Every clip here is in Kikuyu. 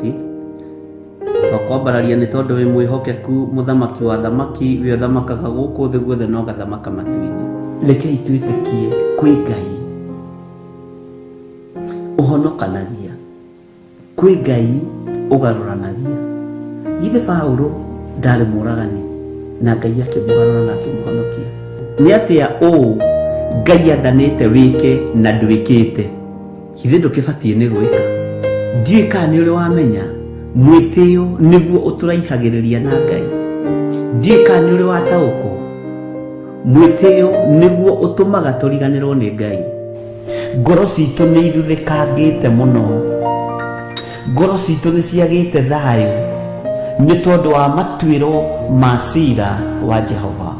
ũhoti. Twakwambararia nĩ tondũ wĩ mwĩhokeku, mũthamaki wa athamaki, we ũthamakaga gũkũ thĩ guothe na ũgathamaka matu-inĩ. Rekei twĩtĩkie kwĩ Ngai ũhonokanagia, kwĩ Ngai ũgarũranagia. Githĩ Paũlũ ndarĩ mũũragani na Ngai akĩmũgarũra na akĩmũhonokia? Nĩ atĩa ũũ Ngai athanĩte wĩke na ndwĩkĩte? Githĩ ndũkĩbatiĩ nĩ gwĩka? Ndiũĩ kana nĩ ũrĩ wamenya mwĩtĩo nĩguo ũtũraihagĩrĩria na Ngai. Ndiũĩ kana nĩ ũrĩ wataũkwo mwĩtĩo nĩguo ũtũmaga tũriganĩrwo nĩ Ngai. Ngoro citũ nĩ ithuthĩkangĩte mũno, ngoro citũ nĩ ciagĩte thayũ nĩ tondũ wa matuĩro ma cira wa Jehova.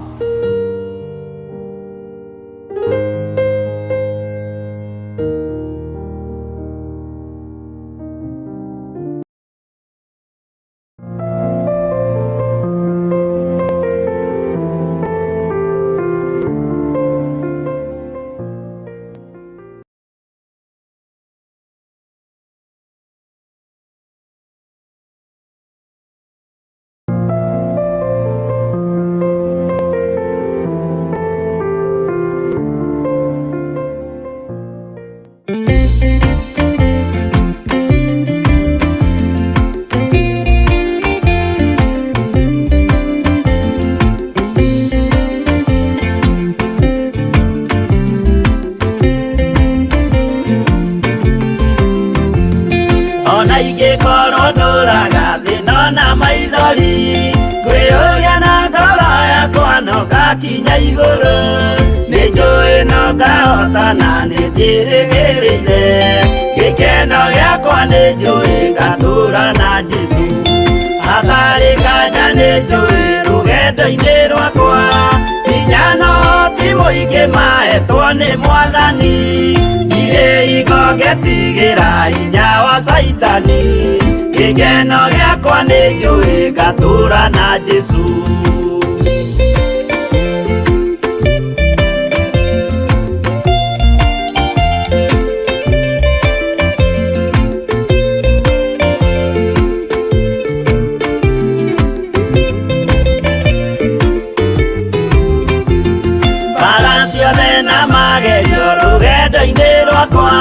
Ona ingĩkorwo ndũraga thĩna na maithori, ngwĩyũria na ngoro yakwa no ngakinya igũrũ. Nĩ njũĩ no ngahotana, nĩ njĩrĩgĩrĩire gĩkeno gĩakwa, nĩ njũĩ ngatũra na Jesũ. Hatarĩ nganja nĩ njũĩ rũgendo-inĩ rwakwa, hinya no ti mũingĩ mahetwo nĩ Mwathani. Ndirĩ hingo ngetigĩra hinya wa Caitani, gĩkeno gĩakwa nĩ njũĩ ngatũra na Jesũ. Mbara ciothe na magerio rũgendo-inĩ rwakwa,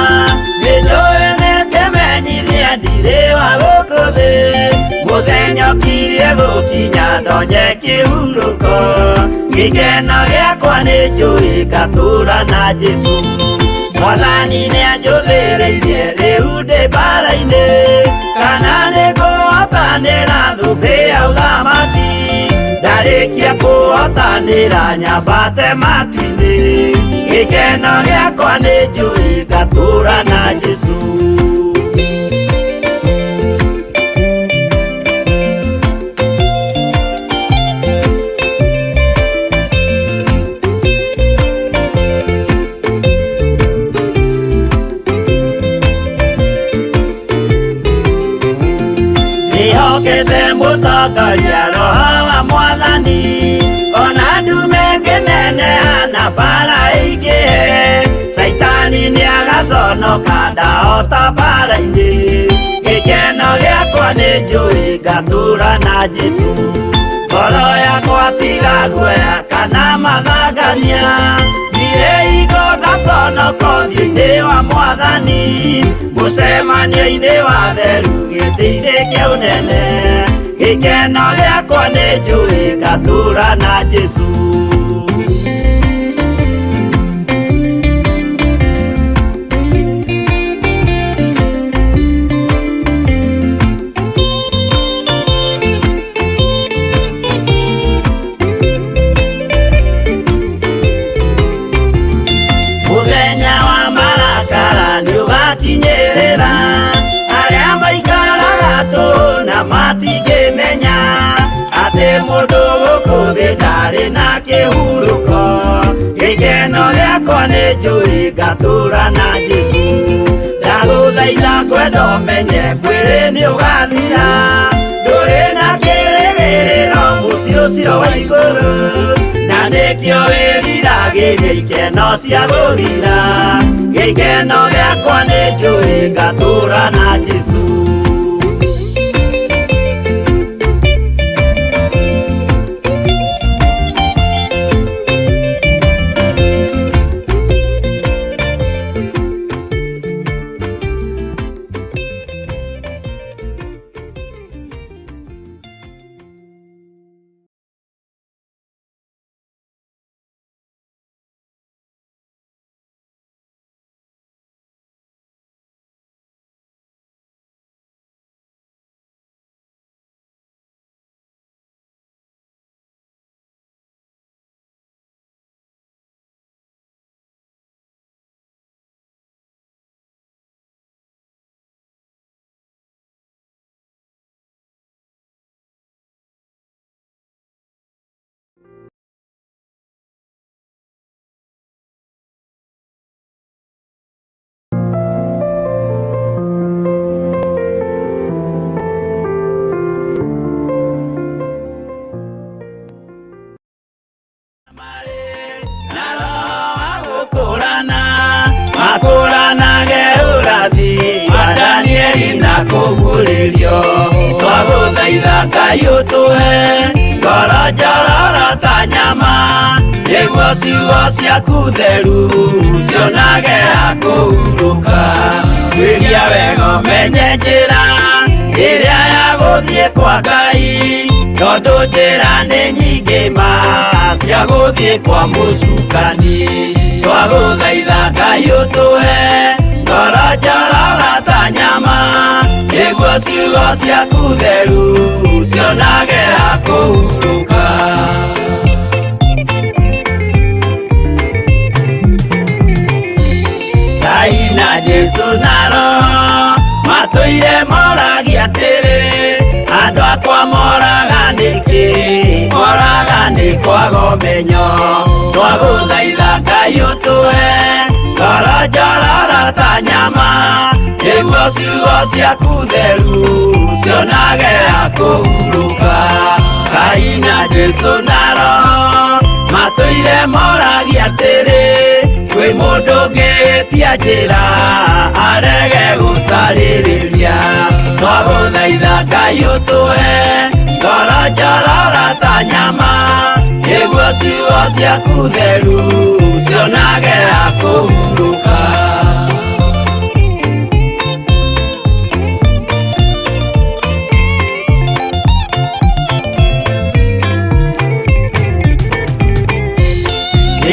nĩ njũĩ nĩ kĩmenyithia ndirĩ wa gũkũ thĩ. Mũthenya ũkirie gũkinya ndonye kĩhurũko, gĩkeno gĩakwa nĩ njũĩ ngatũra na Jesũ. Mwathani nĩ anjũthĩrĩirie rĩu ndĩ mbara-inĩ, kana nĩ ngũhotanĩra thũmbĩ ya ũthamaki. Ndarĩkia kũhotanĩra nyambate matu-inĩ, gĩkeno gĩakwa nĩ njũĩ ngatũra na Jesũ. Ndĩhokete mũtongoria Roho wa Mwathani, ona ndume ngĩneneha na mbara ĩingĩhe, Caitani nĩagaconoka ndahota mbara-inĩ. Gĩkeno gĩakwa nĩ njũĩ ngatũra na Jesũ, ngoro yakwa tiga guoya kana mathangania, ndirĩ hingo ngaconoka ũthiũ-inĩ wa Mwathani, mũcemanio-inĩ wa theru gĩtĩ-inĩ kĩa ũnene, gĩkeno gĩakwa nĩ njũĩ ngatũra na Jesũ. Mũthenya wa marakara nĩũgakinyĩrĩra, arĩa maikaraga tũhũ na matingĩmenya atĩ mũndũ gũkũ thĩ ndarĩ na kĩhurũko. Gĩkeno gĩakwa nĩ njũĩ ngatũra na Jesũ. Ndagũthaitha ngwenda ũmenye mwĩrĩ nĩũgathira, ndũrĩ na kĩrĩgĩrĩro mũciĩ ũcio wa igũrũ, na nĩkĩo wĩriragĩria ikeno cia gũthira. Gĩkeno gĩakwa nĩ njũĩ ngatũra na Jesũ. Kũguũrĩrio. Twagũthaitha Ngai ũtũhe ngoro njororo ta nyama, nĩguo ciugo ciaku theru cionage ha kũhurũka. Tuĩria wega ũmenye njĩra ĩrĩa ya gũthiĩ kwa Ngai, tondũ njĩra nĩ nyingĩ ma cia gũthiĩ kwa mũcukani. Twagũthaitha Ngai ũtũhe ngoro njororo ta nyama, nĩguo ciugo ciaku theru cionage ha kũhurũka. Ngai na Jesu na Roho matũire moragia atĩrĩ, andũ akwa moraga nĩkĩ? Moraga nĩ kwaga ũmenyo. Twagũthaitha Ngai ũtũhe ngoro njororo ta nyama, nĩguo ciugo ciaku theru cionage ha kũhurũka. Ngai na Jesu na Roho matũire moragia atĩrĩ, kwĩ mũndũ ũngĩtia njĩra arege gũcarĩrĩria. Twagũthaitha Ngai ũtũhe ngoro njororo ta nyama, nĩguo ciugo ciaku theru cionage ha kũhurũka.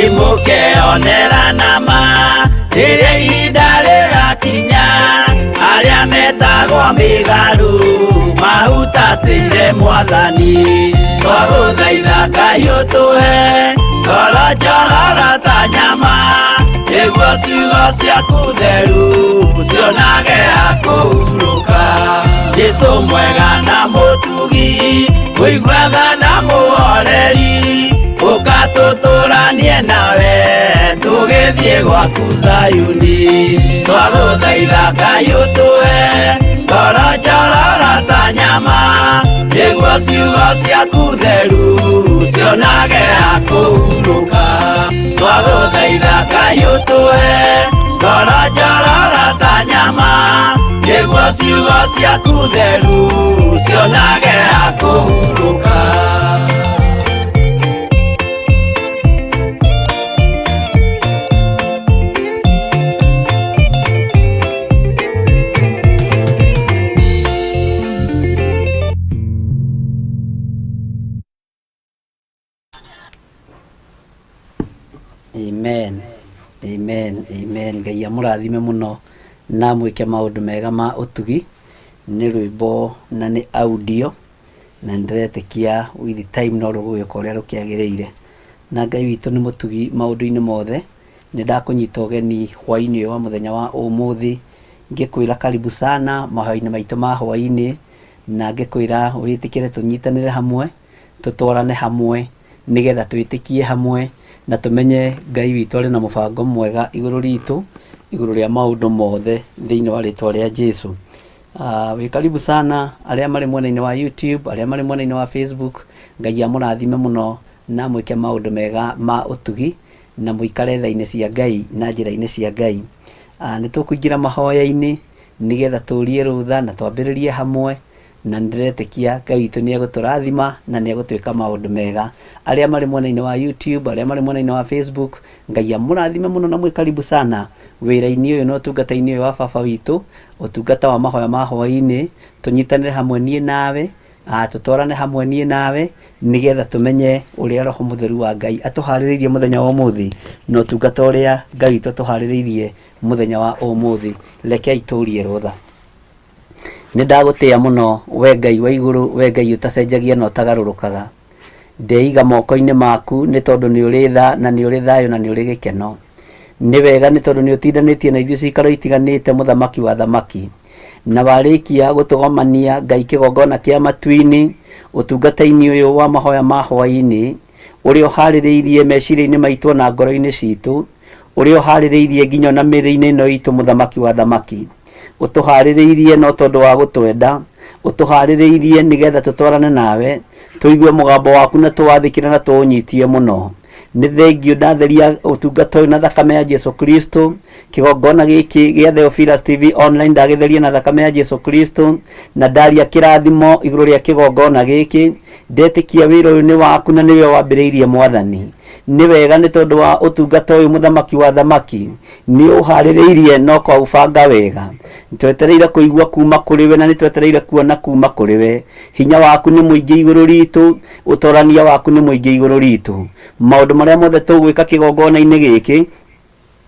Nĩmũkeonera nama rĩrĩa ihinda rĩgakinya, arĩa metagwo mĩgarũ mahutatĩire Mwathani. Twagũthaitha Ngai ũtũhe ngoro njororo ta nyama, nĩguo ciugo ciaku theru cionage ha kũhurũka. Jesu mwega na mũtugi, mũigua tha na mũhoreri, ũka tũtũranie nawe tũgĩthiĩ gwaku Zayuni. Twagũthaitha Ngai ũtũhe ngoro njororo ta nyama, nĩguo ciugo ciaku theru cionage ha kũhurũka. Twagũthaitha Ngai ũtũhe ngoro njororo ta nyama, nĩguo ciugo ciaku theru cionage ha kũhurũka. Amen. Amen. Amen. Ngai amũrathime mũno na mwĩke maũndũ mega ma ũtugi. Nĩ rwĩmbo na nĩ audio na nĩndĩretĩkia with time no rũgũgĩũka ũrĩa rũkĩagĩrĩire. Na Ngai witũ nĩ mũtugi maũndũ-inĩ mothe. Nĩ ndakũnyita ũgeni hwaĩ-inĩ ũyũ wa mũthenya wa ũmũthĩ, ngĩkwĩra karibu sana mahoya-inĩ maitũ ma hwaĩ-inĩ, na ngĩkwĩra wĩtĩkĩre tũnyitanĩre hamwe, tũtwarane hamwe, nĩgetha twĩtĩkie hamwe, na tũmenye Ngai witũ arĩ na mũbango mwega igũrũ ritũ, igũrũ rĩa maũndũ mothe thĩinĩ wa rĩtwa rĩa Jesu. Wĩ karibu sana arĩa marĩ mwena-inĩ wa YouTube, arĩa marĩ mwena-inĩ wa Facebook, Ngai amũrathime mũno na amwĩke maũndũ mega ma ũtugi, na mũikare tha-inĩ cia Ngai na njĩra-inĩ cia Ngai. Nĩ tũkũingĩra mahoya-inĩ nĩgetha tũrie rũtha na twambĩrĩrie hamwe, na nĩndĩretĩkia Ngai witũ nĩ egũtũrathima na nĩ egũtwĩka maũndũ mega. Arĩa marĩ mwena-inĩ wa YouTube, arĩa marĩ mwena-inĩ wa Facebook, Ngai amũrathime mũno na mwĩ karibu sana wĩra-inĩ ũyũ na ũtungata-inĩ ũyũ wa baba witũ, ũtungata wa mahoya ma hwaĩ-inĩ, tũnyitanĩre hamwe niĩ nawe, tũtwarane hamwe niĩ nawe, nĩgetha tũmenye ũrĩa Roho Mũtheru wa Ngai atũharĩrĩirie mũthenya wa ũmũthĩ, na ũtungata ũrĩa Ngai witũ atũharĩrĩirie mũthenya wa ũmũthĩ. Rekei tũrie rũtha. Nĩ ndagũtĩa mũno we Ngai wa igũrũ, we Ngai ũtacenjagia na ũtagarũrũkaga. Ndeiga moko-inĩ maku nĩ tondũ nĩ ũrĩ tha na nĩ ũrĩ thayũ na nĩ ũrĩ gĩkeno. Nĩ wega nĩ tondũ nĩ ũtindanĩtie na ithuĩ cikaro itiganĩte mũthamaki wa athamaki. Na warĩkia gũtũgomania Ngai kĩgongona kĩa matu-inĩ ũtungata-inĩ ũyũ wa mahoya ma hwaĩ-inĩ, ũrĩa ũharĩrĩirie meciria-inĩ maitũ na ngoro-inĩ citũ, ũrĩa ũharĩrĩirie nginya ona mĩĩrĩ-inĩ ĩno itũ mũthamaki wa athamaki. Ũtũharĩrĩirie no tondũ wa gũtwenda, ũtũharĩrĩirie nĩgetha tũtwarane nawe, tũigue mũgambo waku na tũwathĩkĩre na tũũnyitie mũno. Nĩ thengio ndatheria ũtungata ũyũ na thakame ya Jesu Kristo. Kĩgongona gĩkĩ gĩa Theophilus TV online ndagĩtheria na thakame ya Jesu Kristo, na ndaria kĩrathimo igũrũ rĩa kĩgongona gĩkĩ. Ndetĩkia wĩra ũyũ nĩ waku na nĩwe wambĩrĩirie Mwathani. Nĩ wega nĩ tondũ wa ũtungata ũyũ, mũthamaki wa thamaki, nĩ ũharĩrĩirie no kwaũbanga wega. Twetereire kũigua kuma kũrĩ we na nĩ twetereire kuona kuma kũrĩ we. Hinya waku nĩ mũingĩ igũrũ ritũ, ũtorania waku nĩ mũingĩ igũrũ ritũ. Maũndũ marĩa mothe tũgwĩka kĩgongona-inĩ gĩkĩ,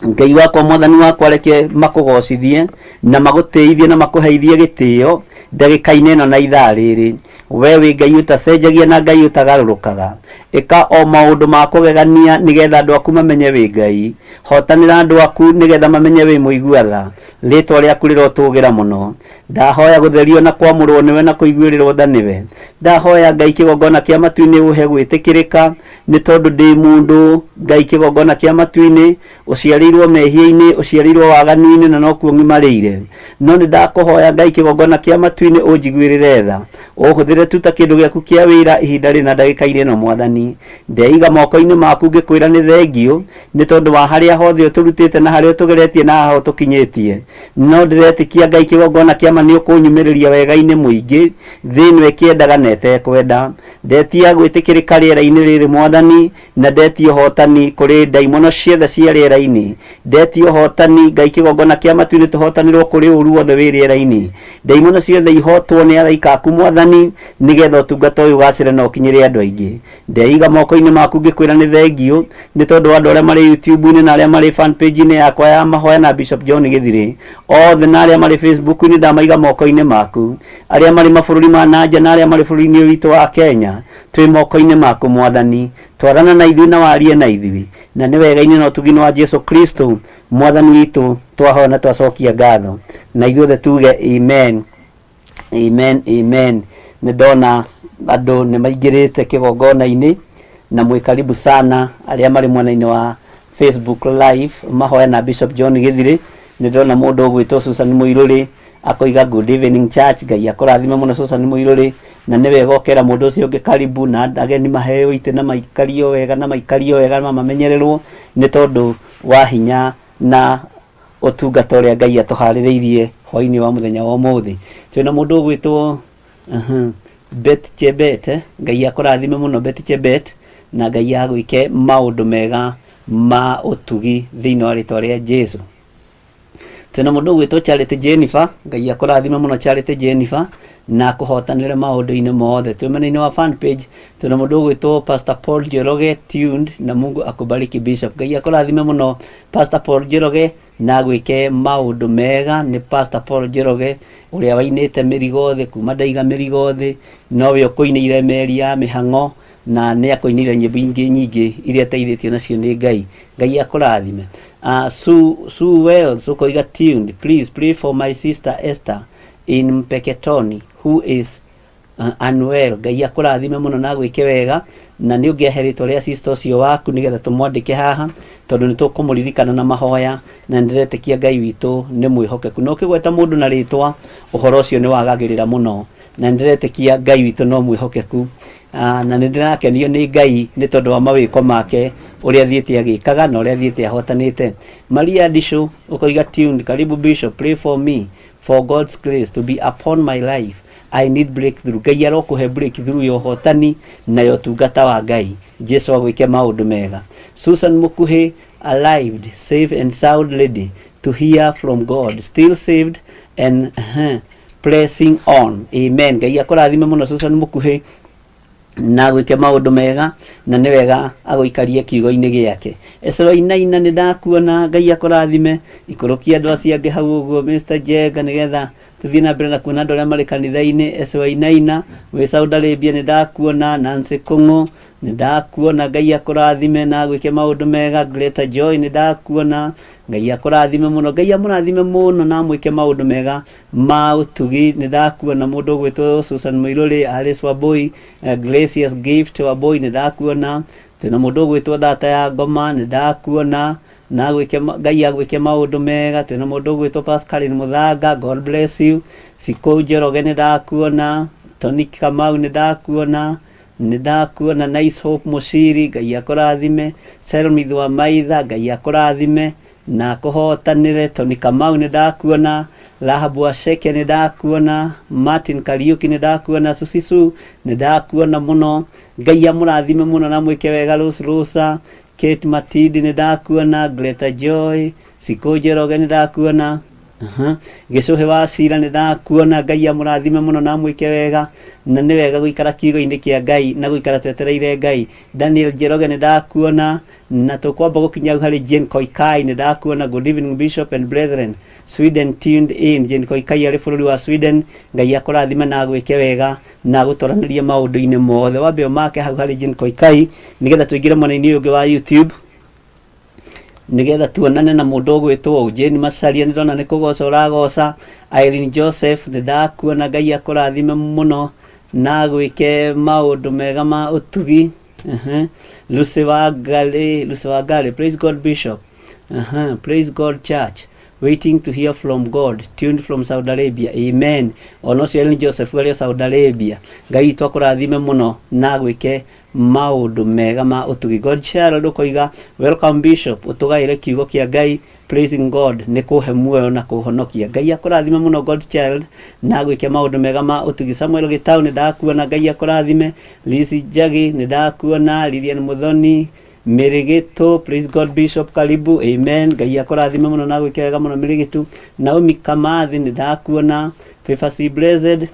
Ngai wakwa, Mwathani wakwa, reke makũgocithie na magũtĩithie na makũheithie gĩtĩo ndagĩka-inĩ ĩno na ithaa rĩrĩ. We wĩ Ngai ũtacenjagia na Ngai ũtagarũrũkaga. Ĩka o maũndũ ma kũgegania nĩgetha andũ aku mamenye wĩ Ngai. Hotanĩra andũ aku nĩgetha mamenye wĩ mũigua tha. Rĩtwa rĩaku rĩrotũgĩra mũno. Ndahoya gũtherio na kwamũrwo nĩwe na kũiguĩrĩrwo tha nĩwe. Ndahoya Ngai kĩgongona kĩa matu-inĩ ũhe gwĩtĩkĩrĩka nĩ tondũ ndĩ mũndũ. Ngai kĩgongona kĩa matu-inĩ, ũciarĩirwo mehia-inĩ, ũciarĩirwo waganu-inĩ na nokuo ng'imarĩire. No nĩ ndakũhoya Ngai kĩgongona kĩa matu-inĩ ũnjiguĩrĩre tha. Ũhũthĩre tu ta kĩndũ gĩaku kĩa wĩra ihinda rĩna ndagĩka-inĩ ĩno Mwathani. Ndeiga moko-inĩ maku ngĩkwĩra nĩ thengio nĩ tondũ wa harĩa hothe ũtũrutĩte na harĩa ũtũgeretie na haha ũtũkinyĩtie. No ndĩretĩkia Ngai kĩgongona kĩa ma nĩ ũkũnyumĩrĩria wega-inĩ mũingĩ thĩ ĩno ĩkĩendaga na ĩtekwenda. Ndetia gwĩtĩkĩrĩka rĩera-inĩ rĩrĩ Mwathani, na ndetia ũhotani kũrĩ ndaimono ciothe cia rĩera-inĩ. Ndetia ũhotani Ngai kĩgongona kĩa matu-inĩ tũhotanĩrwo kũrĩ ũru wothe wĩ rĩera-inĩ. Ndaimono ciothe ihotwo nĩ araika aku Mwathani, nĩgetha ũtungata ũyũ ũgacĩre na ũkinyĩre andũ aingĩ. Ndeiga moko-inĩ maku ngĩkwĩra nĩ thengio nĩ tondũ wa andũ arĩa marĩ YouTube-inĩ na arĩa marĩ fan page-inĩ yakwa ya mahoya na Bishop John Gĩthirĩ, othe na arĩa marĩ Facebook-inĩ ndamaiga moko-inĩ maku. Arĩa marĩ mabũrũri ma na nja na arĩa marĩ bũrũri-inĩ ũyũ witũ wa Kenya, twĩ moko-inĩ maku Mwathani. Twarana na ithuĩ na warie na ithuĩ, na nĩ wega-inĩ na ũtugi-inĩ wa Jesu Kristo Mwathani witũ twahoya na twacokia ngatho, na ithuothe tuge amen. Amen, amen. Nĩ ndona andũ nĩ maingĩrĩte kĩgongona-inĩ na mwĩ karibu sana arĩa marĩ mwena-inĩ wa Facebook live mahoya na Bishop John Gĩthirĩ. Nĩ ndĩrona mũndũ ũgwĩtwo Susan Mũirũrĩ akoiga good evening church. Ngai akũrathime mũno Susan Mũirũrĩ, na nĩ wega ũkera mũndũ ũcio ũngĩ karibu, na ageni maheo itĩ na maikario wega na maikario wega na mamenyererwo nĩ tondũ wa hinya na ũtungata ũrĩa Ngai atũharĩrĩirie hwainĩ wa mũthenya wa ũmũthĩ. Twĩna mũndũ ũgwĩtwo Bet Chebet, Ngai akũrathime mũno Bet Chebet, na Ngai agwĩke maũndũ mega ma ũtugi thĩinĩ wa rĩtwa rĩa Jesu. Twĩna mũndũ ũgwĩtwo Charity Jennifer, Ngai akũrathime mũno Charity Jennifer, na akũhotanĩre maũndũ-inĩ mothe. Twĩ mwena-inĩ wa fan page, twĩna mũndũ ũgwĩtwo Pastor Paul Njoroge tuned, na Mungu akubariki Bishop. Ngai akũrathime mũno Pastor Paul Njoroge na agwĩke maũndũ mega. Nĩ Pastor Paul Njoroge ũrĩa wainĩte mĩrigo thĩ kuma ndaiga mĩrigo thĩ, nowe ũkũinĩire meri ya mĩhang'o, na nĩ akũinĩire nyĩmbo ingĩ nyingĩ iria ateithĩtio nacio nĩ Ngai. Ngai akũrathime. Sue Wells ũkoiga tuned, please pray for my sister Esther in Mpeketoni who is unwell. Ngai akũrathime mũno na agwĩke wega, na nĩ ũngĩahe rĩtwa rĩa sister ũcio waku nĩgetha tũmwandĩke haha, tondũ nĩ tũkũmũririkana na mahoya, na nĩndĩretĩkia Ngai witũ nĩ mwĩhokeku. Na ũkĩgweta mũndũ na rĩtwa, ũhoro ũcio nĩ wagagĩrĩra mũno, na nĩndĩretĩkia Ngai witũ no mwĩhokeku. Na nĩndĩrakenio nĩ Ngai nĩ tondũ wa mawĩko make, ũrĩa athiĩte agĩkaga na ũrĩa athiĩte ahotanĩte. Maria Ndicũ ũkoiga tuned, karibu Bishop, pray for me for God's grace to be upon my life. I need breakthrough. Ngai arokũhe breakthrough ya ũhotani na ya ũtungata wa Ngai. Jesu agwĩke maũndũ mega. Susan Mukuhi, alive, safe and sound lady to hear from God, still saved and pressing on. Amen. Ngai akũrathime mũno Susan Mukuhi na agwĩke maũndũ mega, na nĩ wega agũikarie kiugo-inĩ gĩake. Esero Inaina, nĩ ndakuona, Ngai akũrathime. Ikũrũkia andũ acio angĩ hau ũguo Mr. Jenga, nĩgetha tũthiĩ na mbere na kuona andũ arĩa marĩ kanitha-inĩ. Esero Inaina wĩ Saudi Arabia, nĩ ndakuona. Nancy Kũng'ũ, nĩ ndakuona, Ngai akũrathime na agwĩke maũndũ mega. Greater Joy, nĩ ndakuona, Ngai akũrathime mũno. Ngai amũrathime mũno na amwĩke maũndũ mega ma ũtugi. Nĩ ndakuona mũndũ ũgwĩtwo Susan Mũirũrĩ, Alice Wambui, Gracious Gift Wambui, nĩ ndakuona. Twĩna mũndũ ũgwĩtwo Thata ya Ngoma, nĩ ndakuona, na agwĩke Ngai agwĩke maũndũ mega. Twĩna mũndũ ũgwĩtwo Pascaline Mũthanga, God bless you. Sikũ Njoroge, nĩ ndakuona. Tony Kamau, nĩ ndakuona. Nĩ ndakuona Nice Hope Mũciri, Ngai akũrathime. Selmith wa Maitha, Ngai akũrathime na akũhotanĩre. Tony Kamau, nĩ ndakuona. Rahabu wa Sheke, nĩ ndakuona. Martin Kariuki, nĩ ndakuona. Susisu, nĩ ndakuona mũno. Ngai amũrathime mũno na mwĩke wega. Rose Rosa, Kate Matindi, nĩ ndakuona. Greta Joy, Sikũ Njoroge, nĩ ndakuona. Gĩcũhĩ wa Cira, nĩ ndakuona. Ngai amũrathime mũno na amwĩke wega, na nĩ wega gũikara kiugo-inĩ kĩa Ngai na gũikara twetereire Ngai. Daniel Njoroge, nĩ ndakuona. Na tũkwamba gũkinya hau harĩ Jane Koikai, nĩ ndakuona. Good evening, Bishop and brethren, Sweden tuned in. Jane Koikai arĩ bũrũri wa Sweden. Ngai akũrathime na agwĩke wega na agũtoranĩrie maũndũ-inĩ mothe. Wambe ũmake hau harĩ Jane Koikai nĩgetha tũingĩre mwena-inĩ ũyũ ũngĩ wa YouTube, nigetha tuonane na mũndũ ũgwĩtwo Jane Macaria. Nĩ ndona nĩ kũgoca ũragoca. Irene Joseph, nĩ ndakuona. Ngai akũrathime mũno na agwĩke maũndũ mega ma ũtugi. Lucy Wangari, Lucy Wangari, praise God, Bishop. Praise God, church, waiting to hear from God, tuned from Saudi Arabia. Amen. Ona ũcio Irene Joseph arĩ o Saudi Arabia. Ngai witũ akũrathime mũno na agwĩke maũndũ mega ma ũtugi. God Child ũkoiga, welcome Bishop, ũtũgaĩre kiugo kĩa Ngai, praising God nĩ kũhe muoyo na kũhonokia. Ngai akũrathime mũno, God Child, na agwĩke maũndũ mega ma ũtugi. Samuel Gĩtau, nĩ ndakuona. Ngai akũrathime. Lisi Njagi, nĩ ndakuona. Lilian Muthoni Mĩrĩgĩtũ, praise God, Bishop, karibu. Amen. Ngai akũrathime mũno na agwĩke wega mũno, Mĩrĩgĩtũ. Naomi Kamathi, nĩ ndakuona. Favor C Blessed,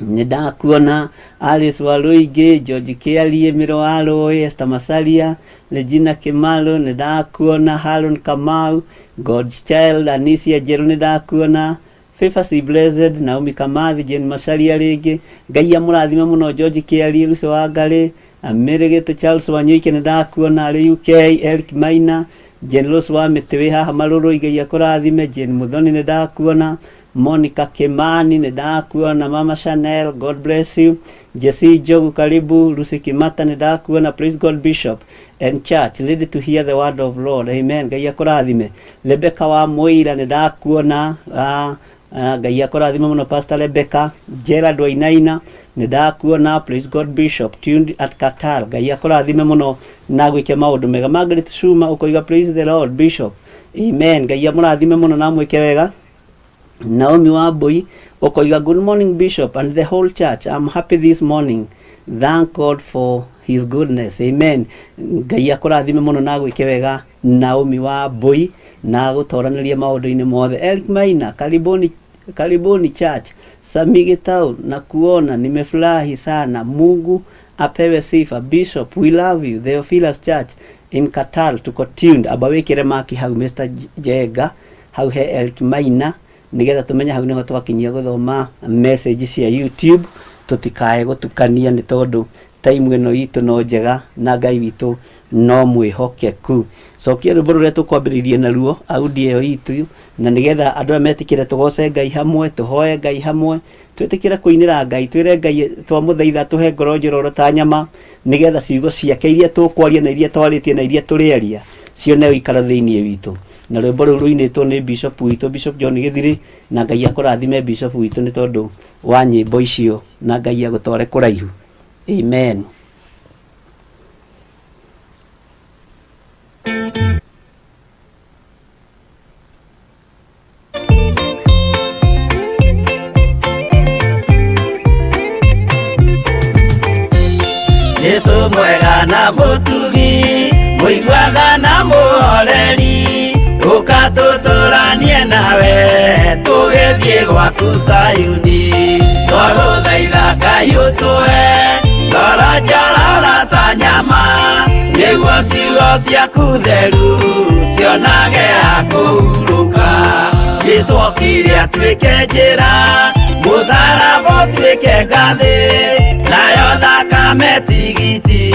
nĩ ndakuona. Alice Waluingĩ, George Kĩarie, Mĩro wa Rũĩ, Esther Masaria, Regina Kimaru, nĩ ndakuona. Haron Kamau, God's Child, Anisia Njerũ, nĩ ndakuona. Favor C Blessed, Naomi Kamathi, Jane Macharia rĩngĩ, Ngai amũrathime mũno. George Kĩarie, Lucy Wangari, Mĩrĩgĩtũ, Charles Wanyoike, nĩ ndakuona arĩ UK, Eric Maina, Jane Rose wa Mĩtĩ wĩ haha Marũrũ, Ngai akũrathime. Jane Muthoni, nĩ ndakuona. Monica Kimani, nĩ ndakuona. Mama Chanel, God bless you. Jesse Njogu, karibu. Lucy Kimata, nĩ ndakuona. Praise God, Bishop and church, ready to hear the word of Lord. Amen. Ngai akũrathime. Rebecca wa Mũira, nĩ ndakuona. Ngai akũrathime mũno, Pastor Rebecca. Gerald Wainaina, nĩ ndakuona. Praise God, Bishop, tuned at Qatar. Ngai akũrathime mũno na gwĩke maũndũ mega. Margaret Shuma ũkoiga, praise the Lord, Bishop. Amen. Ngai amũrathime mũno na amwĩke wega. Naomi Wambui ũkoiga, good morning, Bishop and the whole church, I'm happy this morning, thank God for his goodness. Amen. Ngai akũrathime mũno na gwĩke wega, Naomi Wambui, na gũtoranĩrie maũndũ-inĩ mothe. Eric Maina, karibuni, karibuni church. Sami Gitau, na kuona nimefurahi sana, Mungu apewe sifa. Bishop, we love you. Theophilus Church in Qatar, tuko tuned. Amba wĩkĩre maki hau, Mr Jenga, hau he Eric Maina, nigetha tumenye hau niho twakinyia gũthoma message cia YouTube, tũtikae gũtukania, nĩ tondũ time ĩno itũ no njega na Ngai witũ no mwĩhokeku. Cokia rwĩmbo rũrĩa tũkwambĩrĩirie naruo, audio ĩyo itũ, na nĩgetha andũ aya metĩkĩre tũgoce Ngai hamwe, tũhoe Ngai hamwe, twĩtĩkĩre kũinĩra Ngai, twĩre Ngai twamũthaitha tũhe ngoro njororo ta nyama, nĩgetha ciugo ciake iria tũkwaria na iria twarĩtie na iria tũrĩaria cione ũikaro thĩinĩ witũ. Na rwĩmbo rũu rũinĩtwo nĩ Bishop witũ, Bishop John Gĩthiri, na Ngai akũrathime, Bishop witũ, nĩ tondũ wa nyĩmbo icio, na Ngai agũtware kũraihu. Amen. Jesu mwega na mũtugi, mũiguatha na mũhoreri, ũka tũtũranie nawe tũgĩthiĩ gwaku Zayuni. Twagũthaitha Ngai ũtũhe ngoro njororo ta nyama, nĩguo ciugo ciaku theru cionage ha kũhurũka. Jesu okire atuĩke njĩra, mũtharaba ũtuĩke ngathĩ, nayo thakame tigiti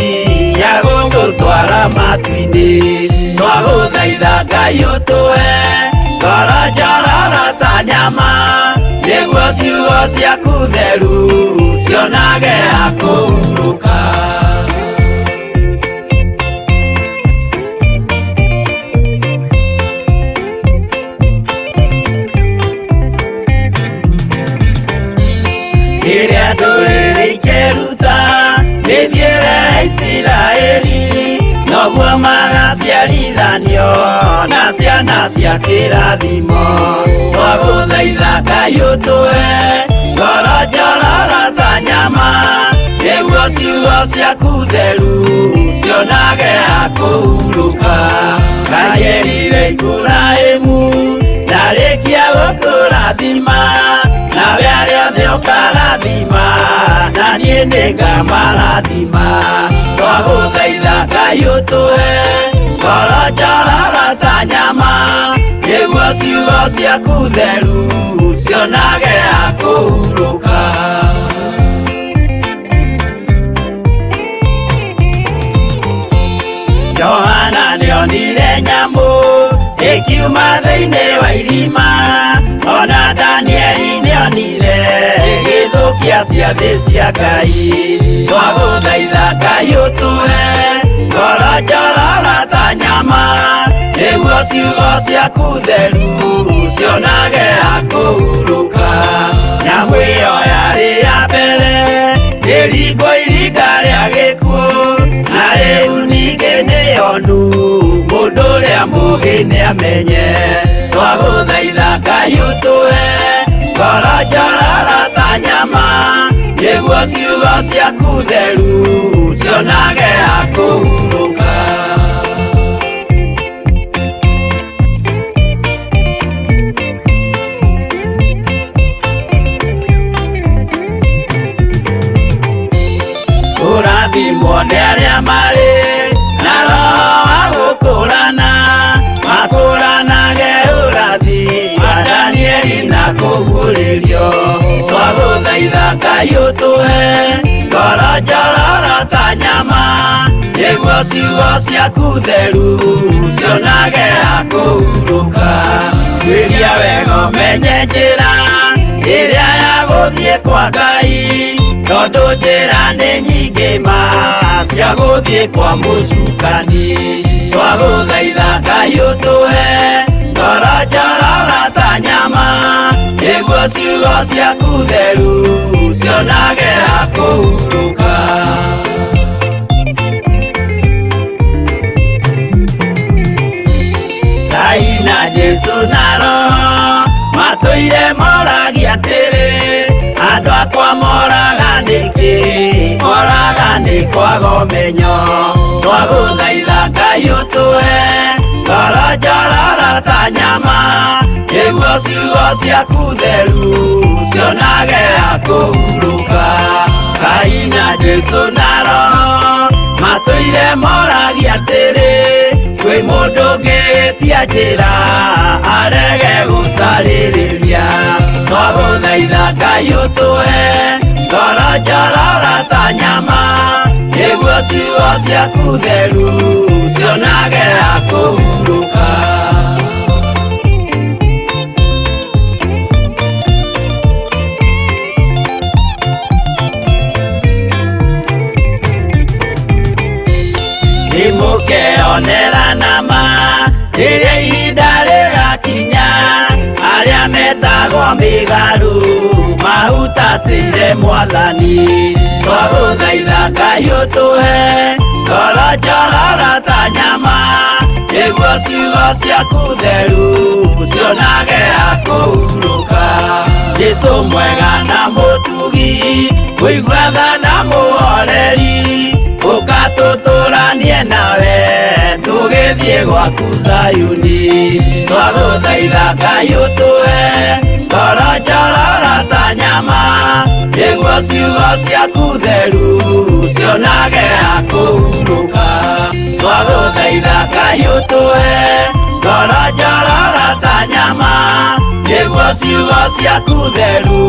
ya gũgũtwara matu-inĩ. Twagũthaitha Ngai ũtũhe ngoro njororo ta nyama, nĩguo ciugo ciaku theru cionage ha kũhurũka. Rĩrĩa ndũrĩrĩ ikeruta. Noguo magaciarithanio na ciana cia kĩrathimo. Twagũthaitha Ngai ũtũhe ngoro njororo ta nyama, nĩguo ciugo ciaku theru cionage ha kũhurũka. Ngai erire Iburahĩmu ndarĩkia gũkũrathima, nawe arĩa othe ũkarathima, na niĩ nĩngamarathima. Twagũthaitha Ngai ũtũhe ngoro njororo ta nyama, nĩguo ciugo ciaku theru cionage ha kũhurũka. Johana nĩonire nyamũ ĩkiuma thĩinĩ wa irima, ona Danieli nĩonire ĩgĩthũkia ciathĩ cia Ngai. Twagũthaitha Ngai ũtũhe ngoro njororo ta nyama, nĩguo ciugo ciaku theru cionage ha kũhurũka. Nyamũ ĩyo yarĩ ya mbere ĩringwo iringa rĩa gĩkuũ, na rĩu ningĩ nĩyonu mũndũ ũrĩa mũũgĩ nĩamenye. Twagũthaitha Ngai ũtũhe ngoro njororo ta nyama, nĩguo ciugo ciaku theru cionage ha kũhurũka. Kũrathimwo nĩ arĩa marĩ na roho wa gũkũrana, makũranage ũrathi wa Danieli na kũguũrĩrio. Twagũthaitha Ngai ũtũhe ngoro njororo ta nyama, nĩguo ciugo ciaku theru cionage ha kũhurũka. Tuĩria wega ũmenye njĩra ĩrĩa ya gũthiĩ kwa Ngai, tondũ njĩra nĩ nyingĩ ma cia gũthiĩ kwa mũcukani. Twagũthaitha Ngai ũtũhe ngoro njororo ta nyama, nĩguo ciugo ciaku theru cionage ha kũhurũka. Ngai na Jesũ na Roho matũire moragia atĩrĩ, andũ akwa moraga nĩkĩ? Moraga nĩ kwaga ũmenyo. Twagũthaitha Ngai ũtũhe ngoro njororo ta nyama, nĩguo ciugo ciaku theru cionage ha kũhurũka. Ngai na Jesũ na Roho matũire moragia atĩrĩ, kwĩ mũndũ ũngĩtia njĩra arege gũcarĩrĩria. Twagũthaitha Ngai ũtũhe ngoro njororo ta nyama, nĩguo ciugo ciaku theru cionage ha kũhurũka. Nĩmũkeonera nama rĩrĩa ihinda rĩgakinya, arĩa metagwo mĩgarũ mahutatĩire Mwathani. Twagũthaitha Ngai ũtũhe ngoro njororo ta nyama, nĩguo ciugo ciaku theru cionage ha kũhurũka. Jesũ mwega na mũtugi, mũigua tha na mũhoreri, ũka tũtũranie nawe tũgĩthiĩ gwaku Zayuni. Twagũthaitha Ngai ũtũhe ngoro njororo ta nyama, nĩguo ciugo ciaku theru cionage ha kũhurũka. Twagũthaitha Ngai ũtũhe ngoro njororo ta nyama, nĩguo ciugo ciaku theru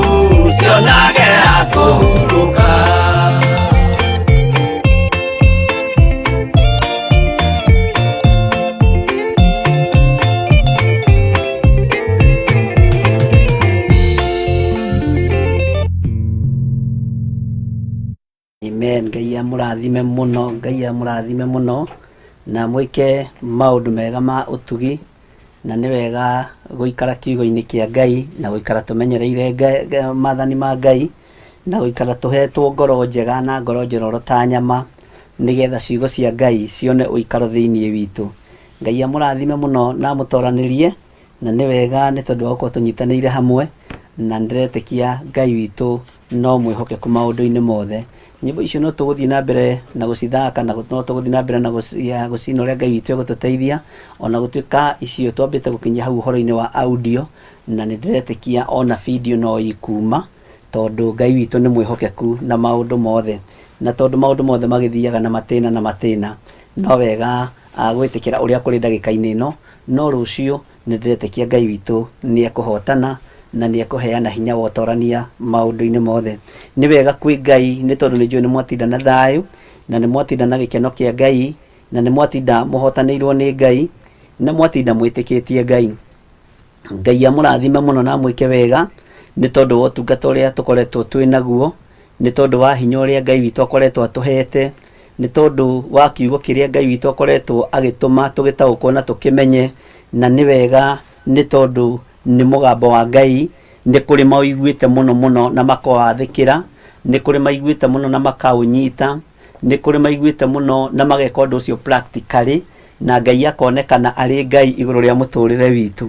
cionage ha kũhurũka. Amen. Ngai amũrathime mũno, Ngai amũrathime mũno, na mwĩke maũndũ mega ma ũtugi, na nĩ wega gũikara kiugo-inĩ kĩa Ngai, na gũikara tũmenyereire maathani ma Ngai, na gũikara tũhetwo ngoro njega na ngoro njororo ta nyama, Nĩgetha ciugo cia Ngai cione ũikaro thĩinĩ witũ. Ngai amũrathime mũno na amũtoranĩrie, na nĩ wega nĩ tondũ wa gũkorwo tũnyitanĩire hamwe, na nĩndĩretĩkia Ngai witũ no mwĩhokeku maũndũ-inĩ mothe. Nyĩmbo icio no tũgũthiĩ na mbere na gũcithaka na no tũgũthiĩ na mbere na gũcina ũrĩa Ngai witũ egũtũteithia, ona gũtuĩka icio twambĩte gũkinyia hau ũhoro-inĩ wa audio, na nĩndĩretĩkia ona video no ikuma. Tondũ Ngai witũ nĩ mwĩhokeku na maũndũ mothe, na tondũ maũndũ mothe magĩthiaga na matĩna na matĩna, no wega gwĩtĩkĩra ũrĩa kũrĩ ndagĩka-inĩ ĩno, no rũciũ nĩ ndĩretĩkia Ngai witũ nĩ ekũhotana na nĩ ekũheana hinya wa ũtorania maũndũ-inĩ mothe. Nĩ wega kwĩ Ngai nĩ tondũ nĩ njũĩ nĩ mwatinda na thayũ, na nĩ mwatinda na gĩkeno kĩa Ngai, na nĩ mwatinda mũhotanĩirwo nĩ Ngai, na mwatinda mwĩtĩkĩtie Ngai. Ngai amũrathime mũno na amwĩke wega nĩ tondũ wa ũtungata ũrĩa tũkoretwo twĩ naguo, nĩ tondũ wa hinya ũrĩa Ngai witũ akoretwo atũhete, nĩ tondũ wa kiugo kĩrĩa Ngai witũ akoretwo agĩtũma tũgĩtaũkwo na tũkĩmenye, na nĩ wega nĩ tondũ nĩ mũgambo wa Ngai, nĩ kũrĩ maũiguĩte mũno mũno na makawathĩkĩra, nĩ kũrĩ maiguĩte mũno na makaũnyita. Nĩ kũrĩ maiguĩte mũno na mageka ũndũ ũcio practically, na Ngai akonekana arĩ Ngai igũrũ rĩa mũtũrĩre witũ.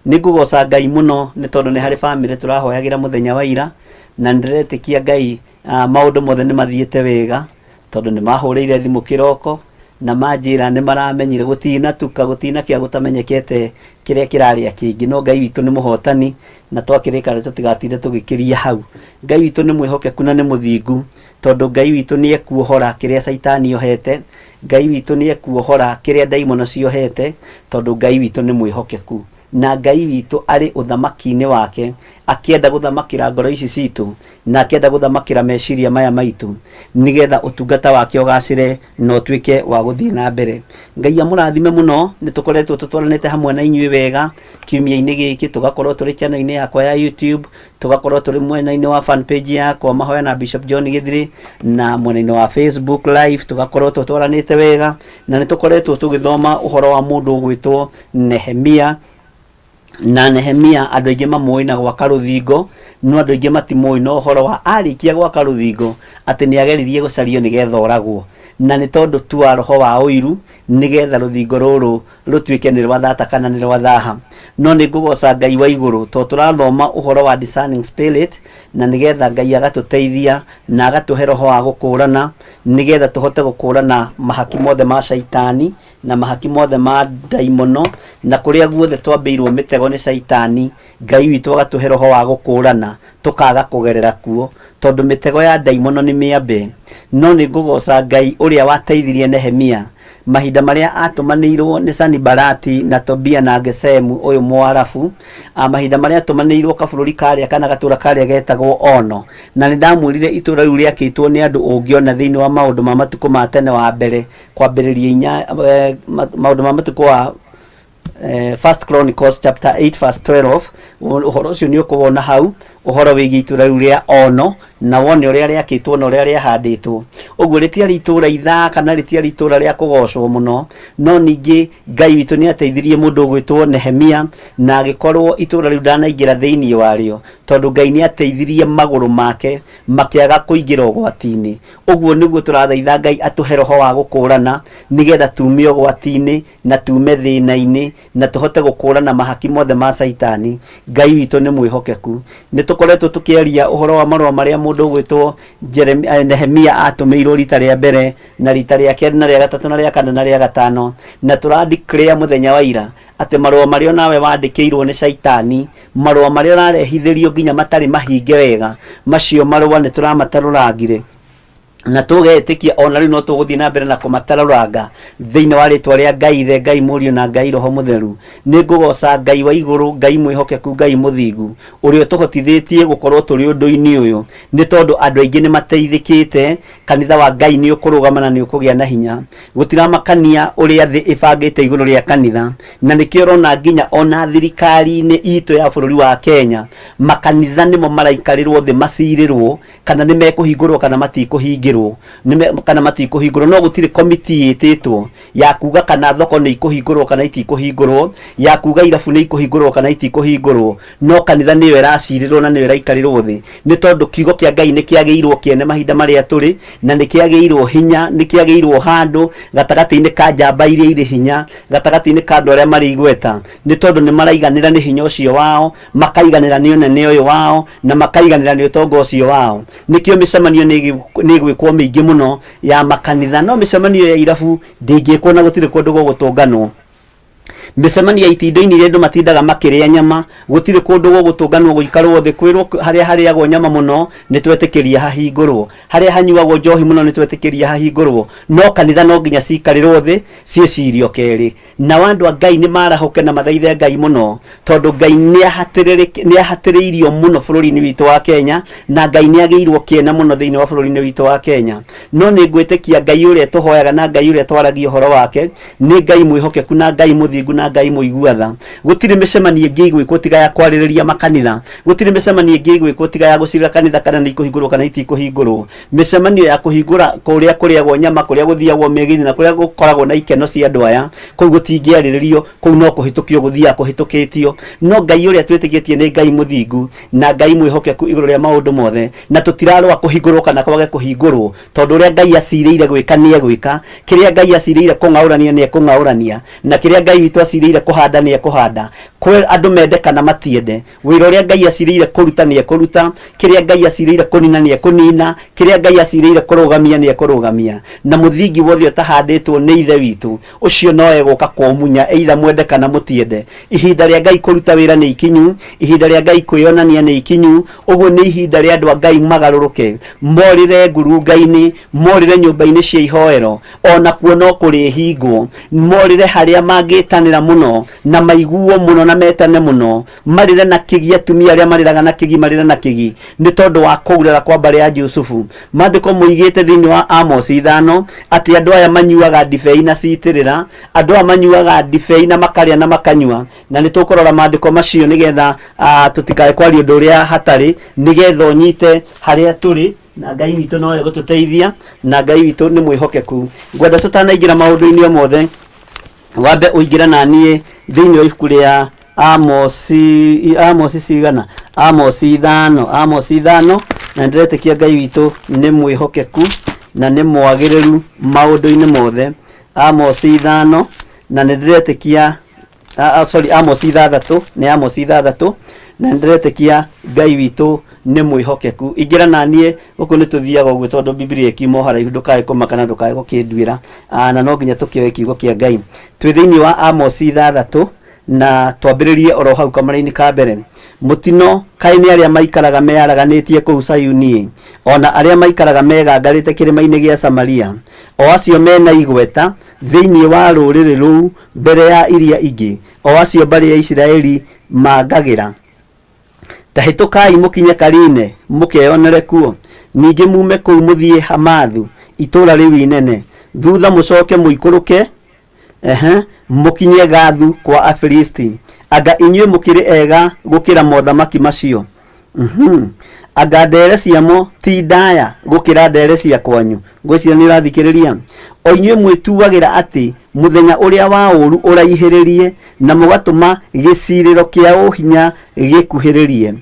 Nĩ ngũgoca Ngai mũno nĩ tondũ nĩ harĩ bamĩrĩ tũrahoyagĩra mũthenya wa ira, na nĩ ndĩretĩkia Ngai maũndũ mothe nĩ mathiĩte wega, tondũ nĩ mahũrĩire thimũ kĩroko, na manjĩra nĩ maramenyire gũtinatuka, gũtinakĩa gũtamenyekete kĩrĩa kĩrarĩa kĩngĩ, no Ngai witũ nĩ mũhotani, na twakĩrĩka tũtigatinde tũgĩkĩria hau. Ngai witũ nĩ mwĩhokeku na nĩ mũthingu, Tondũ Ngai witũ nĩ ekuohora kĩrĩa Caitani ohete, Ngai witũ nĩ ekuohora kĩrĩa ndaimono ciohete, tondũ Ngai witũ nĩ mwĩhokeku. Na Ngai witũ arĩ ũthamaki-inĩ wake, akĩenda gũthamakĩra ngoro ici citũ, na akĩenda gũthamakĩra meciria maya maitũ, nĩgetha ũtungata wake ũgacĩre na ũtuĩke wa gũthiĩ na mbere. Ngai amũrathime mũno, nĩ tũkoretwo tũtwaranĩte hamwe na inyuĩ wega, kiumia-inĩ gĩkĩ, tũgakorwo tũrĩ channel-inĩ yakwa ya YouTube, Tũgakorwo tũrĩ mwena-inĩ wa fan page yakwa Mahoya na Bishop John Gĩthirĩ, na mwena-inĩ wa Facebook live tũgakorwo tũtwaranĩte wega, na nĩ tũkoretwo tũgĩthoma ũhoro wa mũndũ ũgwĩtwo Nehemia. Na Nehemia andũ aingĩ mamũĩ na gwaka rũthingo, no andũ aingĩ matimũĩ na ũhoro wa arĩkia gwaka rũthingo atĩ nĩ ageririe gũcario nĩgetha oragwo, na nĩ tondũ tu wa roho wa ũiru, nĩgetha rũthingo rũrũ rũtuĩke nĩ rwa thata kana nĩ rwa thaha. No nĩ ngũgoca Ngai wa igũrũ tondũ tũrathoma ũhoro wa discerning spirit, na nĩgetha Ngai agatũteithia na agatũhe roho wa gũkũrana, nĩgetha tũhote gũkũrana mahaki mothe ma caitani na mahaki mothe ma ndaimono, na kũrĩa guothe twambĩirwo mĩtego nĩ caitani, Ngai witũ agatũhe roho wa gũkũrana tũkaga kũgerera kuo, tondũ mĩtego ya ndaimono nĩ mĩambe. No nĩ ngũgoca Ngai ũrĩa wateithirie Nehemia mahinda marĩa atũmanĩirwo nĩ Sanibalati na Tobia na Gesemu ũyũ Mũarabu, mahinda marĩa atũmanĩirwo kabũrũri karĩa kana gatũra karĩa getagwo Ono. Na nĩ ndamwĩrire itũra rĩu rĩakĩtwo nĩ andũ ũngĩona thĩinĩ wa maũndũ ma matukũ ma tene wa mbere kwambĩrĩria inya, maũndũ ma matukũ wa First Chronicles chapter 8 verse 12. Ũhoro ũcio nĩ ũkũwona hau, ũhoro wĩgiĩ itũra rĩu rĩa Ono, na wone ũrĩa rĩakĩtwo na ũrĩa rĩahandĩtwo. Ũguo rĩtiarĩ itũra ithaka na rĩtiarĩ itũra rĩa kũgocwo mũno, no ningĩ Ngai witũ nĩ ateithirie mũndũ ũgwĩtwo Nehemia na agĩkorwo itũra rĩu ndanaingĩra thĩinĩ warĩo, tondũ Ngai nĩ ateithirie magũrũ make makĩaga kũingĩra ũgwati-inĩ. Ũguo nĩguo tũrathaitha Ngai atũhe roho wa gũkũrana, nĩgetha tume ũgwati-inĩ na tuume thĩna-inĩ, na tũhote gũkũũrana mahaki mothe ma Caitani. Ngai witũ nĩ mwĩhokeku. Nĩ tũkoretwo tũkĩaria ũhoro wa marũa marĩa mũndũ ũgwĩtwo Nehemia atũmĩirwo rita rĩa mbere, na rita rĩa kerĩ, na rĩa gatatũ, na rĩa kana, na rĩa gatano. Na tũra declare mũthenya wa ira atĩ marũa marĩa onawe wandĩkĩirwo nĩ Caitani, marũa marĩa ũrarehithĩrio nginya matarĩ mahinge wega, macio marũa nĩ tũramatarũrangire. Na tũgetĩkia ona rĩu no tũgũthiĩ na mbere na kũmatarũranga thĩinĩ wa rĩtwa rĩa Ngai Ithe, Ngai Mũriũ na Ngai Roho Mũtheru. Nĩ ngũgoca Ngai wa igũrũ, Ngai mwĩhokeku, Ngai mũthingu, ũrĩa ũtũhotithĩtie gũkorwo tũrĩ ũndũ-inĩ ũyũ, nĩ tondũ andũ aingĩ nĩ mateithĩkĩte. Kanitha wa Ngai nĩ ũkũrũgama na nĩ ũkũgĩa na hinya. Gũtiramakania ũrĩa thĩ ĩbangĩte igũrũ rĩa kanitha, na nĩkĩo ũrona nginya ona thirikari-inĩ itũ ya bũrũri wa Kenya, makanitha nĩmo maraikarĩrwo thĩ macirĩrwo kana nĩ mekũhingũrwo kana matikũhingĩrwo. mekũhingĩrwo kana matikũhingũrwo, no gũtirĩ komiti ĩtĩtwo ya kuga kana thoko nĩ ikũhingũrwo kana itikũhingũrwo, ya kuga irabu nĩ ikũhingũrwo kana itikũhingũrwo. No kanitha nĩyo ĩracirĩrwo na nĩyo ĩraikarĩrwo thĩ, nĩ tondũ kiugo kĩa Ngai nĩ kĩagĩirwo kĩene mahinda marĩa tũrĩ, na nĩ kĩagĩirwo hinya, nĩ kĩagĩirwo handũ gatagatĩ-inĩ ka njamba iria irĩ hinya, gatagatĩ-inĩ ka andũ arĩa marĩ igweta, nĩ tondũ nĩ maraiganĩra nĩ hinya ũcio wao, makaiganĩra nĩ ũnene ũyũ wao, na makaiganĩra nĩ ũtonga ũcio wao. Nĩkĩo mĩcemanio nĩ ĩgwĩkwo mĩingĩ mũno ya makanitha, no mĩcemanio ya irabu ndĩngĩkwo na gũtirĩ kũndũ gũgũtũnganwo. Mĩcemanio ya itindo-inĩ iria andũ matindaga makĩrĩa nyama, gũtirĩ kũndũ gũgũtũnganwo gũikarwo thĩ kwĩrwo harĩa harĩagwo nyama mũno nĩ twetĩkĩria hahingũrwo, harĩa hanyuagwo njohi mũno nĩ twetĩkĩria hahingũrwo, no kanitha no nginya cikarĩrwo thĩ ciĩcirio kerĩ. Nao andũ a Ngai nĩ marahũke na mathaithe Ngai mũno, tondũ Ngai nĩ ahatĩrĩirio mũno bũrũri-inĩ witũ wa Kenya, na Ngai nĩ agĩirwo kĩene mũno thĩinĩ wa bũrũri-inĩ witũ wa Kenya. No nĩ ngwĩtĩkia Ngai ũrĩa tũhoyaga na Ngai ũrĩa twaragia ũhoro wake nĩ Ngai mwĩhokeku na Ngai mũthingu na Ngai mũigua tha. Gũtirĩ mĩcemanio ĩngĩ ĩgwĩkwo tiga ya kwarĩrĩria makanitha. Gũtirĩ mĩcemanio ĩngĩ ĩgwĩkwo tiga ya gũcirĩra kanitha kana nĩ ikũhingũrwo kana itikũhingũrwo. Mĩcemanio ya kũhingũra kũrĩa kũrĩagwo nyama, kũrĩa gũthiagwo mĩgithi na kũrĩa gũkoragwo na ikeno cia andũ aya, kũu gũtingĩarĩrĩrio, kũu no kũhĩtũkio gũthiaga kũhĩtũkĩtio. No Ngai ũrĩa twĩtĩkĩtie nĩ Ngai mũthingu na Ngai mwĩhokeku igũrũ rĩa maũndũ mothe, na tũtirarũa kũhingũrwo kana kwage kũhingũrwo, tondũ ũrĩa Ngai acirĩire gwĩka nĩ egwĩka, kĩrĩa Ngai acirĩire kũng'aũrania nĩ ekũng'aũrania, na kĩrĩa Ngai witũ acirĩire kũhanda nĩ ekũhanda. Kwĩ andũ mende kana matiende, wĩra ũrĩa Ngai acirĩire kũruta nĩ ekũruta, kĩrĩa Ngai acirĩire kũnina nĩ ekũnina, kĩrĩa Ngai acirĩire kũrũgamia nĩ ekũrũgamia. Na mũthingi wothe ũtahandĩtwo nĩ Ithe witũ, ũcio no egũka kũũmunya, either mwende kana mũtiende. Ihinda rĩa Ngai kũruta wĩra nĩ ikinyu, ihinda rĩa Ngai kwĩyonania nĩ ikinyu, ũguo nĩ ihinda rĩa andũ a Ngai magarũrũke, morĩre ngurunga-inĩ, morĩre nyũmba-inĩ cia ihoero, o nakuo no kũrĩhingwo, morĩre harĩa mangĩtanĩra mũno, na maiguo mũno na metane mũno, marĩre na kĩgi, atumia arĩa marĩraga na kĩgi marĩre na kĩgi, nĩ tondũ wa kũgurara kwa mbarĩ ya Jusufu. Maandĩko moigĩte thĩinĩ wa Amosi 5 atĩ andũ aya manyuaga ndibei na citĩrĩra, andũ aya manyuaga ndibei na makarĩa na makanyua, na nĩ tũkũrora maandĩko macio nĩgetha tũtikae kwaria ũndũ ũrĩa hatarĩ, nĩgetha ũnyite harĩa tũrĩ, na Ngai witũ no egũtũteithia, na Ngai witũ nĩ mwĩhokeku. Ngwenda tũtanaingĩra maũndũ-inĩ o mothe, wambe ũingĩre na niĩ thĩinĩ wa ibuku rĩa Amosi, Amosi cigana? Amosi 5, Amosi 5, na nĩndĩretĩkia Ngai witũ nĩ mwĩhokeku na nĩ mwagĩrĩru maũndũ-inĩ mothe. Amosi 5, na nĩndĩretĩkia, sorry, Amosi 6, nĩ Amosi 6, na nĩndĩretĩkia Ngai witũ nĩ mwĩhokeku. Ingĩra na niĩ gũkũ nĩ tũthiaga ũguo tondũ Bibilia ĩkiuma o haraihu, ndũkae kũmaka na ndũkae gũkĩnduĩra, na no nginya tũkĩoe kiugo kĩa Ngai. Twĩ thĩinĩ wa Amosi 6 na twambĩrĩrie oro hau kamũra-inĩ ka mbere. Mũtino kaĩ nĩ arĩa maikaraga meyaraganĩtie kũu Sayuni-ĩ, o na arĩa maikaraga megangarĩte kĩrĩma-inĩ gĩa Samaria, o acio mena igweta thĩinĩ wa rũrĩrĩ rũu mbere ya iria ingĩ, o acio mbarĩ ya Isiraeli mangagĩra. Ta hĩtũkai mũkinye Kaline mũkeyonere kuo, ningĩ muume kũu mũthiĩ Hamathu, itũũra rĩu inene. Thutha mũcoke mũikũrũke, ehe, mũkinye Gathu kwa Afilisti. Anga inyuĩ mũkĩrĩ ega gũkĩra mothamaki macio? Anga ndere ciamo ti ndaya gũkĩra ndere cia kwanyu? Ngwĩciria nĩ ũrathikĩrĩria. O inyuĩ mwĩtuagĩra atĩ mũthenya ũrĩa wa ũũru ũraihĩrĩrie, na mũgatũma gĩcirĩro kĩa ũhinya gĩkuhĩrĩrie.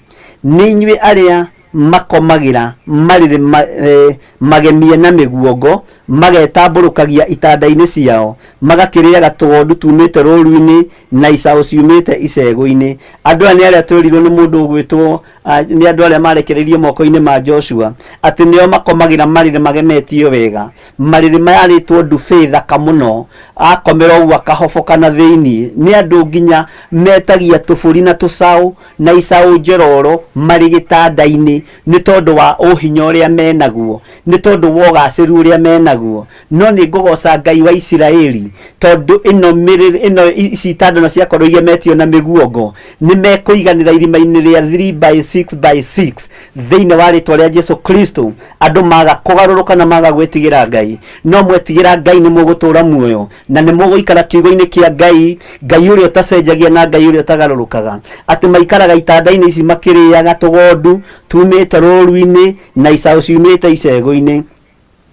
Nĩ inyuĩ arĩa makomagĩra marĩrĩ magemie na mĩguongo, magetambũrũkagia itanda-inĩ ciao, magakĩrĩaga tũgondu tumĩte rũũru-inĩ na icaũ ciumĩte icegũ-inĩ. Andũ aya nĩ arĩa twerirwo nĩ mũndũ ũgwĩtwo, nĩ andũ arĩa marekereirio moko-inĩ ma Joshua, atĩ nĩo makomagĩra marĩrĩ magemetio wega, marĩrĩ mayarĩtwo ndubĩ thaka mũno, akomera ũguo akahoboka na thĩinĩ. Nĩ andũ nginya metagia tũbũri na tũcaũ na icaũ njororo marĩ gĩtanda-inĩ nĩ tondũ wa ũhinya ũrĩa menaguo, nĩ tondũ wa ũgacĩru ũrĩa menaguo. No nĩ ngũgoca Ngai wa Isiraeli tondũ ĩno mĩrĩrĩ, ĩno ici itanda na ciakorwo igemetio na mĩguongo, nĩ mekũiganĩra irima-inĩ rĩa 3 by 6 by 6 thĩinĩ wa rĩtwa rĩa Jesu Kristo. Andũ maga kũgarũrũka na maga gwĩtigĩra Ngai, no mwetigĩra Ngai nĩ mũgũtũũra muoyo na nĩ mũgũikara kiugo-inĩ kĩa Ngai, Ngai ũrĩa ũtacenjagia na Ngai ũrĩa ũtagarũrũkaga. Atĩ maikaraga itanda-inĩ ici makĩrĩaga tũgondu tumĩte rũũru-inĩ na icaũ ciumĩte icegũ-inĩ.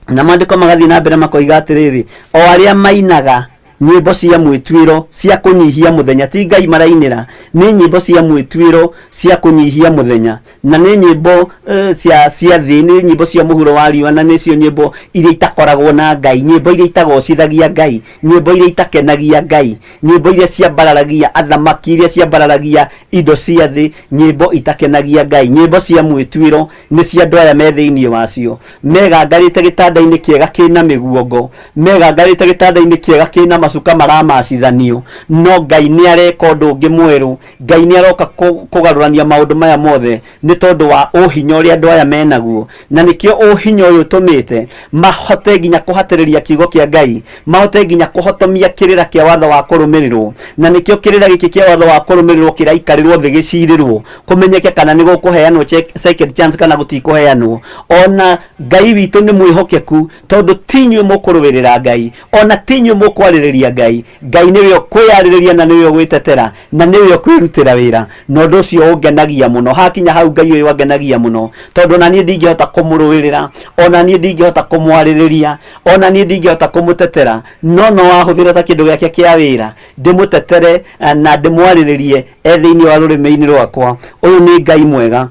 Na maandĩko magathiĩ na mbere makoiga atĩrĩrĩ, o arĩa mainaga nyĩmbo cia mwĩtuĩro cia kũnyihia mũthenya, ti Ngai marainĩra, nĩ nyĩmbo cia mwĩtuĩro cia kũnyihia mũthenya, na nĩ nyĩmbo cia thĩ, nĩ nyĩmbo cia mũhuro wa riũa, na nĩcio nyĩmbo iria itakoragwo na Ngai, nyĩmbo iria itagocithagia Ngai, nyĩmbo iria itakenagia Ngai, nyĩmbo iria ciambararagia athamaki, iria ciambararagia indo cia thĩ, nyĩmbo itakenagia Ngai, nyĩmbo cia mwĩtuĩro nĩ cia andũ aya me thĩinĩ wacio, megangarĩte gĩtanda-inĩ kĩega kĩna mĩguongo, megangarĩte gĩtanda-inĩ kĩega kĩna macuka maramacithanio, no Ngai nĩ areka ũndũ ũngĩ mwerũ. Ngai nĩ aroka kũgarũrania maũndũ maya mothe nĩ tondũ wa ũhinya ũrĩa andũ aya menaguo, na nĩkĩo ũhinya ũyũ ũtũmĩte mahote nginya kũhatĩrĩria kiugo kĩa Ngai, mahote nginya kũhotomia kĩrĩra kĩa watho wa kũrũmĩrĩrwo, na nĩkĩo kĩrĩra gĩkĩ kĩa watho wa kũrũmĩrĩrwo kĩraikarĩrwo thĩ gĩcirĩrwo, kũmenyeke kana nĩ gũkũheanwo second chance kana gũtikũheanwo. Ona Ngai witũ nĩ mwĩhokeku, tondũ ti inyuĩ mũkũrũĩrĩra Ngai, ona ti inyuĩ mũkwarĩrĩria Ngai. Ngai nĩwe ũkwĩyarĩrĩria na nĩwe ũgwĩtetera na nĩwe ũkwĩrutĩra wĩra, na ũndũ ũcio ũngenagia mũno. Hakinya hau Ngai ũyũ angenagia mũno, tondũ ona niĩ ndingĩhota kũmũrũĩrĩra, ona niĩ ndingĩhota kũmwarĩrĩria, ona niĩ ndingĩhota kũmũtetera, no no ahũthĩre ta kĩndũ gĩake kĩa wĩra, ndĩmũtetere na ndĩmwarĩrĩrie e thĩinĩ wa rũrĩmĩ-inĩ rwakwa. Ũyũ nĩ Ngai mwega.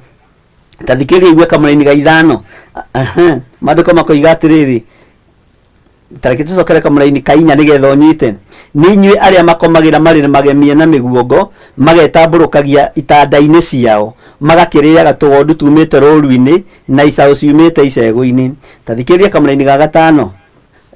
Ta thikĩrĩria igue kamũraini ga ithano. Maandĩko makoiga atĩrĩrĩ, ta reke tũcokere kamũraini ka inya nĩgetha ũnyite. Nĩ inyuĩ arĩa makomagĩra marĩrĩ magemie na mĩguongo, magetambũrũkagia itanda-inĩ ciao, magakĩrĩaga tũgondu tumĩte rũũru-inĩ na icaũ ciumĩte icegũ-inĩ. Ta thikĩrĩria kamũraini ga gatano.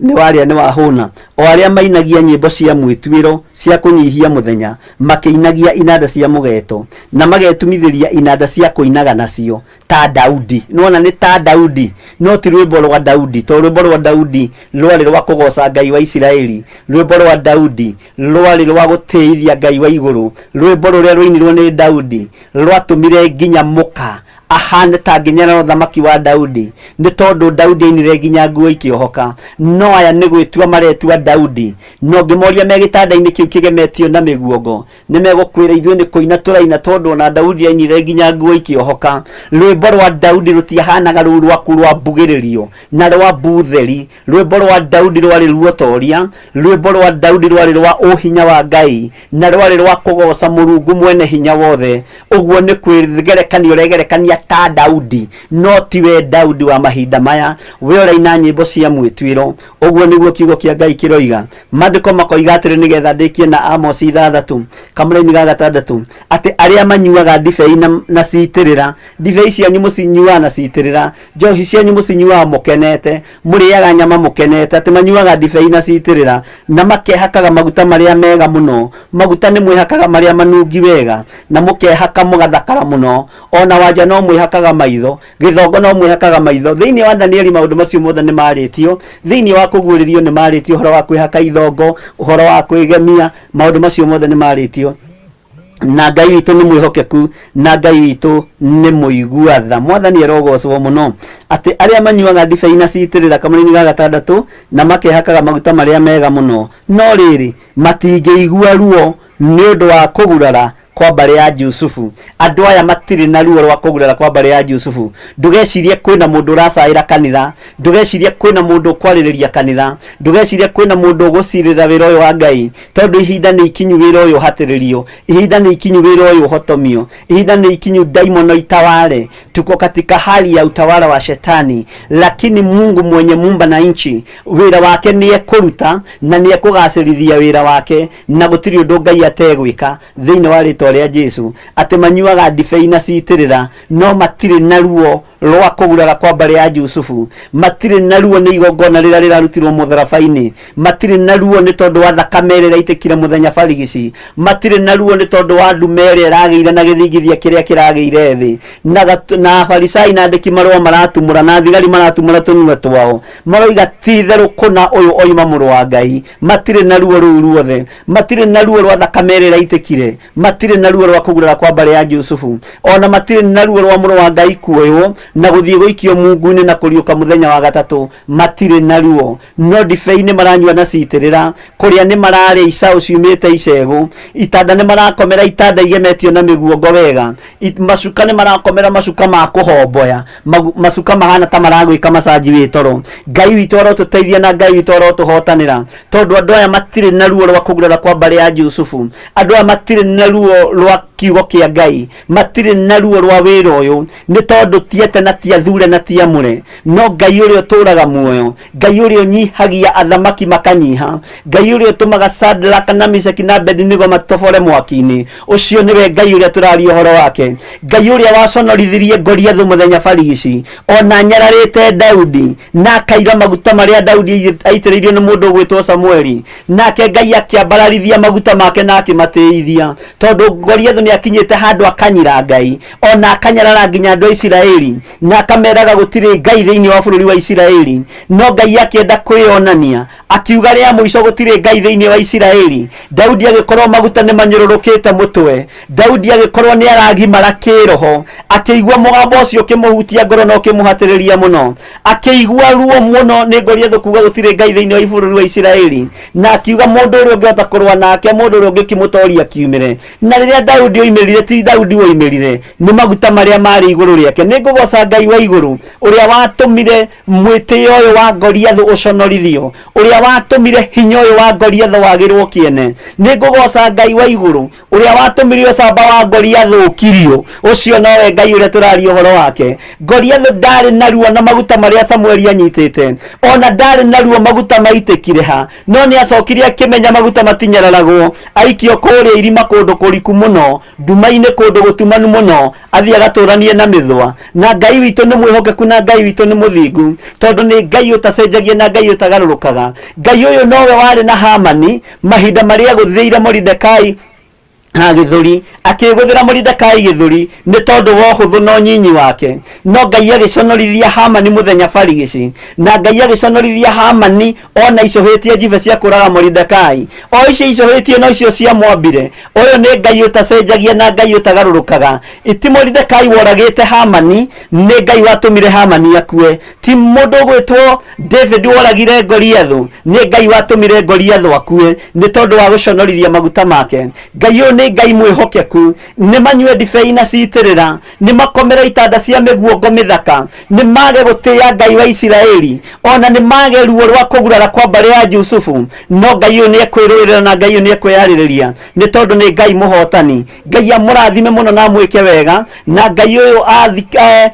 Nĩ warĩa nĩ wahũna. O arĩa mainagia nyĩmbo cia mwĩtuĩro cia kũnyihia mũthenya, makĩinagia inanda cia mũgeeto, na magetumithĩria inanda cia kũinaga nacio, ta Daudi. Nĩwona nĩ ta Daudi, no ti rwĩmbo rwa Daudi, tondũ rwĩmbo rwa Daudi rwarĩ rwa kũgooca Ngai wa Isiraeli, rwĩmbo rwa Daudi rwarĩ rwa gũtĩithia Ngai wa igũrũ, rwĩmbo rũrĩa rwainirwo nĩ Daudi rwatũmire nginya mũka ahane ta nginya ũthamaki wa Daudi, nĩ tondũ Daudi ainire nginya nguo ikĩohoka. No aya nĩ gwĩtua maretua Daudi, no ngĩmoria me gĩtanda-inĩ kĩu kĩgemetio na mĩguongo, nĩ megũkwĩra ithuĩ nĩ kũina tũraina, tondũ ona Daudi ainire nginya nguo ikĩohoka. Rwĩmbo rwa Daudi rũtiahanaga rũu rwaku rwa mbugĩrĩrio na rwa mbutheri. Rwĩmbo rwa Daudi rwarĩ ruotoria, rwĩmbo rwa Daudi rwarĩ rwa ũhinya wa Ngai, na rwarĩ rwa kũgoca Mũrungu mwene hinya wothe. Ũguo nĩ kwĩgerekania ũregerekania ta Daudi, no tiwe Daudi wa mahinda maya, we ũraina nyĩmbo cia mwĩtuĩro. Ũguo nĩguo kiugo kĩa Ngai kĩroiga. Maandĩko makoiga atĩrĩ, nĩgetha ndĩkie na Amosi ithathatũ kamũraini ga gatandatũ, atĩ arĩa manyuaga ndibei na citĩrĩra, ndibei cianyu mũcinyuaga na citĩrĩra, njohi cianyu mũcinyuaga mũkenete, mũrĩaga nyama mũkenete, atĩ manyuaga ndibei na citĩrĩra, na makehakaga maguta marĩa mega mũno, maguta nĩ mwĩhakaga marĩa manungi wega, na mũkehaka mũgathakara mũno, ona wanja no mwĩhakaga maitho, gĩthongo no mwĩhakaga maitho. Thĩinĩ wa Danieli maũndũ macio mothe nĩ marĩtio, thĩinĩ wa kũguũrĩrio nĩ marĩtio, ũhoro wa kwĩhaka ithongo, ũhoro wa kwĩgemia, maũndũ macio mothe nĩ marĩtio. Na Ngai witũ nĩ mwĩhokeku, na Ngai witũ nĩ mũigua tha. Mwathani arogocwo mũno. Atĩ arĩa manyuaga ndibei na citĩrĩra kamũraini ga gatandatũ, na makehakaga maguta marĩa mega mũno, no rĩrĩ, matingĩigua ruo nĩ ũndũ wa kũgurara kwa mbarĩ ya Jusufu. Andũ aya matirĩ na ruo rwa kũgurara kwa mbarĩ ya Jusufu. Ndũgecirie kwĩna mũndũ ũracaĩra kanitha, ndũgecirie kwĩna mũndũ ũkwarĩrĩria kanitha, ndũgecirie kwĩna mũndũ ũgũcirĩra wĩra ũyũ wa Ngai, tondũ ihinda nĩ ikinyu wĩra ũyũ ũhatĩrĩrio, ihinda nĩ ikinyu wĩra ũyũ ũhotomio, ihinda nĩ ikinyu ndaimono itawale. Tuko katika hali ya utawala wa shetani, lakini Mungu mwenye mumba na nchi, wĩra wake nĩ ekũruta na nĩ ekũgacĩrithia wĩra wake, na gũtirĩ ũndũ Ngai ategwĩka thĩinĩ wa rĩtwa rĩa Jesu. Atĩ manyuaga ndibei na citĩrĩra, no matirĩ na ruo rwa kũgurara kwa mbarĩ ya Jusufu, matirĩ na ruo nĩ igongona rĩrĩa rĩrarutirwo mũtharaba-inĩ, matirĩ na ruo nĩ tondũ wa thakame ĩrĩa ĩraitĩkire mũthenya barigici, matirĩ na ruo nĩ tondũ wa ndume ĩrĩa ĩragĩire na gĩthingithia kĩrĩa kĩragĩire thĩ, na Afarisai na andĩki marũa maratumũra na thigari maratumũra tũnua twao, maroiga ti itherũ kũna ũyũ oima mũrũ wa Ngai. Matirĩ na ruo rũu ruothe, matirĩ na ruo rwa thakame ĩrĩa ĩraitĩkire, matirĩ na ruo rwa kũgurara kwa mbarĩ ya Jusufu, ona matirĩ na ruo rwa mũrũ wa Ngai kuoywo. Na gũthiĩ gũikio mungu-inĩ na kũriũka mũthenya wa gatatũ matirĩ na ruo. No ndibei nĩ maranyua na citĩrĩra, kũrĩa nĩ mararĩa icaũ ciumĩte icegũ, itanda nĩ marakomera itanda igemetio na mĩguongo wega, macuka nĩ marakomera macuka ma kũhomboya, macuka mahana ta maragwĩka macanji wĩ toro. Ngai witũ arotũteithia na Ngai witũ arotũhotanĩra, tondũ andũ aya matirĩ na ruo rwa kũgurara kwa mbarĩ ya Jusufu. Andũ aya matirĩ na ruo rwa kiugo kĩa Ngai, matirĩ na ruo rwa wĩra ũyũ, nĩ tondũ tiete na tiathure na tiamũre. No Ngai ũrĩa ũtũraga muoyo, Ngai ũrĩa ũnyihagia athamaki makanyiha, Ngai ũrĩa ũtũmaga Shadraka na Meshaki na Abednego matobore mwaki-inĩ, ũcio nĩwe Ngai ũrĩa tũraria ũhoro wake. Ngai ũrĩa waconorithirie Goliathũ mũthenya barigici, ona anyararĩte Daudi na akaira maguta marĩa Daudi aitĩrĩirio nĩ mũndũ ũgwĩtwo Samueli, nake Ngai akĩambararithia maguta make na akĩmatĩithia, tondũ Goliathũ nĩ akinyĩte handũ akanyira Ngai, ona akanyarara nginya andũ a Isiraeli, na akameraga gũtirĩ Ngai thĩinĩ wa bũrũri wa Isiraeli. No Ngai akĩenda kwĩyonania, akiuga rĩa mũico gũtirĩ Ngai thĩinĩ wa Isiraeli. Daudi agĩkorwo maguta nĩ manyũrũrũkĩte mũtwe, Daudi agĩkorwo nĩ aragimara kĩroho, akĩigua mũgambo ũcio ũkĩmũhutia ngoro na ũkĩmũhatĩrĩria mũno, akĩigua ruo mũno nĩ Goliathũ kuga gũtirĩ Ngai thĩinĩ wa bũrũri wa Isiraeli, na akiuga mũndũ ũrĩa ũngĩhota kũrũa nake, mũndũ ũrĩa ũngĩkĩmũtoria akiumĩre. Na rĩrĩa Daudi oimĩrire, ti Daudi woimĩrire, nĩ maguta marĩa marĩ igũrũ rĩake. Nĩ ngũgoca Ngai wa igũrũ ũrĩa watũmire mwĩtĩo ũyũ wa Goliathũ ũconorithio, ũrĩa watũmire hinya ũyũ wa Goliathũ wagĩrwo kĩene. Nĩ ngũgoca Ngai wa igũrũ ũrĩa watũmire ũcamba wa Goliathũ ũkirio. Ũcio nowe Ngai ũrĩa tũraria ũhoro wake. Goliathũ ndarĩ na ruo na maguta marĩa Samueli anyitĩte, ona ndarĩ na ruo maguta maitĩkire ha, no nĩ acokire akĩmenya maguta matinyararagwo, aikio kũrĩa irima kũndũ kũriku mũno, nduma-inĩ kũndũ gũtumanu mũno, athiĩ agatũranie na mĩthwa. Na Ngai witũ nĩ mwĩhokeku na Ngai witũ nĩ mũthingu, tondũ nĩ Ngai ũtacenjagia na Ngai ũtagarũrũkaga. Ngai ũyũ nowe warĩ na Hamani mahinda marĩa agũthĩire Moridekai na gĩthũri, akĩgũthĩra Moridekai gĩthũri nĩ tondũ wa ũhũthũ na ũnyinyi wake. No Ngai agĩconorithia Hamani mũthenya barigici, na Ngai agĩconorithia Hamani ona icũhĩtie njibe cia kũraga Moridekai, o icio icũhĩtie no icio ciamwambire. Ũyũ nĩ Ngai ũtacenjagia na Ngai ũtagarũrũkaga. Ti Moridekai woragĩte Hamani, nĩ Ngai watũmire Hamani akue. Ti mũndũ ũgwĩtwo David woragire Goliathũ, nĩ Ngai watũmire Goliathũ akue nĩ tondũ wa gũconorithia maguta make. Ngai ũyũ nĩ Ngai mwĩhokeku. Nĩ manyue ndibei na citĩrĩra, nĩ makomere itanda cia mĩguongo mĩthaka, nĩ mage gũtĩĩa Ngai wa Isiraeli, ona nĩ mage ruo rwa kũgurara kwa mbarĩ ya Jusufu. No Ngai ũyũ nĩ ekwĩrũĩrĩra na Ngai ũyũ nĩ ekwĩyarĩrĩria, nĩ tondũ nĩ Ngai mũhotani. Ngai amũrathime mũno na amwĩke wega, na Ngai ũyũ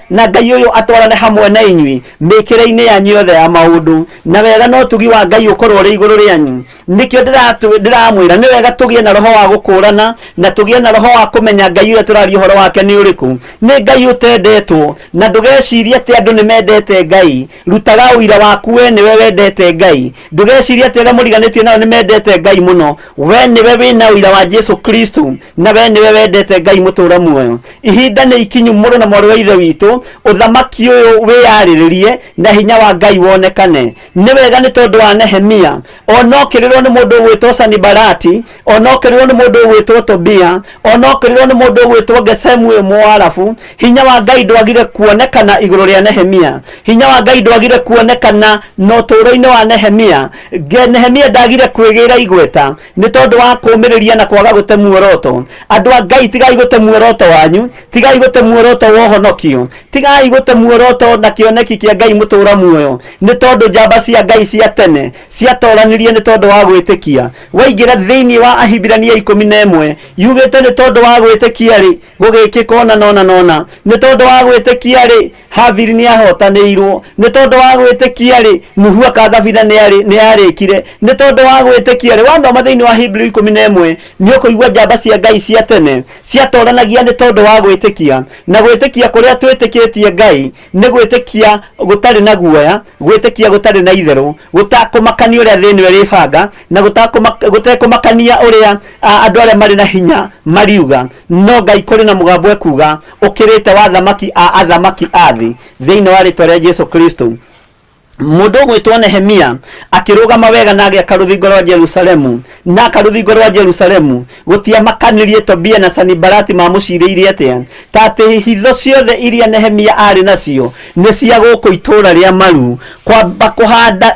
na Ngai ũyũ atwarane hamwe na inyuĩ mĩkĩre-inĩ yanyu yothe ya maũndũ, na wega na ũtugi wa Ngai ũkorwo ũrĩ igũrũ rĩanyu. Nĩkĩo ndĩramwĩra nĩ wega tũgĩe na roho wa gũkũrana, na tũgĩe na roho wa kũmenya Ngai ũrĩa tũraria ũhoro wake nĩ ũrĩkũ. Nĩ Ngai ũtendetwo, na ndũgecirie atĩ andũ nĩ mendete Ngai. Rutaga ũira waku we nĩwe wendete Ngai. Ndũgecirie atĩ arĩa mũriganĩtie nao nĩ mendete Ngai mũno. We nĩwe wĩna ũira wa Jesu Kristo, na we nĩwe wendete Ngai mũtũra muoyo. Ihinda nĩ ikinyu mũrũ na mwarĩ wa Ithe witũ, ũthamaki ũyũ wĩyarĩrĩrie na hinya wa Ngai wonekane. Nĩ wega nĩ tondũ wa Nehemia, ona okĩrĩrwo nĩ mũndũ ũgwĩtwo Sanibalati, ona okĩrĩrwo nĩ mũndũ ũgwĩtwo Tobia, ona okĩrĩrwo nĩ mũndũ ũgwĩtwo Gesemu ũyũ Mũarabu, hinya wa Ngai ndwagire kuonekana igũrũ rĩa Nehemia. Hinya wa Ngai ndwagire kuonekana na ũtũũro-inĩ wa Nehemia. Nehemia ndagire kwĩgĩra igweta nĩ tondũ wa kũũmĩrĩria na kwaga gũte muoroto. Andũ a Ngai, tigai gũte muoroto wanyu, tigai gũte muoroto wa ũhonokio, tigai gũte muoroto na kĩoneki kĩa Ngai mũtũũra muoyo, nĩ tondũ njamba cia Ngai cia tene ciatoranirie nĩ tondũ wa gwĩtĩkia. Waingĩra thĩinĩ wa Ahibirania 11, yugĩte nĩ tondũ wa gwĩtĩkia rĩ, gũgĩkĩka ũna na ũna na ũna. Nĩ tondũ wa gwĩtĩkia rĩ, Habili nĩ ahotanĩirwo. Nĩ tondũ wa gwĩtĩkia rĩ, Nuhu aka thabina nĩ arĩkire. Nĩ tondũ wa gwĩtĩkia rĩ, wathoma thĩinĩ wa Hebrew 11, nĩ ũkũigua njamba cia Ngai cia tene ciatoranagia nĩ tondũ wa gwĩtĩkia. Na gwĩtĩkia kũrĩa twĩtĩkĩtie Ngai nĩ gwĩtĩkia gũtarĩ na guoya, gwĩtĩkia gũtarĩ na itherũ, gũtakũmakania ũrĩa thĩ ĩno ĩrĩbanga, na gũtekũmakania ũrĩa andũ arĩa marĩ na hinya mariuga. No Ngai kũrĩ na mũgambo ekuga ũkĩrĩte wa athamaki a athamaki a thĩ, thĩinĩ wa rĩtwa rĩa Jesu Kristo. Mũndũ ũgwĩtwo Nehemia akĩrũgama wega na agĩaka rũthingo rwa Jerusalemu, na aka rũthingo rwa Jerusalemu gũtiamakanirie Tobia na Sanibalati mamũcirĩirie atĩa, ta atĩ hitho ciothe iria Nehemia arĩ nacio nĩ cia gũkũ itũũra rĩa maru. Kwamba kũhanda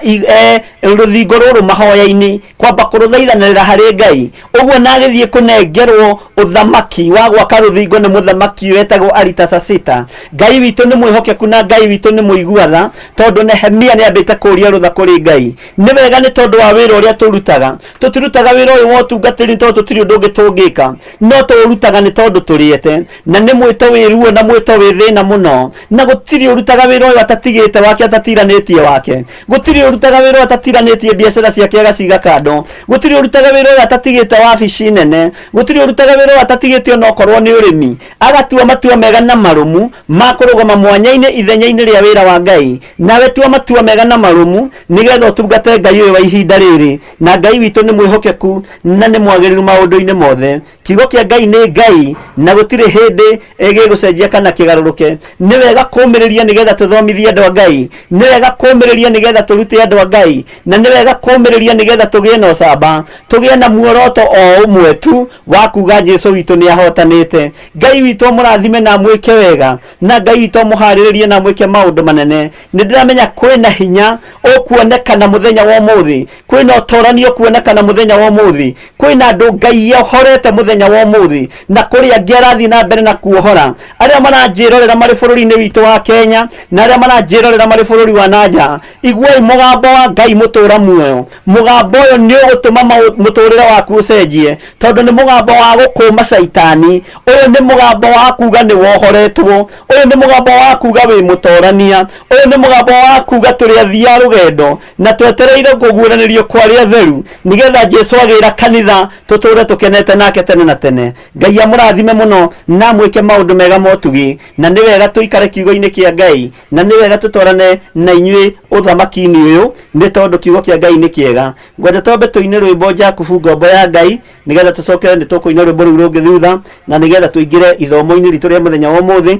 rũthingo rũrũ mahoya-inĩ, kwamba kũrũthaithanĩrĩra harĩ Ngai ũguo, na agĩthiĩ kũnengerwo ũthamaki wa gwaka rũthingo nĩ mũthamaki wetagwo Aritasasita. Ngai witũ nĩ mwĩhokeku na Ngai witũ nĩ mũigua tha, tondũ Nehemia nĩ ambĩte kũũria rũtha kũrĩ Ngai. Nĩ wega nĩ tondũ wa wĩra ũrĩa tũrutaga, tũtirutaga wĩra ũyũ wa ũtungatĩri nĩ tondũ tũtirĩ ũndũ ũngĩ tũngĩka, no tũũrutaga nĩ tondũ tũrĩete, na nĩ mwĩto wĩ ruo na mwĩto wĩ thĩna mũno, na gũtirĩ ũrutaga wĩra ũyũ atatigĩte wake, atatiranĩtie wake. Gũtirĩ ũrutaga wĩra ũyũ atatiranĩtie biacara ciake agaciga kando. Gũtirĩ ũrutaga wĩra ũyũ atatigĩte wabici nene. Gũtirĩ ũrutaga wĩra ũyũ atatigĩte onokorwo nĩ ũrĩmi, agatua matua mega na marũmu ma kũrũgama mwanya-inĩ ithenya-inĩ rĩa wĩra wa Ngai. Nawe tua matua mega na marũmu nĩgetha ũtungate Ngai ũyũ wa ihinda rĩrĩ, na Ngai witũ nĩ mwĩhokeku na nĩ mwagĩrĩru maũndũ-inĩ mothe. Kiugo kĩa Ngai nĩ Ngai na gũtirĩ hĩndĩ gĩgũcenjia kana kĩgarũrũke. Nĩ wega kũmĩrĩria nĩgetha tũthomithie andũ a Ngai, nĩ wega kũmĩrĩria nĩgetha tũrute andũ a Ngai, na nĩ wega kũmĩrĩria nĩgetha tũgĩe na ũcamba, tũgĩe na muoroto o ũmwe tu wa kuga Jesu witũ nĩ ahotanĩte. Ngai witũ amũrathime na amwĩke wega, na Ngai witũ amũharĩrĩrie na amwĩke maũndũ manene. Nĩ ndĩramenya kwĩna hinya ũkuonekana mũthenya wa ũmũthĩ, kwĩna ũtorani ũkuonekana mũthenya wa ũmũthĩ, kwĩna andũ Ngai ohorete mũthenya wa ũmũthĩ, na kũrĩ angĩ arathiĩ na mbere na kuohora. Arĩa maranjĩrorera marĩ bũrũri-inĩ witũ wa Kenya na arĩa maranjĩrorera marĩ bũrũri wa nanja, iguai mũgambo wa Ngai mũtũra muoyo. Mũgambo ũyũ nĩ ũgũtũma mũtũrĩre waku ũcenjie, tondũ nĩ mũgambo wa gũkũma caitani. Ũyũ nĩ mũgambo wa kuga nĩ wohoretwo, ũyũ nĩ mũgambo wa kuga wĩ mũtorania, ũyũ nĩ mũgambo wa kuga tũrĩ athii a rũgendo na twetereire kũguũranĩrio kwa arĩa atheru, nĩgetha Jesu agĩra kanitha tũtũre tũkenete nake tene na tene. Ngai amũrathime mũno na amwĩke maũndũ mega motugi, na nĩ wega tũikare kiugo-inĩ kĩa Ngai, na nĩ wega tũtwarane na inyuĩ ũthamaki-inĩ ũyũ, nĩ tondũ kiugo kĩa Ngai nĩ kĩega. Ngwenda twambe tũine rwĩmbo Jakubu ngombo ya Ngai, nĩgetha tũcokere nĩ tũkũina rwĩmbo rũu rũngĩ thutha, na nĩgetha tũingĩre ithomo-inĩ ritũ rĩa mũthenya wa ũmũthĩ,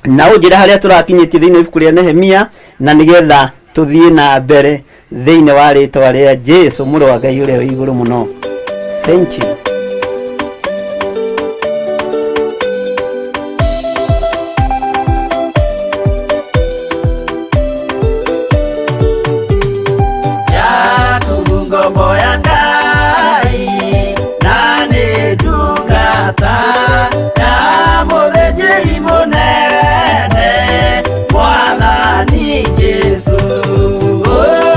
na ũnjĩre harĩa tũrakinyĩtie thĩinĩ wa ibuku rĩa Nehemia, na nĩgetha tũthiĩ na mbere thĩinĩ wa rĩtwa rĩa Jesu mũrũ wa Ngai ũrĩa wĩ igũrũ mũno. Thank you. Jakubu ngombo ya Ngai na nĩ ndungata ya mũthĩnjĩri mũnene Mwathani Jesũ.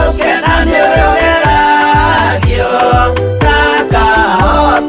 Ũkena nĩ ũrĩa ũgeragio na akahotana.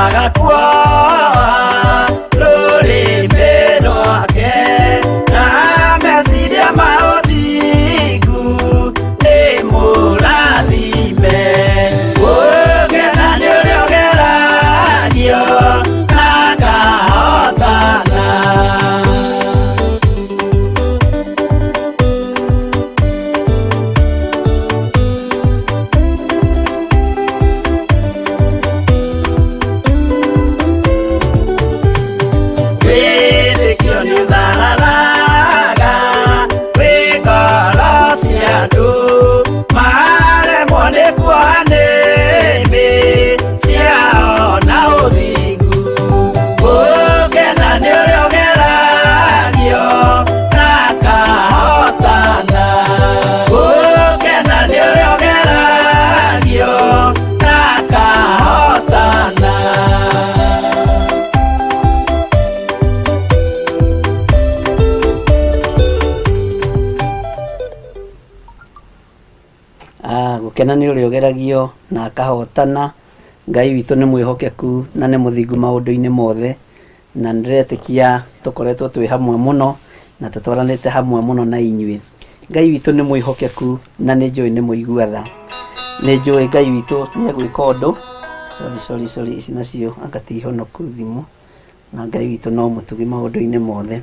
Ũhotaga kuoa rũrĩmĩ rwake na meciria ma ũthingu nĩ mũrathime. Gũkena nĩ ũrĩa ũgeragio na akahotana. Wĩtĩkio nĩ ũthararaga wĩ ngoro cia andũ maremwo nĩ kuoha nĩmĩ ciao na ũthingu. Gũkena nĩ ũrĩa ũgeragio na akahotana. Gũkena nĩ ũrĩa ũgeragio na akahotana. Ah, gũkena nĩ ũrĩa ũgeragio na akahotana. Ngai witũ nĩ mwĩhokeku na nĩ mũthingu maũndũ-inĩ mothe, na nĩndĩretĩkia tũkoretwo twĩ hamwe mũno na tũtwaranĩte hamwe mũno na inyuĩ. Ngai witũ nĩ mwĩhokeku na nĩ njũĩ nĩ mũigua tha. Nĩ njũĩ Ngai witũ nĩ egwĩka ũndũ. Sorry, sorry, sorry, ici nacio anga ti honoku thimũ. Na Ngai witũ no mũtugi maũndũ-inĩ mothe.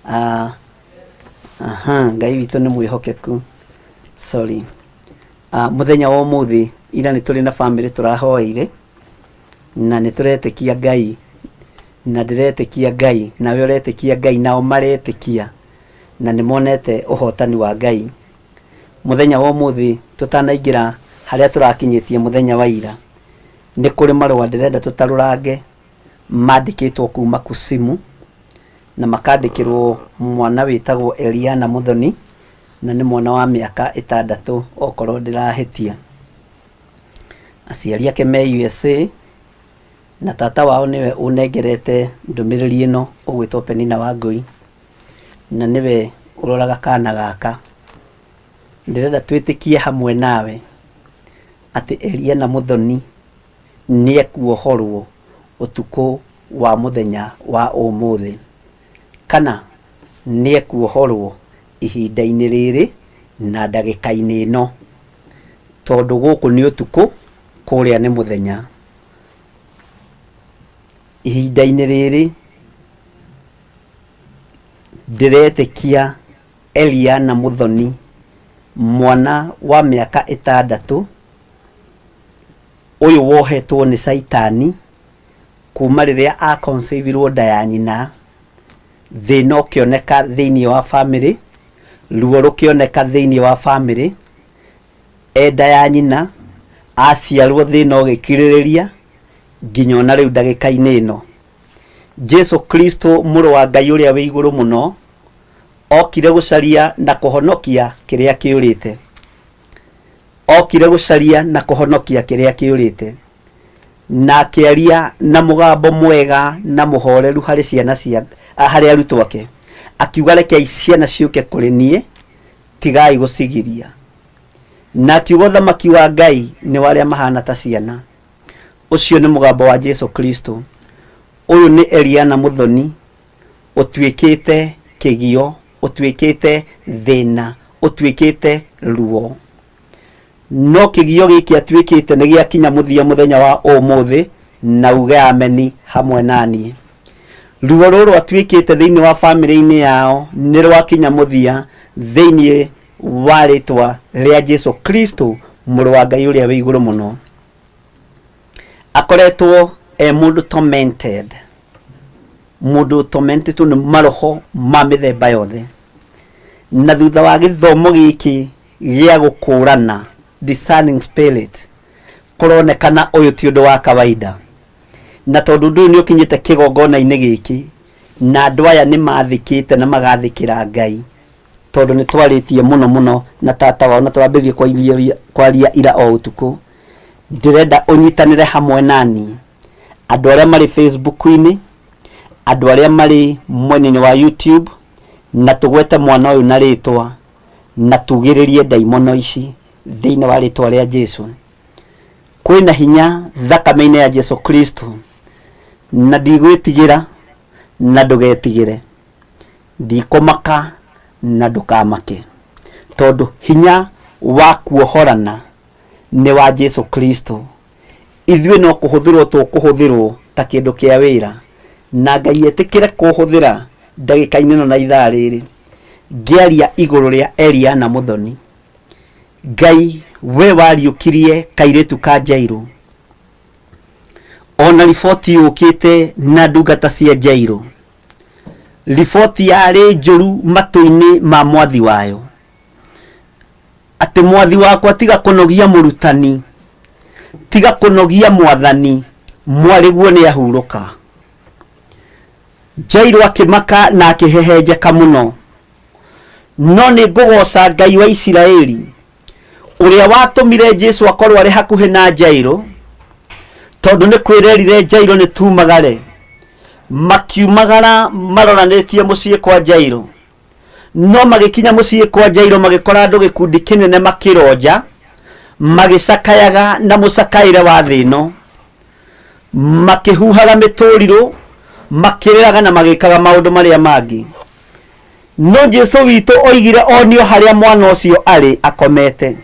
Ah, aha, Ngai witũ nĩ mwĩhokeku. Sorry. Ah, mũthenya wa ũmũthĩ ira nĩ tũrĩ na bamĩrĩ tũrahoeire na nĩ tũretĩkia Ngai na ndĩretĩkia Ngai nawe ũretĩkia Ngai nao maretĩkia na nĩ monete ũhotani wa Ngai. Mũthenya wa ũmũthĩ tũtanaingĩra harĩa tũrakinyĩtie mũthenya wa ira, nĩ kũrĩ marũa ndĩrenda tũtarũrange mandĩkĩtwo kuma Kusimu na makandĩkĩrwo mwana wĩtagwo Eliana Muthoni na nĩ mwana wa mĩaka ĩtandatũ okorwo ndĩrahĩtia. Aciari ake me USA na tata wao nĩwe ũnengerete ndũmĩrĩri ĩno ũgwĩtwo Penina Wangũi na nĩwe ũroraga kana gaka. Ndĩrenda twĩtĩkie hamwe nawe atĩ Eliana Muthoni nĩekuohorwo ũtukũ wa mũthenya wa ũmũthĩ, kana nĩekuohorwo ihinda-inĩ rĩrĩ na ndagĩka-inĩ ĩno, tondũ gũkũ nĩ ũtukũ, kũrĩa nĩ mũthenya. Ihinda-inĩ rĩrĩ ndĩretĩkia Eliana Muthoni, mwana wa mĩaka ĩtandatũ, ũyũ wohetwo nĩ caitani kuma rĩrĩa a conceive-irwo nda ya nyina, thĩna ũkĩoneka thĩinĩ wa bamĩrĩ, ruo rũkĩoneka thĩinĩ wa bamĩrĩ, e nda ya nyina, aciarwo thĩna ũgĩkirĩrĩria nginya ona rĩu ndagĩka-inĩ ĩno. Jesu Kristo mũrũ wa Ngai ũrĩa wĩ igũrũ mũno, okire gũcaria na kũhonokia kĩrĩa kĩũrĩte. Okire gũcaria na kũhonokia kĩrĩa kĩũrĩte. Na akĩaria na mũgambo mwega na mũhoreru harĩ ciana cia harĩ arutwo ake. Akiuga rekei ciana ciũke kũrĩ niĩ, tigai gũcigiria. Na akiuga ũthamaki wa Ngai nĩ wa arĩa mahana ta ciana. Ũcio nĩ mũgambo wa Jesu Kristo. Ũyũ nĩ Eliana Mũthoni ũtuĩkĩte kĩgio, ũtuĩkĩte thĩna, ũtuĩkĩte ruo. No kĩgio gĩkĩ atuĩkĩte nĩ gĩakinya mũthia mũthenya wa ũmũthĩ, na uge ameni hamwe na niĩ. Ruo rũrũ atuĩkĩte thĩinĩ wa bamĩrĩ-inĩ yao nĩ rwakinya mũthia thĩinĩ wa rĩtwa rĩa Jesu Kristo mũrũ wa Ngai ũrĩa wĩ igũrũ mũno. Akoretwo e mũndũ tormented, mũndũ ũtormentĩtwo nĩ maroho ma mĩthemba yothe. Na thutha wa gĩthomo gĩkĩ gĩa gũkũrana discerning spirit, kũronekana ũyũ ti ũndũ wa kawaida. Na tondũ ũndũ ũyũ nĩ ũkinyĩte kĩgongona-inĩ gĩkĩ, na andũ aya nĩ mathĩkĩte na magathĩkĩra Ngai, tondũ nĩ twarĩtie mũno mũno na tata wao na tũrambĩrĩria kwaria ira o ũtukũ. Ndĩrenda ũnyitanĩre hamwe nani, andũ arĩa marĩ Facebook-inĩ, andũ arĩa marĩ mwena-inĩ wa YouTube, na tũgwete mwana ũyũ na rĩtwa, na tugĩrĩrie ndaimono ici thĩinĩ wa rĩtwa rĩa Jesu. Kwĩna hinya thakame-inĩ ya Jesu Kristo. Na ndigwĩtigĩra na ndũgetigĩre, ndikũmaka na ndũkamake, tondũ hinya wa kuohorana nĩ wa Jesu Kristo. Ithuĩ no kũhũthĩrwo tũkũhũthĩrwo ta kĩndũ kĩa wĩra, na Ngai etĩkĩre kũhũthĩra ndagĩka-inĩ ĩno na ithaa rĩrĩ ngĩaria igũrũ rĩa Eliana Muthoni. Ngai we wariũkirie kairĩtu ka Jairũ, ona riboti yũkĩte na ndungata cia Jairũ, riboti yarĩ njũru matũ-inĩ ma mwathi wayo, atĩ mwathi wakwa tiga kũnogia mũrutani, tiga kũnogia mwathani, mwarĩguo nĩ ahurũka. Jairũ akĩmaka na akĩhehenjeka mũno, no nĩ ngũgoca Ngai wa Isiraeli ũrĩa watũmire Jesu akorwo arĩ hakuhĩ na Jairũ, tondũ nĩ kwĩrerire Jairũ nĩ tumagare. Makiumagara maroranĩtie mũciĩ kwa Jairũ, no magĩkinya mũciĩ kwa Jairũ magĩkora andũ gĩkundi kĩnene makĩronja, magĩcakayaga na mũcakaĩre wa thĩ ĩno, makĩhuhaga mĩtũrirũ, makĩrĩraga na magĩkaga maũndũ marĩa mangĩ. No Jesu witũ oigire onio harĩa mwana ũcio arĩ akomete.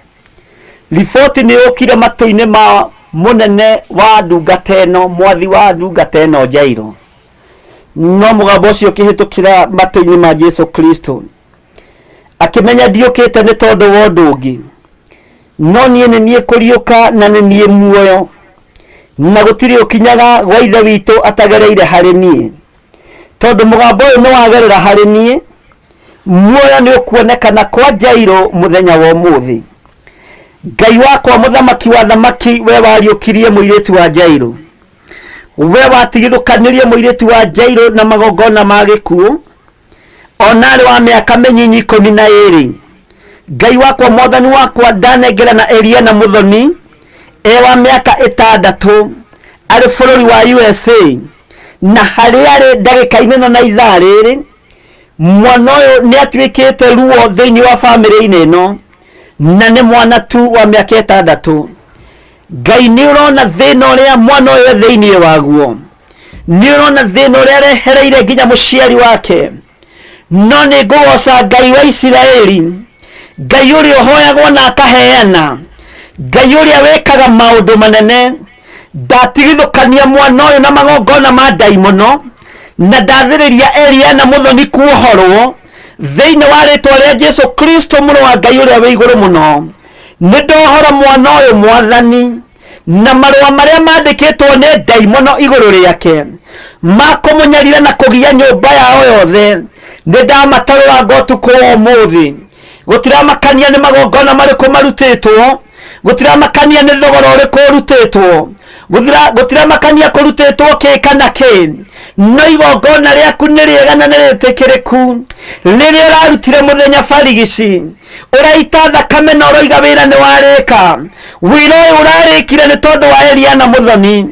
Riboti nĩ yũkire matũ-inĩ ma mũnene wa ndungata ĩno, mwathi wa ndungata ĩno Jairũ. No mũgambo ũcio ũkĩhĩtũkĩra matũ-inĩ ma Jesu Kristo, akĩmenya ndiũkĩte nĩ tondũ wa ũndũ ũngĩ, no niĩ nĩ niĩ kũriũka na nĩ niĩ muoyo, na gũtirĩ ũkinyaga gwa Ithe witũ atagereire harĩ niĩ. Tondũ mũgambo ũyũ nĩ wagerera harĩ niĩ, muoyo nĩ ũkuonekana kwa Jairũ mũthenya wa ũmũthĩ. Ngai wakwa, mũthamaki wa thamaki, we wariũkirie mũirĩtu wa Jairũ, we watigithũkanirie mũirĩtu wa Jairũ na magongona ma gĩkuũ, ona arĩ wa mĩaka mĩnyinyi 12. Ngai wakwa, mwathani wakwa, ndanengera na Eliana Muthoni e wa mĩaka 6 arĩ bũrũri wa USA, na harĩa arĩ ndagĩka-inĩ ĩno na ithaa rĩrĩ, mwana ũyũ nĩ atuĩkĩte ruo thĩinĩ wa bamĩrĩ-inĩ ĩno, na nĩ mwana tu wa mĩaka 6. Ngai nĩ ũrona thĩna ũrĩa mwana ũyũ e thĩinĩ waguo, nĩ ũrona thĩna ũrĩa arehereire nginya mũciari wake, no nĩ ngũgoca Ngai wa Isiraeli, Ngai ũrĩa ũhoyagwo na akaheana, Ngai ũrĩa wĩkaga maũndũ manene. Ndatigithũkania mwana ũyũ na magongona ma ndaimono, na ndathĩrĩria Eliana Muthoni kuohorwo thĩinĩ wa rĩtwa rĩa Jesu Kristo mũrũ wa Ngai ũrĩa wĩ igũrũ mũno. Nĩ ndohora mwana ũyũ mwathani, na marũa marĩa mandĩkĩtwo nĩ ndaimono igũrũ rĩake ma kũmũnyarira na kũgia nyũmba yao yothe, nĩ ndamatarũranga ũtukũ wa ũmũthĩ. Gũtiramakania nĩ magongona marĩkũ marutĩtwo, gũtiramakania nĩ thogora ũrĩkũ ũrutĩtwo, gũtiramakania kũrutĩtwo kĩ kana kĩ, no igongona rĩaku nĩ rĩega na nĩ rĩtĩkĩrĩku. Rĩrĩa ũrarutire mũthenya barigici, ũraita thakame na ũroiga wĩra nĩ warĩka. Wĩra ũyũ ũrarĩkire nĩ tondũ wa Eliana Muthoni,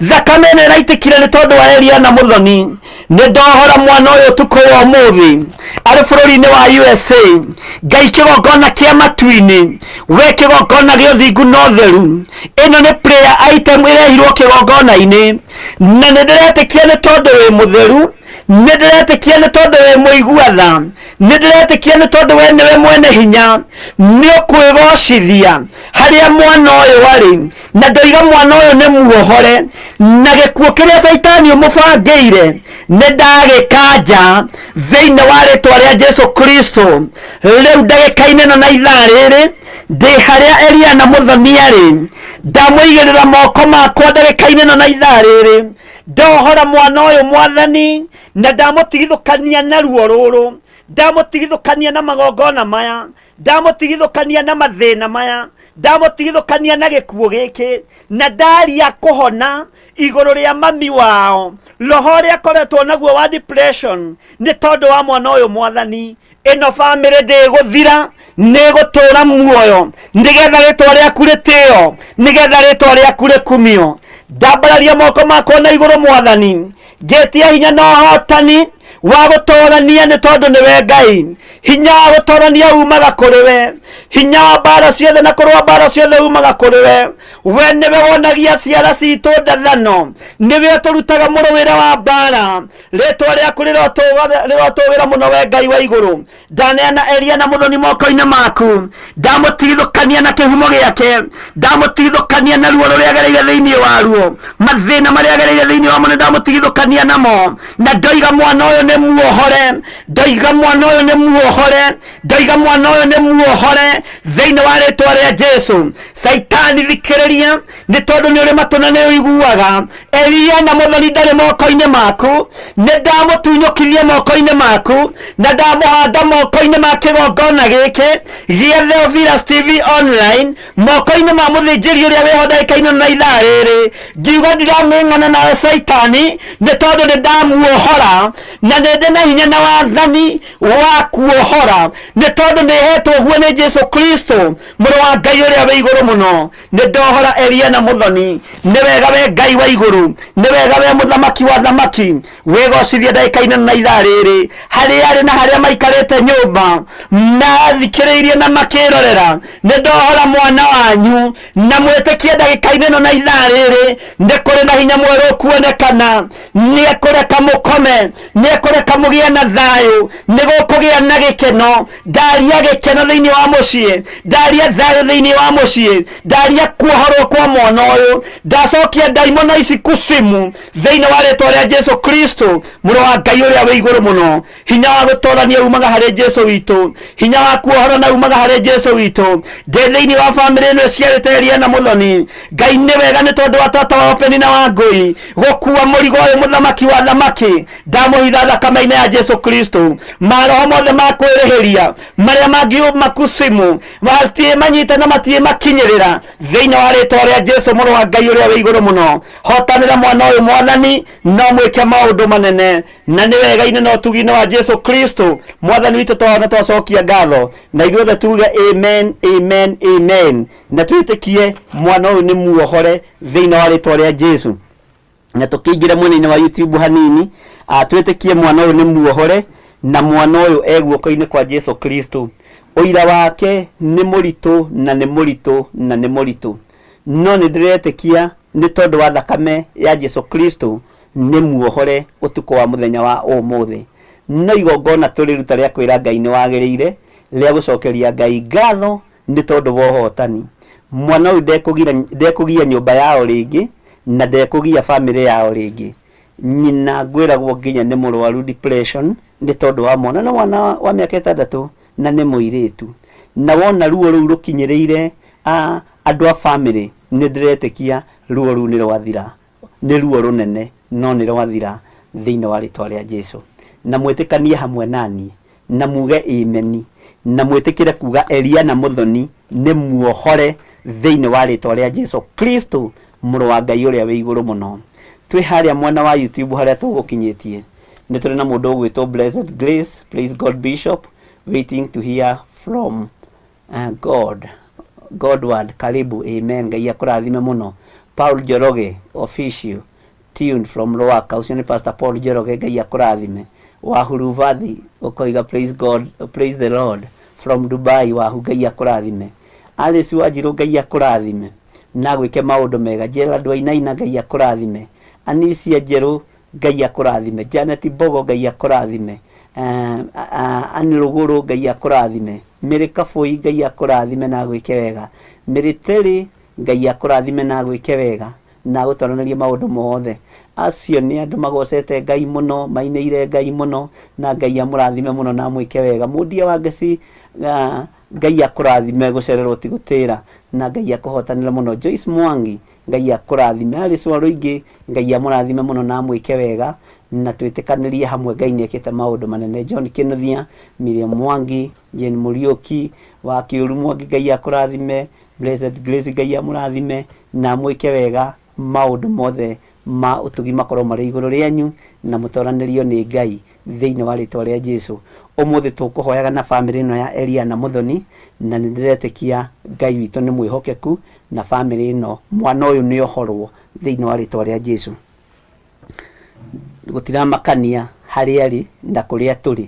thakame ĩno ĩraitĩkire nĩ tondũ wa Eliana Muthoni. Nĩ ndohora mwana ũyũ ũtukũ wa ũmũthĩ arĩ bũrũri-inĩ wa USA. Ngai kĩgongona kĩa matu-inĩ, we kĩgongona gĩa ũthingu na ũtheru, ĩno nĩ prayer item ĩrehirwo kĩgongona-inĩ, na nĩ ndĩretĩkia nĩ tondũ wĩ mũtheru, nĩ ndĩretĩkia nĩ tondũ wĩ mũigua tha, nĩ ndĩretĩkia nĩ tondũ we nĩwe mwene hinya, nĩ ũkwĩgocithia harĩa mwana ũyũ arĩ, na ndoiga mwana ũyũ nĩ muohore, na gĩkuũ kĩrĩa Caitani ũmũbangĩire nĩ ndagĩkanja thĩinĩ wa rĩtwa rĩa Jesu Kristo. Rĩu ndagĩka-inĩ ĩno na ithaa rĩrĩ ndĩ harĩa Eliana Muthoni arĩ, ndamũigĩrĩra moko makwa ndagĩka-inĩ ĩno na ithaa rĩrĩ, ndohora mwana ũyũ mwathani, na ndamũtigithũkania na ruo rũrũ, ndamũtigithũkania na magongona maya, ndamũtigithũkania na mathĩna maya, ndamũtigithũkania na gĩkuũ gĩkĩ, na ndaria kũhona igũrũ rĩa mami wao, roho ũrĩa akoretwo naguo wa depression nĩ tondũ wa mwana ũyũ mwathani. Ĩno bamĩrĩ ndĩgũthira, nĩgũtũra muoyo, nĩgetha rĩtwa rĩaku rĩtĩo, nĩgetha rĩtwa rĩaku rĩkumio. Ndambararia moko makwa na igũrũ mwathani, ngĩtia hinya na ũhotani Wa gũtũrania nĩ tondũ nĩwe Ngai. Hinya wa gũtũrania umaga kũrĩ we. Hinya wa mbara ciothe na kũrũa mbara ciothe umaga kũrĩ we. We nĩwe wonagia ciara citũ ndathano, nĩwe ũtũrutaga mũrũwĩre wa mbara. Rĩtwa rĩaku rĩrotũgĩra mũno, we Ngai wa igũrũ. Ndaneana Elia na Mũthoni moko-inĩ maku, ndamũtigithũkania na kĩhumo gĩake, ndamũtigithũkania na ruo rũrĩa agereire thĩinĩ waruo, mathĩna marĩa agereire thĩinĩ wamo, nĩ ndamũtigithũkania namo. Na ndoiga mwana ũyũ nĩ muohore, ndoiga mwana ũyũ nĩ muohore, ndoiga mwana ũyũ nĩ muohore thĩinĩ wa rĩtwa rĩa Jesu. Caitani, thikĩrĩria, nĩ tondũ nĩ ũrĩ matũ na nĩ ũiguaga. Elia na Mũthoni ndarĩ moko-inĩ maku. Nĩ ndamũtunyũkithia moko-inĩ maku na ndamũhanda moko-inĩ ma kĩgongona gĩkĩ gĩa Theophilus TV Online, moko-inĩ ma mũthĩnjĩri ũrĩa wĩho ndagĩka-inĩ na ithaa rĩrĩ. Ngiuga ndiramĩng'ana nawe Caitani, nĩ tondũ nĩ ndamuohora na nĩ ndĩ na hinya na wathani wa kuohora, nĩ tondũ nĩ hetwo guo nĩ Jesu Kristo, mũrũ wa Ngai ũrĩa wĩ igũrũ mũno. Nĩ ndohora Elia na Mũthoni. Nĩ wega, we Ngai wa igũrũ, nĩ wega, we mũthamaki wa thamaki. Wĩgocithie ndagĩka-inĩ na ithaa rĩrĩ, harĩa arĩ na harĩa maikarĩte nyũmba mathikĩrĩirie na makĩrorera. Nĩ ndohora mwana wanyu, na mwĩtĩkie ndagĩka-inĩ ĩno na ithaa rĩrĩ nĩ kũrĩ na hinya mwerũ ũkuonekana. Nĩ ekũreka mũkome, nĩ ekũreka mũgĩe na thayũ, nĩ gũkũgĩa na gĩkeno. Ndaria gĩkeno thĩinĩ wa mũciĩ, ndaria thayũ thĩinĩ wa mũciĩ, ndaria kuohorwo kwa mwana ũyũ. Ndacokia ndaimono ici kucimu thĩinĩ wa rĩtwa rĩa Jesu Kristo, mũrũ wa Ngai ũrĩa wĩ igũrũ mũno. Hinya wa gũtorania umaga harĩ Jesu witũ, hinya wa kuohorana umaga harĩ Jesu witũ. Ndĩ thĩinĩ wa bamĩrĩ ĩno ĩciarĩte Elia na Mũthoni. Ngai nĩ wega, nĩ tondũ wa tata wao Penina wa Ngũi gũkua mũrigo ũyũ. Mũthamaki wa thamaki, ndamũhitha thakame-inĩ ya Jesu Kristo. Maroho mothe ma kwĩrĩhĩria marĩa mangiuma kucimu matirĩ manyita na matirĩ makinyĩrĩra thĩinĩ wa rĩtwa rĩa Jesu, mũrũ wa Ngai ũrĩa wĩ igũrũ mũno. Hotanĩra mwana ũyũ, Mwathani, no mwĩke maũndũ manene. Na nĩ wega-inĩ na ũtugi-inĩ wa Jesu Kristo Mwathani witũ twahona, twacokia ngatho, na ithuothe tuge amen, amen, amen, na twĩtĩkie mwana ũyũ nĩ muohore thĩinĩ wa rĩtwa rĩa Jesu. Na tũkĩingĩre mwena-inĩ wa YouTube hanini, twĩtĩkie mwana ũyũ nĩ muohore na mwana ũyũ e guoko-inĩ kwa Jesu Kristo. Ũira wake nĩ mũritũ na nĩ mũritũ na nĩ mũritũ, no nĩ ndĩretĩkia nĩ tondũ wa thakame ya Jesu Kristo nĩ muohore ũtukũ wa mũthenya wa ũmũthĩ. No igongona tũrĩruta rĩa kwĩra Ngai nĩ wagĩrĩire, rĩa gũcokeria Ngai ngatho nĩ tondũ wa ũhotani. Mwana ũyũ ndekũgia nyũmba yao rĩngĩ na ndekũgia bamĩrĩ yao rĩngĩ. Nyina ngwĩragwo nginya nĩ mũrwaru depression nĩ tondũ wa mwana. Nĩ mwana wa mĩaka 6 na nĩ mũirĩtu. Na wona ruo rũu rũkinyĩrĩire andũ a bamĩrĩ, nĩ ndĩretĩkia ruo rũu nĩ rwathira. Nĩ ruo rũnene, no nĩ rwathira thĩinĩ wa rĩtwa rĩa Jesu. Na mwĩtĩkanie hamwe naniĩ na muge ameni, na mwĩtĩkĩre kuga Elia na Mũthoni nĩ muohore thĩinĩ wa rĩtwa rĩa Jesu Kristo, mũrũ wa Ngai ũrĩa wĩ igũrũ mũno. Twĩ harĩa mwena wa YouTube harĩa tũgũkinyĩtie, nĩ tũrĩ na mũndũ ũgwĩtwo Blessed Grace. Praise God, Bishop, waiting to hear from God. Godward, karibu. Amen, Ngai akũrathime mũno. Paul Njoroge Official, tuned from Ruaka. Ũcio nĩ Pastor Paul Njoroge, Ngai akũrathime. Wahurubathi ũkoiga praise God, praise the Lord from Dubai. Wahu, Ngai akũrathime. Alice Wanjirũ, Ngai akũrathime na gwĩke maũndũ mega. Gerald Wainaina, Ngai akũrathime. Anisia Njerũ, Ngai akũrathime. Janet Mbogo, Ngai akũrathime. Anne Rũgũrũ, Ngai akũrathime. Mary Kabũi, Ngai akũrathime na agwĩke wega. Mary Terry, Ngai akũrathime na agwĩke wega na agũtwaranĩrie maũndũ mothe. Acio nĩ andũ magocete Ngai mũno, mainĩire Ngai mũno, na Ngai amũrathime mũno na amwĩke wega. Mũndia wa Ngeci, Ngai akũrathime, gũcererwo ti gũtĩra, na Ngai akũhotanĩre mũno. Joyce Mwangi, Ngai akũrathime. Alice Waruingĩ, Ngai amũrathime mũno na amwĩke wega, na twĩtĩkanĩrie hamwe Ngai nĩ ekĩte maũndũ manene. John Kĩnuthia, Miriam Mwangi, Jane Mũriũki wa Kĩũru Mwangi, Ngai akũrathime. Blessed Grace, Ngai amũrathime na amwĩke wega, maũndũ mothe ma ũtugi makorwo marĩ igũrũ rĩanyu na mũtoranĩrio nĩ Ngai thĩinĩ wa rĩtwa rĩa Jesu. Ũmũthĩ tũkũhoyaga na bamĩrĩ ĩno ya Elia na Mũthoni, na nĩ ndĩretĩkia Ngai witũ nĩ mwĩhokeku na bamĩrĩ ĩno mwana ũyũ nĩ ohorwo thĩinĩ wa rĩtwa rĩa Jesu. Gũtiramakania. Harĩa arĩ na kũrĩa tũrĩ,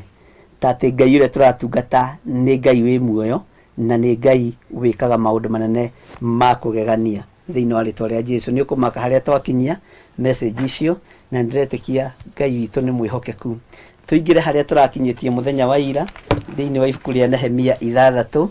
ta atĩ Ngai ũrĩa tũratungata nĩ Ngai wĩ muoyo na nĩ Ngai wĩkaga maũndũ manene ma kũgegania thĩinĩ wa rĩtwa rĩa Jesu. Nĩ ũkũmaka harĩa twakinyia message icio, na nĩndĩretĩkia Ngai witũ nĩ mwĩhokeku. Tũingĩre harĩa tũrakinyĩtie mũthenya wa ira thĩinĩ wa ibuku rĩa Nehemia 6,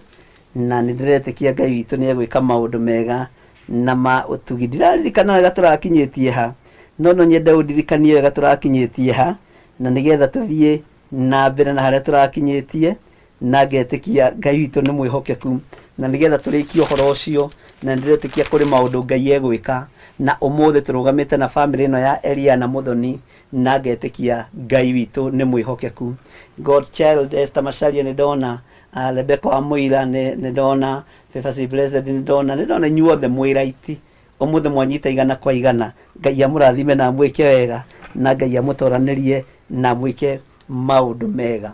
na nĩndĩretĩkia Ngai witũ nĩ egwĩka maũndũ mega na ma ũtugi. Ndiraririkana wega tũrakinyĩtie ha, no no nyende ũndirikanie wega tũrakinyĩtie ha, na nĩgetha tũthiĩ na mbere na harĩa tũrakinyĩtie, na ngetĩkia Ngai witũ nĩ mwĩhokeku, na nĩgetha tũrĩkie ũhoro ũcio, na nĩndĩretĩkia kũrĩ maũndũ Ngai egwĩka, na ũmũthĩ tũrũgamĩte na bamĩrĩ ĩno ya Eliana Muthoni, na ngetĩkia Ngai witũ nĩ mwĩhokeku. God child Esther Macharia nĩ ndona, Rebecca wa Mũira nĩ ndona, Favor C Blessed nĩ ndona, nĩ ndona inyuothe mwĩ right. Ũmũthĩ mwanyita igana kwa igana. Ngai amũrathime na amwĩke wega, na Ngai amũtoranĩrie na amwĩke maũndũ mega.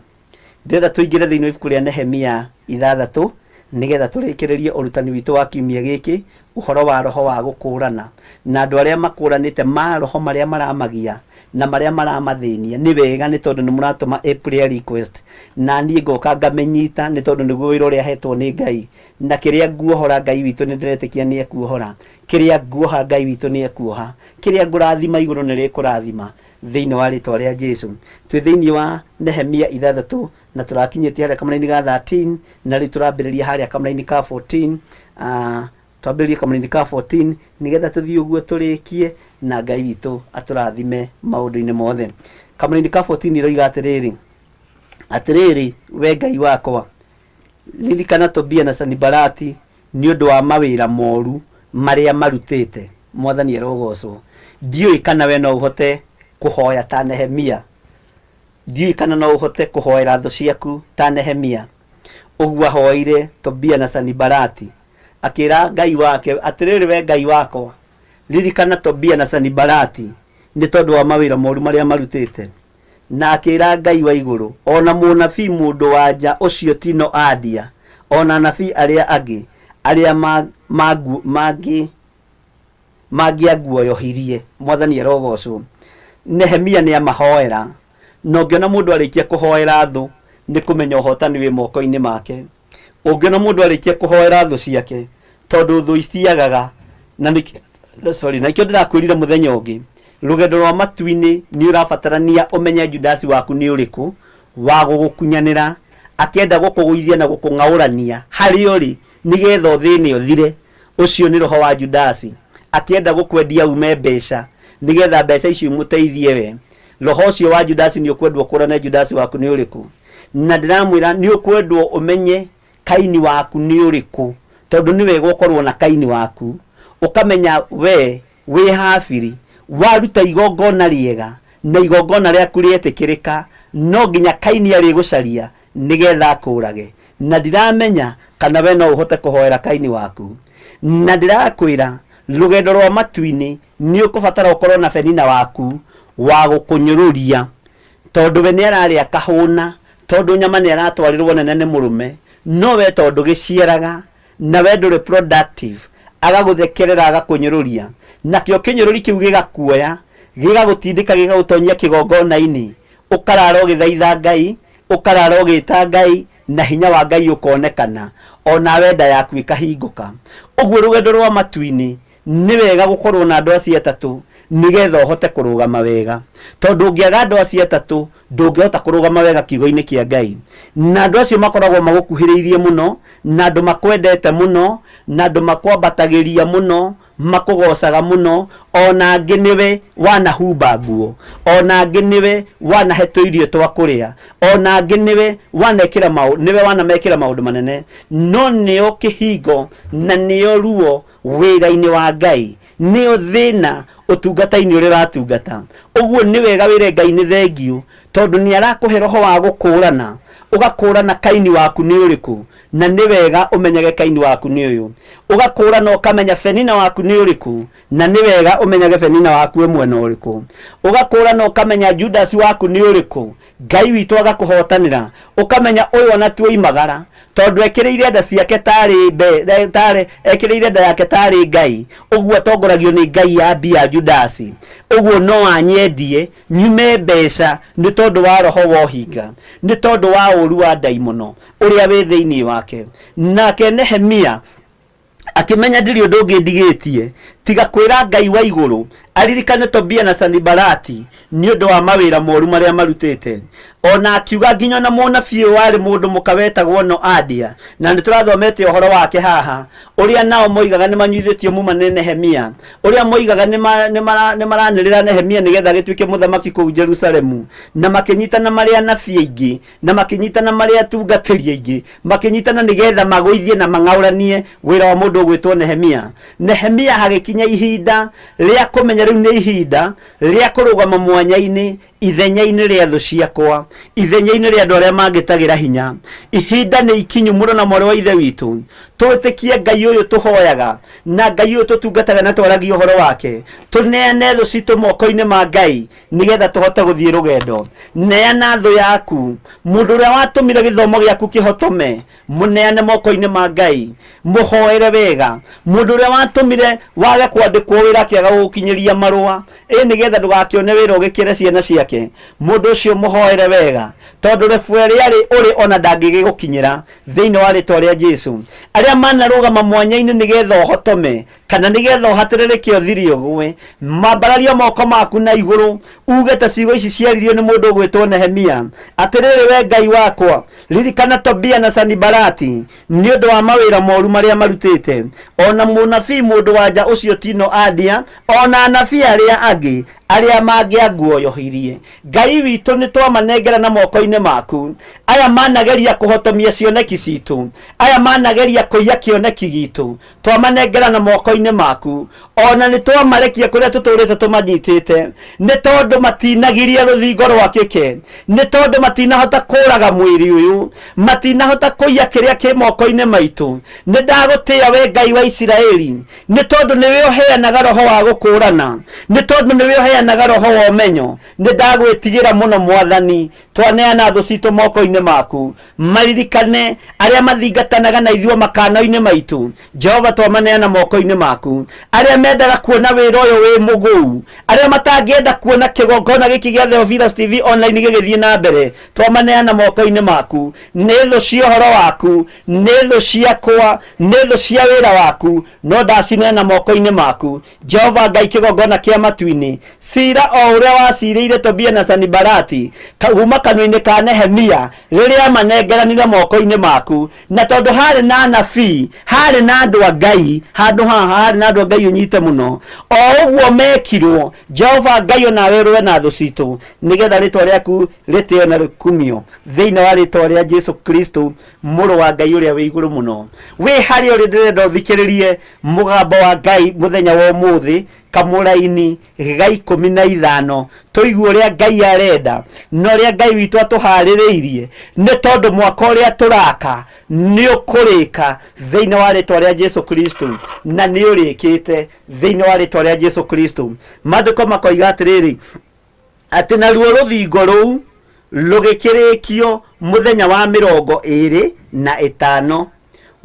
Ndĩrenda tũingĩre thĩinĩ wa ibuku rĩa Nehemia 6 nĩgetha tũrĩkĩrĩrie ũrutani witũ wa kiumia gĩkĩ, ũhoro wa roho wa gũkũrana na andũ arĩa makũranĩte maroho marĩa maramagia na marĩa maramathĩnia. Nĩ wega nĩ tondũ nĩ mũratũma a prayer request, na niĩ ngoka ngamĩnyita nĩ tondũ nĩguo wĩra ũrĩa hetwo nĩ Ngai, na kĩrĩa nguohora Ngai witũ nĩ ndĩretĩkia nĩ ekuohora, kĩrĩa nguoha Ngai witũ nĩ ekuoha, kĩrĩa ngũrathima igũrũ nĩ rĩkũrathima thĩinĩ wa rĩtwa rĩa Jesu. Twĩ thĩinĩ wa Nehemia 6 na tũrakinyĩtie harĩa kamũraini ga 13, na rĩu tũrambĩrĩria harĩa kamũraini ka 14. Twambĩrĩrie kamũraini ka 14 nĩgetha tũthiĩ ũguo tũrĩkie, na Ngai witũ atũrathime maũndũ-inĩ mothe. Kamũraini ka 14 ĩroiga atĩrĩrĩ, atĩrĩrĩ we Ngai wakwa, ririkana Tobia na Sanibalati nĩ ũndũ wa mawĩra moru marĩa marutĩte. Mwathani arogocwo. Ndiũĩ kana we no ũhote kũhoya ta Nehemia. Ndiũĩ kana no ũhote kũhoera thũ ciaku ta Nehemia. Ũguo ahoeire Tobia na Sanibalati, akĩra Ngai wake atĩrĩrĩ, we Ngai wakwa, ririkana Tobia na Sanibalati nĩ tondũ wa mawĩra moru marĩa marutĩte. Na akĩra Ngai wa igũrũ, ona mũnabii mũndũ wa nja ũcio Tino Adia, ona anabii arĩa angĩ arĩa mangĩanguoyohirie. Mwathani arogocwo. Nehemia nĩ amahoera, na ũngĩona mũndũ arĩkia kũhoera thũ nĩ kũmenya ũhotani wĩ moko-inĩ make. Ũngĩona mũndũ arĩkia kũhoera thũ ciake, tondũ thũ itiagaga, na nĩ sorry, na ikĩo ndĩrakwĩrire mũthenya ũngĩ, rũgendo rwa matu-inĩ nĩ ũrabatarania ũmenye Judasi waku nĩ ũrĩkũ wa gũgũkunyanĩra, akĩenda gũkũgũithia na gũkũng'aũrania harĩa ũrĩ nĩgetha ũthĩne ũthire. Ũcio nĩ roho wa Judasi, akĩenda gũkwendia ume mbeca nĩgetha mbeca icio imũteithie we. Roho ũcio wa Judasi nĩ ũkwendwo ũkũrane Judasi waku nĩ ũrĩkũ. Na ndĩramwĩra nĩ ũkwendwo ũmenye Kaini waku nĩ ũrĩkũ, tondũ nĩ wega ũkorwo na Kaini waku, ũkamenya we wĩ Habili, waruta igongona rĩega na igongona rĩaku rĩetĩkĩrĩka, no nginya Kaini arĩgũcaria nĩgetha akũrage. Na ndiramenya kana we no ũhote kũhoera Kaini waku. Na ndĩrakwĩra rũgendo rwa matu-inĩ nĩ ũkũbatara ũkorwo na Penina waku wa gũkũnyũrũria, tondũ we nĩ ararĩa akahũna, tondũ nyama nĩ aratwarĩrwo nene nĩ mũrũme, no we tondũ gĩciaraga na we ndũrĩ productive, agagũthekerera agakũnyũrũria, nakĩo kĩnyũrũri kĩu gĩgakuoya gĩgagũtindĩka gĩgagũtonyia kĩgongona-inĩ, ũkarara ũgĩthaitha Ngai, ũkarara ũgĩta Ngai, na hinya wa Ngai ũkonekana, onawe nda yaku ĩkahingũka. Ũguo rũgendo rwa matu-inĩ nĩ wega gũkorwo na andũ acio atatũ nĩgetha ũhote kũrũgama wega, tondũ ũngĩaga andũ acio atatũ ndũngĩhota kũrũgama wega kiugo-inĩ kĩa Ngai. Na andũ acio makoragwo magũkuhĩrĩirie mũno, na andũ makwendete mũno, na andũ makwambatagĩria mũno, makũgocaga mũno, ona angĩ nĩwe wanahumba nguo, ona angĩ nĩwe wanahe tũirio twa kũrĩa, ona angĩ nĩwe wanekĩra maũ, nĩwe wanamekĩra maũndũ manene, no nĩo kĩhingo na nĩo ruo wĩra-inĩ wa Ngai, nĩo thĩna ũtungata-inĩ ũrĩa ũratungata. Ũguo nĩ wega wĩre Ngai nĩ thengiũ, tondũ nĩ arakũhe roho wa gũkũrana, ũgakũrana Kaini waku nĩ ũrĩkũ, na nĩ wega ũmenyage Kaini waku nĩ ũyũ. Ũgakũrana ũkamenya Penina waku nĩ ũrĩkũ, Na nĩ wega ũmenyage Penina waku e mwena ũrĩkũ, ũgakũrana ũkamenya Judas waku nĩ ũrĩkũ. Ngai witũ agakũhotanĩra, ũkamenya ũyũ ona tuoimagara tondũ ekĩrĩire nda ciake tarĩ tarĩ ekĩrĩire nda yake tarĩ Ngai, ũguo atongoragio nĩ Ngai ya mbia Judasi, ũguo no anyendie nyume mbeca nĩ tondũ wa roho wa ũhinga, nĩ tondũ wa ũru wa ndaimono ũrĩa wĩ thĩinĩ wake. Nake Nehemia akĩmenya ndirĩ ũndũ ũngĩ ndigĩtie tiga kwĩra Ngai wa igũrũ aririkane Tobia na Sanibalati nĩ ũndũ wa mawĩra moru marĩa marutĩte. Ona akiuga nginya ona mũnabii ũyũ warĩ mũndũ mũka wetagwo Noadia, na nĩ tũrathomete ũhoro wake haha, ũrĩa nao moigaga nĩ manyuithĩtio muma nĩ Nehemia, ũrĩa moigaga nĩ maranĩrĩra Nehemia nĩgetha agĩtuĩke mũthamaki kũu Jerusalemu, na makĩnyitana marĩ anabii aingĩ, na makĩnyitana marĩ atungatĩri aingĩ, makĩnyitana nĩgetha magũithie na mang'aũranie wĩra wa mũndũ ũgwĩtwo Nehemia. Nehemia hagĩkinya ihinda rĩa kũmenya rĩu nĩ ihinda rĩa kũrũgama mwanya-inĩ ithenya-inĩ rĩa thũ ciakwa, ithenya-inĩ rĩa andũ arĩa mangĩtagĩra hinya. Ihinda nĩ ikinyu mũno na mwarĩ wa ithe witũ, twĩtĩkie Ngai ũyũ tũhoyaga na Ngai ũyũ tũtungataga na twaragia ũhoro wake, tũneane thũ citũ moko-inĩ ma Ngai nĩgetha tũhote gũthiĩ rũgendo. Neana thũ yaku, mũndũ ũrĩa watũmire gĩthomo gĩaku kĩhotome, mũneane moko-inĩ ma Ngai, mũhoere wega. Mũndũ ũrĩa watũmire wage kwandĩkwo wĩra akĩaga gũgũkinyĩria marũa, ĩ nĩgetha ndũgakĩone wĩra ũgĩkĩre ciana ciake, mũndũ ũcio mũhoere wega, tondũ rebu ĩrĩa arĩ ũrĩ ona ndangĩgĩgũkinyĩra thĩinĩ wa rĩtwa rĩa Jesu. Arĩa manarũgama mwanya-inĩ nĩgetha ũhotome kana nĩgetha ũhatĩrĩrĩke ũthire ũgwe, mambararia moko maku na igũrũ uge ta ciugo ici ciaririo nĩ mũndũ ũgwĩtwo Nehemia, atĩrĩrĩ we Ngai wakwa, ririkana Tobia na Sanibalati nĩ ũndũ wa mawĩra moru marĩa marutĩte, ona mũnabii mũndũ wa nja ũcio Tino Adia, ona anabii arĩa angĩ arĩa mangĩanguoyohirie. Ngai witũ, nĩ twamanengera na moko-inĩ maku. Aya manageria kũhotomia cioneki citũ, aya manageria kũiya kĩoneki gitũ, twamanengera na moko-inĩ maku. Ona nĩ twamarekia kũrĩa tũtũrĩte tũmanyitĩte, nĩ tondũ matinagiria rũthingo rwakĩke, nĩ tondũ matinahota kũraga mwĩrĩ ũyũ, matinahota kũiya kĩrĩa kĩ moko-inĩ maitũ. Nĩ ndagũtĩĩa we Ngai wa Isiraeli, nĩ tondũ nĩwe ũheanaga roho wa gũkũrana, nĩ tondũ nĩwe ũheanaga roho wa ũmenyo. Nĩ ndagwĩtigĩra mũno Mwathani, twaneana thũ citũ moko-inĩ maku. Maririkane arĩa mathingatanaga na ithuĩ makano-inĩ maitũ, Jehova, twamaneana moko-inĩ maku. Arĩa mendaga kuona wĩra ũyũ wĩ mũgũu, arĩa matangĩenda kuona kĩgongona gĩkĩ gĩa Theophilus TV online gĩgĩthiĩ na mbere, twamaneana moko-inĩ maku. Nĩ thũ cia ũhoro waku, nĩ thũ ciakwa, nĩ thũ cia wĩra waku, no ndacineana moko-inĩ maku. Jehova Ngai kĩgongona kĩa matu-inĩ, cira o ũrĩa wacirĩire Tobia na Sanibalati kuma kanua-inĩ ka Nehemia rĩrĩa amanengeranire moko-inĩ maku. Na tondũ harĩ na anabii, harĩ na andũ a Ngai, handũ haha harĩ na andũ a Ngai ũnyite mũno, o ũguo mekirwo, Jehova Ngai o nawe ũrũe na thũ citũ, nĩgetha rĩtwa rĩaku rĩtĩo na rĩkumio, thĩinĩ wa rĩtwa rĩa Jesu Kristo, mũrũ wa Ngai ũrĩa wĩ igũrũ mũno. Wĩ harĩa ũrĩ ndĩrenda ũthikĩrĩrie mũgambo wa Ngai mũthenya wa ũmũthĩ, kamũraini ga 15, tũigue ũrĩa Ngai arenda na ũrĩa Ngai witũ atũharĩrĩirie, nĩ tondũ mwaka ũrĩa tũraka nĩ ũkũrĩka thĩinĩ wa rĩtwa rĩa Jesu Kristo, na nĩ ũrĩkĩte thĩinĩ wa rĩtwa rĩa Jesu Kristo. Maandĩko makoiga atĩrĩrĩ, atĩ naruo rũthingo rũu rũgĩkĩrĩkio mũthenya wa 25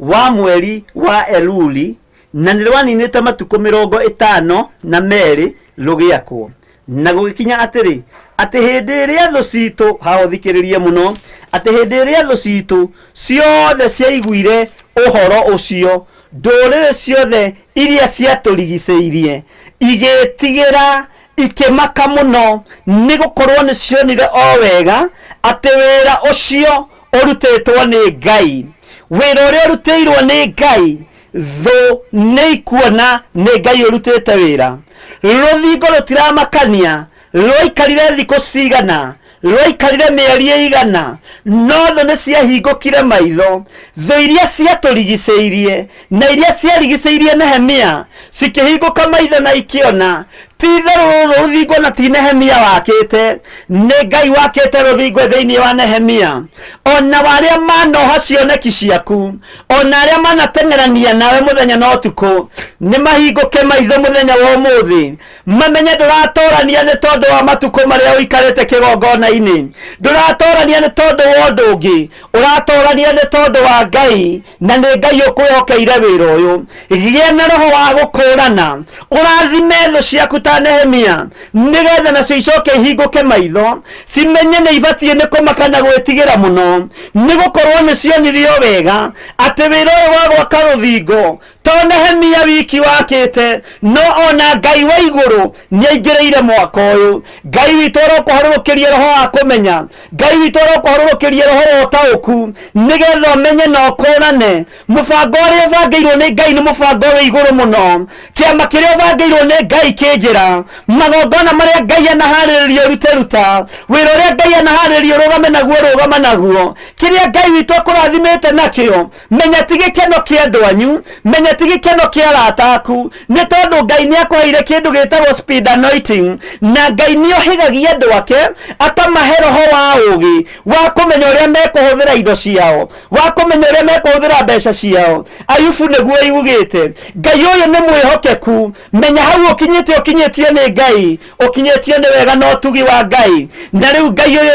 wa mweri wa Eluli, na nĩ rwaninĩte matukũ 52 rũgĩakwo. Na gũgĩkinya atĩrĩ, atĩ hĩndĩ ĩrĩa thũ citũ, haha ũthikĩrĩrie mũno, atĩ hĩndĩ ĩrĩa thũ citũ ciothe ciaiguire ũhoro ũcio, ndũrĩrĩ ciothe iria ciatũrigicĩirie igĩtigĩra, ikĩmaka mũno, nĩ gũkorwo nĩ cionire o wega atĩ wĩra ũcio ũrutĩtwo nĩ Ngai. Wĩra ũrĩa ũrutĩirwo nĩ Ngai, thũ nĩ ikuona nĩ Ngai ũrutĩte wĩra. Rũthingo rũtiramakania rwaikarire thikũ cigana, rwaikarire mĩeri ĩigana, no thũ nĩ ciahingũkire maitho. Thũ iria ciatũrigicĩirie na iria ciarigicĩirie Nehemia cikĩhingũka maitho na ikĩona Ti itherũ rũrũ rũthingo na ti Nehemia wakĩte, nĩ Ngai wakĩte rũthingo thĩinĩ wa Nehemia. Ona wa arĩa manoha cioneki ciaku, ona arĩa manateng'erania nawe mũthenya na ũtukũ, nĩ mahingũke maitho mũthenya wa ũmũthĩ, mamenye ndũratorania nĩ tondũ wa matukũ marĩa ũikarĩte kĩgongona-inĩ, ndũratorania nĩ tondũ wa ũndũ ũngĩ, ũratorania nĩ tondũ wa Ngai, na nĩ Ngai ũkwĩhokeire wĩra ũyũ. Gĩa na roho wa gũkũrana, ũrathime thũ ciaku ta Nehemia, nĩgetha nacio icoke ihingũke maitho, cimenye nĩ ibatiĩ nĩ kũmaka na gwĩtigĩra mũno, nĩ gũkorwo nĩ cionirio wega atĩ wĩra ũyũ wa gwaka rũthingo to Nehemia wiki wakĩte, no ona Ngai wa igũrũ nĩ aingĩrĩire mwaka ũyũ. Ngai witũ arokũharũrũkĩria roho wa kũmenya, Ngai witũ arokũharũrũkĩria roho wa ũtaũku, nĩgetha ũmenye na ũkũrane mũbango ũrĩa ũbangĩirwo nĩ Ngai nĩ mũbango wĩ igũrũ mũno. Kĩama kĩrĩa ũbangĩirwo nĩ Ngai kĩ njĩra, magongona marĩa Ngai anaharĩrĩria ũrute ruta, wĩra ũrĩa Ngai anaharĩrĩria ũrũgame naguo rũgama naguo, kĩrĩa Ngai witũ akũrathimĩte nakĩo, menya ti gĩkeno kĩa andũ anyu, menya ti gĩkeno kĩa arata aku, nĩ tondũ Ngai nĩ akũheire kĩndũ gĩtagwo speed anointing, na Ngai nĩ ohĩgagia andũ ake akamahe roho wa ũũgĩ wa kũmenya ũrĩa mekũhũthĩra indo ciao, wa kũmenya ũrĩa mekũhũthĩra mbeca ciao. Ayubu nĩguo yugĩte, Ngai ũyũ nĩ mwĩhokeku. Menya hau ũkinyĩte, ũkinyĩtio nĩ Ngai, ũkinyĩtio nĩ wega na ũtugi wa Ngai. Na rĩu Ngai ũyũ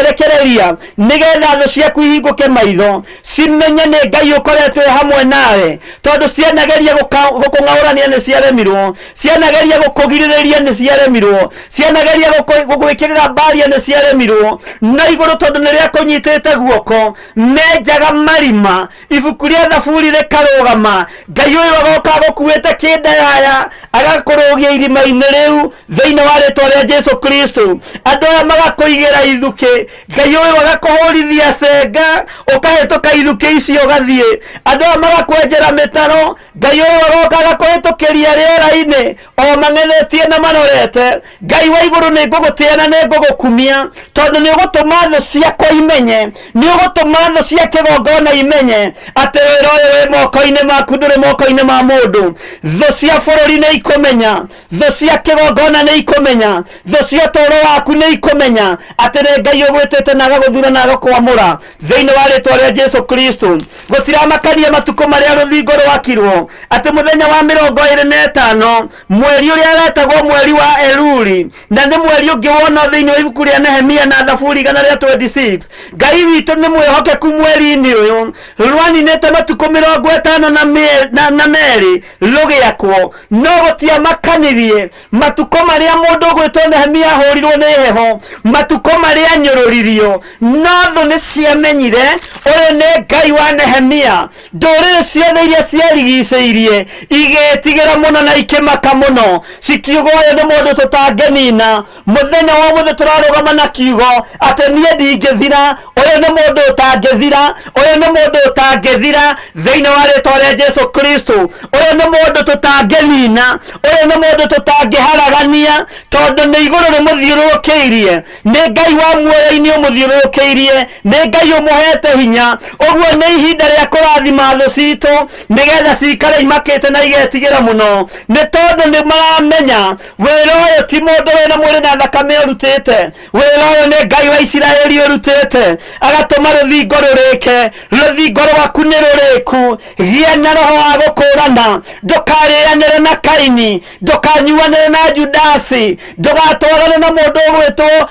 rekereria nĩgetha thũ ciaku ihingũke maitho, cimenye nĩ Ngai ũkoretwo hamwe nawe, tondũ cianageria gũkũng'aũrania nĩ ciaremirwo, cianageria gũkũgirĩrĩria nĩ ciaremirwo, cianageria gũgwĩkĩrĩra mbaria nĩ ciaremirwo, na igũrũ tondũ nĩ rĩakũnyitĩte guoko, menjaga marima, ibuku rĩa Thaburi rĩkarũgama, Ngai ũyũ agoka agũkuĩte kĩndayaya, agakũrũgia irima-inĩ rĩu thĩinĩ wa rĩtwa rĩa Jesu Kristo. Andũ aya magakũigĩra ithukĩ, Ngai ũyũ agakũhũrithia cenga, ũkahĩtũka ithukĩ icio ũgathiĩ. Andũ aya magakwenjera mĩtaro, Ngai ũyũ agoka agakũhĩtũkĩria rĩera-inĩ o mang'ethetie na marorete. Ngai wa igũrũ, nĩ ngũgũtĩa na nĩ ngũgũkumia, tondũ nĩ ũgũtũma thũ ciakwa imenye, nĩ ũgũtũma thũ cia kĩgongona imenye atĩ wĩra ũyũ wĩ moko-inĩ maku, ndũrĩ moko-inĩ ma mũndũ. Thũ cia bũrũri nĩ ikũmenya, thũ cia kĩgongona nĩ ikũmenya, thũ cia ũtũũro waku nĩ ikũmenya atĩ nĩ Ngai ũgwĩtĩte na agagũthura na agakũamũra thĩinĩ wa rĩtwa rĩa Jesu Kristo. Gũtiramakania matukũ marĩa rũthingo rwakirwo, atĩ mũthenya wa 25 mweri ũrĩa wetagwo mweri wa Eluli, na nĩ mweri ũngĩ wonwo thĩinĩ wa ibuku rĩa Nehemia na Thaburi 126. Ngai witũ nĩ mwĩhokeku mweri-inĩ ũyũ, rwaninĩte matukũ 52 rũgĩakwo, no gũtiamakanirie matukũ marĩa mũndũ ũgwĩtwo Nehemia ahũrirwo nĩ heho, matukũ marĩa anyũrũririo, no thũ nĩ ciamenyire ũyũ nĩ Ngai wa Nehemia. Ndũrĩrĩ ciothe iria ciarigicĩirie igĩtigĩra mũno na ikĩmaka mũno, cikiuga ũyũ nĩ mũndũ tũtangĩnina. Mũthenya wa ũmũthĩ tũrarũgama na kiugo atĩ niĩ ndingĩthira, ũyũ nĩ mũndũ ũtangĩthira, ũyũ nĩ mũndũ ũtangĩthira thĩinĩ wa rĩtwa rĩa Jesu Kristo. Ũyũ nĩ mũndũ tũtangĩnina, ũyũ nĩ mũndũ tũtangĩharagania, tondũ nĩ igũrũ rĩmũthiũrũrũkĩirie, nĩ Ngai wa muoyo-inĩ ũmũthiũrũrũkĩirie, nĩ Ngai ũmũhete hinya. Ũguo nĩ ihinda rĩa kũrathima thũ citũ nĩgetha cikare imakĩte na igetigĩra mũno, nĩ tondũ nĩ maramenya wĩra ũyũ ti mũndũ wĩna mwĩrĩ na thakame ũrutĩte, wĩra ũyũ nĩ Ngai wa Isiraeli ũrutĩte, agatũma rũthingo rũrĩke. Rũthingo rwaku nĩ rũrĩku. Gĩa na roho wa gũkũrana, ndũkarĩanĩre na Kaini, ndũkanyuanĩre na Judasi, ndũgatwarane na mũndũ ũgwĩtwo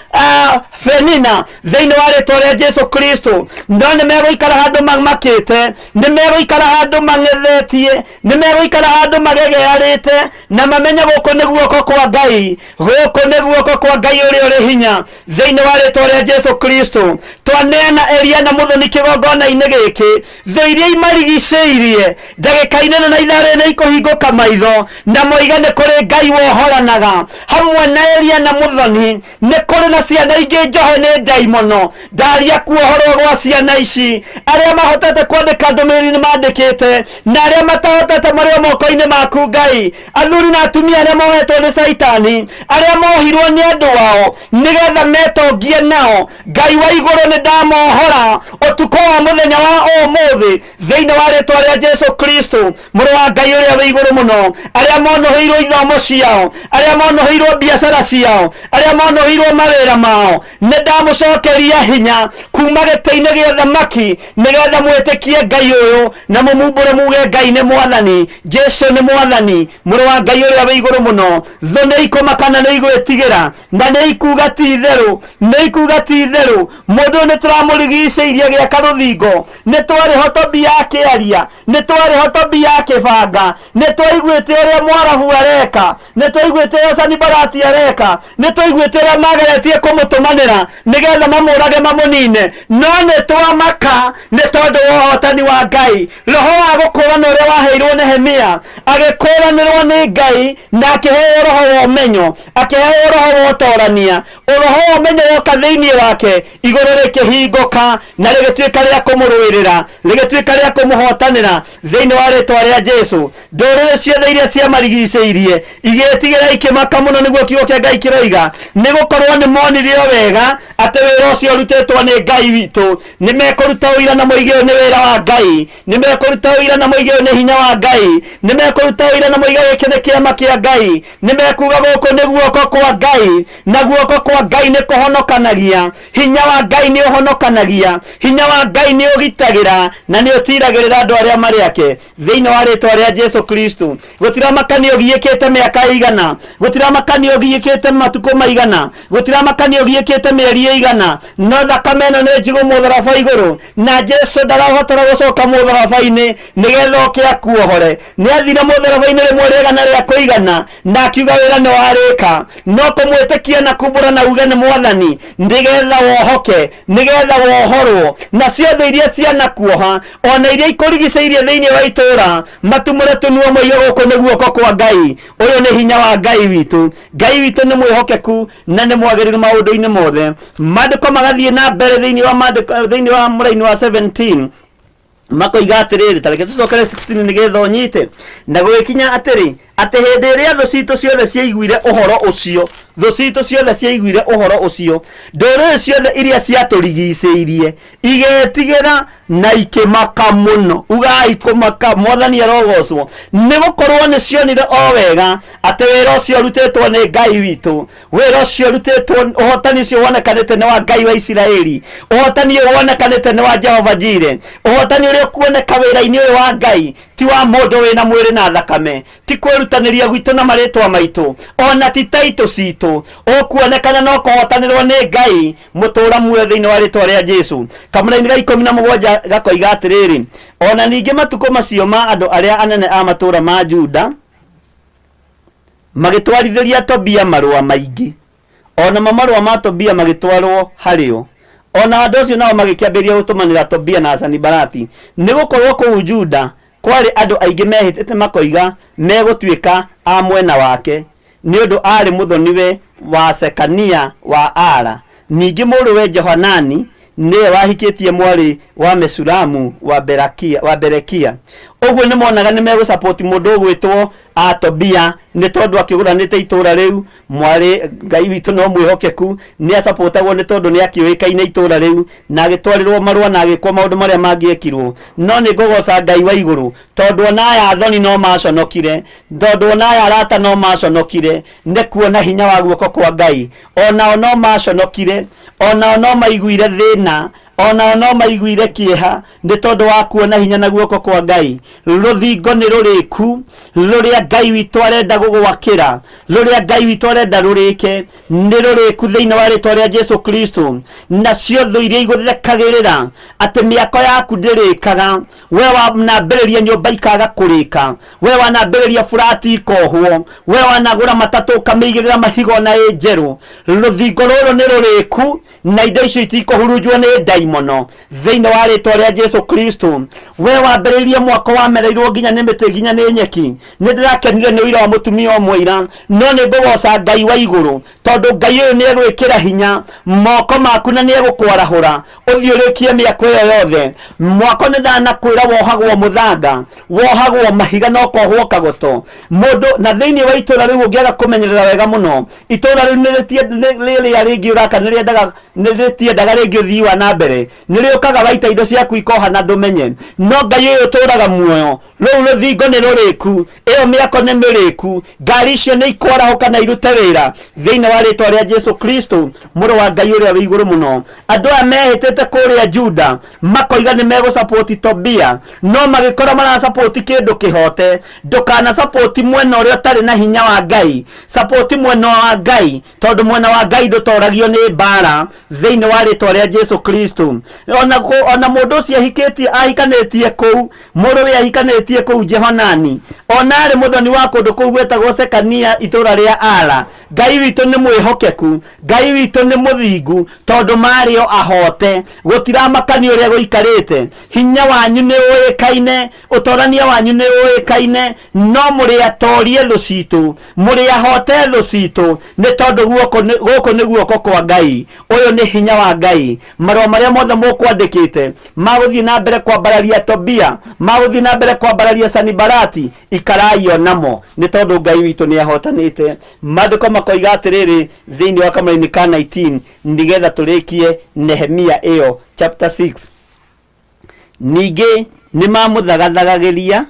Penina thĩinĩ wa rĩtwa rĩa Jesu Kristo. No nĩ megũikara handũ mamakĩte, nĩ megũikara handũ mang'ethetie, nĩ megũikara handũ magegearĩte, na mamenye gũkũ nĩ guoko kwa Ngai, gũkũ nĩ guoko kwa Ngai ũrĩa ũrĩ hinya thĩinĩ wa rĩtwa rĩa Jesu Kristo. Twaneana Elia na Mũthoni kĩgongona-inĩ gĩkĩ, thũ iria imarigicĩirie ndagĩka-inĩ ĩno na ithaa rĩrĩ nĩ ikũhingũka maitho na moiga nĩ kũrĩ Ngai wohoranaga. Hamwe na Elia na Mũthoni nĩ kũrĩ na ciana ingĩ njohe nĩ ndaimono. Ndaria kuohorwo gwa ciana ici, arĩa mahotete kwandĩka ndũmĩrĩri nĩ mandĩkĩte, na Na arĩa matahotete marĩ o moko-inĩ maku Ngai. Athuri na atumia arĩa mohetwo nĩ Caitani, arĩa mohirwo nĩ andũ ao nĩgetha metongie nao, Ngai wa igũrũ, nĩ ndamohora ũtukũ wa mũthenya wa ũmũthĩ thĩinĩ wa rĩtwa rĩa Jesu Kristo, mũrũ wa Ngai ũrĩa wĩ igũrũ mũno. Arĩa monũhĩirwo ithomo ciao, arĩa monũhĩirwo biacara ciao, arĩa monũhĩirwo mawĩra mao, nĩ ndamũcokeria hinya kuma gĩtĩ-inĩ gĩa thamaki, nĩgetha mwĩtĩkie Ngai ũyũ na mũmumbũre muge Ngai nĩ Mwathani, Jesu nĩ Mwathani, mũrũ wa Ngai ũrĩa wĩ igũrũ mũno. Thũ nĩ ikũmaka na nĩ igwĩtigĩra, na nĩ ikuga ti itherũ, nĩ ikuga ti itherũ, mũndũ ũyũ nĩ tũramũrigicĩirie gĩaka rũthingo, nĩ twarĩ ho Tobia akĩaria, nĩ twarĩ ho Tobia akĩbanga, nĩ twaiguĩte ũrĩa Mwarabu areka, nĩ twaiguĩte ũrĩa Sanibalati areka, nĩ twaiguĩte ũrĩa mageretie kũmũtũmanĩra nĩgetha mamũrage mamũnine, no nĩ twamaka nĩ tondũ wa ũhotani wa Ngai. Roho wa gũkũrana ũrĩa waheirwo Nehemia, agĩkũranĩrwo nĩ Ngai na akĩheo roho wa ũmenyo, akĩheo roho wa ũtorania. Roho wa ũmenyo woka thĩinĩ wake, igũrũ rĩkĩhingũka na rĩgĩtuĩka rĩa kũmũrũĩrĩra, rĩgĩtuĩka rĩa kũmũhotanĩra thĩinĩ wa rĩtwa rĩa Jesu. Ndũrĩrĩ ciothe iria ciamarigicĩirie igĩtigĩra ikĩmaka mũno, nĩguo kiugo kĩa Ngai kĩroiga, nĩ gũkorwo nĩ monire o wega atĩ wĩra ũcio ũrutĩtwo nĩ Ngai witũ. Nĩ mekũruta ũira na moige ũyũ nĩ wĩra wa Ngai, nĩ mekũruta ũira na moige ũyũ nĩ hinya wa Ngai, nĩ mekũruta ũira na moige gĩkĩ nĩ kĩama kĩa Ngai, nĩ mekuga gũkũ nĩ guoko kwa Ngai, na guoko kwa Ngai nĩ kũhonokanagia. Hinya wa Ngai nĩ ũhonokanagia, hinya wa Ngai nĩ ũgitagĩra na nĩ ũtiragĩrĩra andũ arĩa marĩ ake thĩinĩ wa rĩtwa rĩa Jesu Kristo. Gũtiramakania ũgiĩkĩte mĩaka ĩigana, gũtiramakania ũgiĩkĩte matukũ maigana, gũtiramakania ũgiĩkĩte mĩeri ĩigana, no thakame ĩno nĩ njigũ mũtharaba igũrũ, na Jesu ndarabatara gũcoka mũtharaba-inĩ nĩgetha oke akuohore. Nĩ athire mũtharaba-inĩ rĩmwe rĩega na rĩa kũigana, na akiuga wĩra nĩ warĩka. No kũmwĩtĩkia na kumbũra na uge nĩ Mwathani, nĩgetha wohoke, nĩgetha wohorwo. Nacio thũ iria cianakuoha, ona iria ikũrigicĩirie thĩinĩ wa itũũra, matumũre tũnua moige gũkũ nĩ guoko kwa Ngai. Ũyũ nĩ hinya wa Ngai witũ. Ngai witũ nĩ mwĩhokeku na nĩ mwagĩrĩru maũndũ-inĩ mothe. Maandĩko magathiĩ na mbere thĩinĩ wa maandĩko, thĩinĩ wa mũraini wa 17 makoiga atĩrĩrĩ, ta reke tũcokere 16 nĩgetha ũnyite. Na gũgĩkinya atĩrĩ, atĩ hĩndĩ ĩrĩa thũ citũ ciothe ciaiguire ũhoro ũcio, thũ citũ ciothe ciaiguire ũhoro ũcio, ndũrĩrĩ ciothe iria ciatũrigicĩirie igetigĩra na ikĩmaka mũno. Ugai kũmaka, Mwathani arogocwo, nĩ gũkorwo nĩ cionire o wega atĩ wĩra ũcio ũrutĩtwo nĩ Ngai witũ, wĩra ũcio ũrutĩtwo, ũhotani ũcio wonekanĩte nĩ wa Ngai wa Isiraeli, ũhotani ũyũ wonekanĩte nĩ wa Jehova Jire, ũhotani ũrĩa ũkuoneka wĩra-inĩ ũyũ wa Ngai ti wa mũndũ wĩna mwĩrĩ na thakame, ti kwĩrutanĩria gwitũ na marĩtwa maitũ, ona ti taitũ citũ, ũkuonekana no kũhotanĩrwo nĩ Ngai mũtũra muoyo thĩinĩ wa rĩtwa rĩa Jesu. Kamũraini ga 17 gakoiga atĩrĩrĩ, ona ningĩ matukũ macio ma andũ arĩa anene a matũũra ma Juda magĩtwarithĩria Tobia marũa maingĩ, o namo marũa ma Tobia magĩtwarwo harĩ o. O na andũ acio nao magĩkĩambĩrĩria gũtũmanĩra Tobia na Sanibalati, nĩ gũkorũo kũu Juda kwarĩ andũ aingĩ mehĩtĩte makoiga megũtuĩka a mwena wake, nĩ ũndũ aarĩ mũthoniwe wa Shekania wa Ara. Ningĩ mũrũwe Johanani nĩwe wahikĩtie mwarĩ wa Meshulamu wa Berakia, wa Berekia. Ũguo nĩ monaga nĩ megũsapoti mũndũ ũgwĩtwo a Tobia nĩ tondũ akĩgũranĩte itũũra rĩu. Mwarĩ Ngai witũ no mwĩhokeku, nĩ acapotagwo nĩ tondũ nĩ akĩũĩkaine itũũra rĩu, na agĩtwarĩrwo marũa na agĩkwo maũndũ marĩa mangĩekirwo. No nĩ ngũgoca Ngai wa igũrũ tondũ ona aya athoni no maconokire, tondũ ona aya arata no maconokire nĩ kuona hinya wa guoko kwa Ngai. Onao no maconokire, onao no maiguire thĩna, onao no maiguire kĩeha nĩ tondũ wa kuona hinya na guoko kwa Ngai. Rũthingo nĩ rũrĩku rũrĩa Ngai witũ arenda gũgwakĩra, rũrĩa Ngai witũ arenda rũrĩke, nĩ rũrĩku thĩinĩ wa rĩtwa rĩa Jesu Kristo. Nacio thũ iria igũthekagĩrĩra atĩ mĩako yaku ndĩrĩkaga, we wanambĩrĩria nyũmba ikaga kũrĩka, we wanambĩrĩria burati ikohwo, we wanagũra matatũ ũkamĩigĩrĩra mahiga ona ĩ njerũ, rũthingo rũrũ nĩ rũrĩku na indo icio itikũhurunjwo nĩ ndaimono. Ndaimono thĩinĩ wa rĩtwa rĩa Jesu Kristo. We wambĩrĩirie mwako wamereirwo nginya nĩ mĩtĩ nginya nĩ nyeki. Nĩ ndĩrakenire nĩ ũira wa mũtumia ũmwe ira, no nĩ ngũgoca Ngai wa igũrũ tondũ Ngai ũyũ nĩ egwĩkĩra hinya moko maku na nĩ egũkwarahũra ũthiĩ ũrĩkie mĩako ĩyo yothe. Mwako nĩ ndanakwĩra wohagwo mũthanga, wohagwo mahiga na ũkohwo kagoto mũndũ. Na thĩinĩ wa itũra rĩu ũngĩaga kũmenyerera wega mũno, itũra rĩu rĩrĩa rĩngĩ ũraka nĩ rĩendaga, nĩ rĩtiendaga rĩngĩ ũthii wa na mbere, nĩ rĩũkaga waita indo ciaku ikoha na ndũmenye. No Ngai ũyũ ũtũraga muoyo, rũu rũthingo nĩ rũrĩku, ĩyo mĩako nĩ mĩrĩku, ngari icio nĩ ikwarahũka na irute wĩra thĩinĩ wa rĩtwa rĩa Jesu Kristo, mũrũ wa Ngai ũrĩa wĩ igũrũ mũno. Andũ aya mehĩtĩte kũrĩa Juda makoiga nĩ megũsapoti Tobia, no magĩkora marasapoti kĩndũ kĩhote. Ndũkanasapoti mwena ũrĩa ũtarĩ na hinya wa Ngai, sapoti mwena wa Ngai, tondũ mwena wa Ngai ndũtoragio nĩ mbara thĩinĩ wa rĩtwa rĩa Jesu Kristo. Ona mũndũ ũcio ahikĩtie, ahikanĩtie kũu, mũrũ we ahikanĩtie kũu Jehonani, ona arĩ mũthoni wa kũndũ kũu gwĩtagwo Sekania itũũra rĩa Ara. Ngai witũ nĩ mwĩhokeku, Ngai witũ nĩ mũthingu, tondũ marĩ o ahote. Gũtiramakania ũrĩa gũikarĩte, hinya wanyu nĩ ũĩkaine, ũtorania wanyu nĩ ũĩkaine, no mũrĩ atorie thũ citũ, mũrĩ ahote thũ citũ, nĩ tondũ gũkũ nĩ guoko kwa Ngai. Ũyũ nĩ hinya wa Ngai. Marũa marĩa mothe mũkwandĩkĩte magũthiĩ na mbere kwambararia Tobia, magũthiĩ na mbere kwambararia Sanibalati, ikarai o namo, nĩ tondũ Ngai witũ nĩ ahotanĩte. Maandĩko makoiga atĩrĩrĩ thĩinĩ wa kamũraini ka 19, nĩgetha tũrĩkie Nehemia ĩyo chapter 6: ningĩ nĩ mamũgathagĩrĩria,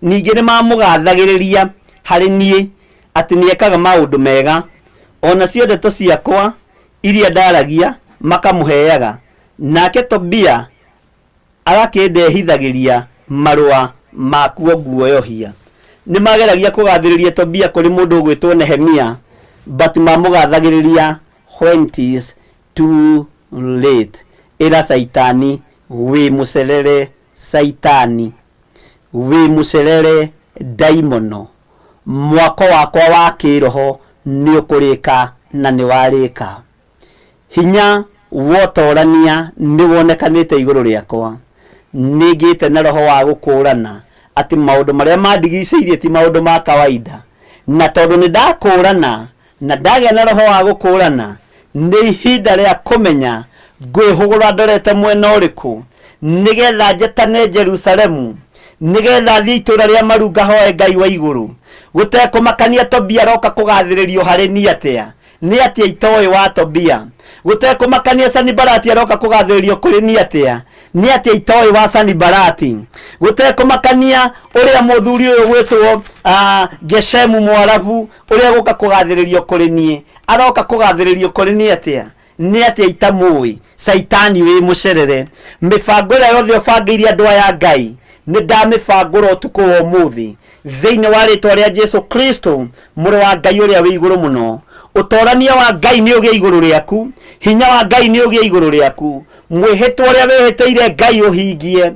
ningĩ nĩ mamũgathagĩrĩria harĩ niĩ atĩ nĩ ekaga maũndũ mega, o nacio ndeto ciakwa iria ndaragia makamũheaga. Nake Tobia agakĩndehithagĩria marũa makuo nguoyohia. Nĩ mageragia kũgathĩrĩria Tobia kũrĩ mũndũ ũgwĩtwo Nehemia, but mamũgathagĩrĩria when it is too late. Ĩra Caitani wĩ mũcerere, Caitani wĩ mũcerere, ndaimono, mwako wakwa wa kĩroho nĩ ũkũrĩka na nĩ warĩka. Hinya wotorania nĩ wonekanĩte igũrũ rĩakwa. Nĩ ngĩte na roho wa gũkũrana atĩ maũndũ marĩa mandigicĩirie ti maũndũ ma kawaida, na tondũ nĩ ndakũrana na ndagĩa na roho wa gũkũrana, nĩ ihinda rĩa kũmenya ngwĩhũgũra ndorete mwena ũrĩkũ, nĩgetha njetane Jerusalemu, nĩgetha thiĩ itũũra rĩa maru ngahoe Ngai wa igũrũ. Gũtekũmakania Tobia aroka kũgathĩrĩrio harĩ niĩ atĩa, nĩ atĩa itoĩ wa Tobia. Gũtekũmakania Sanibalati aroka kũgathĩrĩrio kũrĩ niĩ atĩa, nĩ atĩa itoĩ wa Sanibalati. Gũtekũmakania ũrĩa mũthuri ũyũ gwĩtwo Geshemu Mwarabu ũrĩa gũka kũgathĩrĩrio kũrĩ niĩ, aroka kũgathĩrĩrio kũrĩ niĩ atĩa, nĩ atĩa itamũĩ. Caitani wĩ mũcerere, mĩbango ĩrĩa yothe ũbangĩire andũ aya Ngai, nĩ ndamĩbangũra ũtukũ wa ũmũthĩ thĩinĩ wa rĩtwa rĩa Jesu Kristo, mũrũ wa Ngai ũrĩa wĩ igũrũ mũno. Ũtorania wa Ngai nĩ ũgĩe igũrũ rĩaku, hinya wa Ngai nĩ ũgĩe igũrũ rĩaku, mwĩhĩtwa ũrĩa wĩhĩtĩire Ngai ũhingie,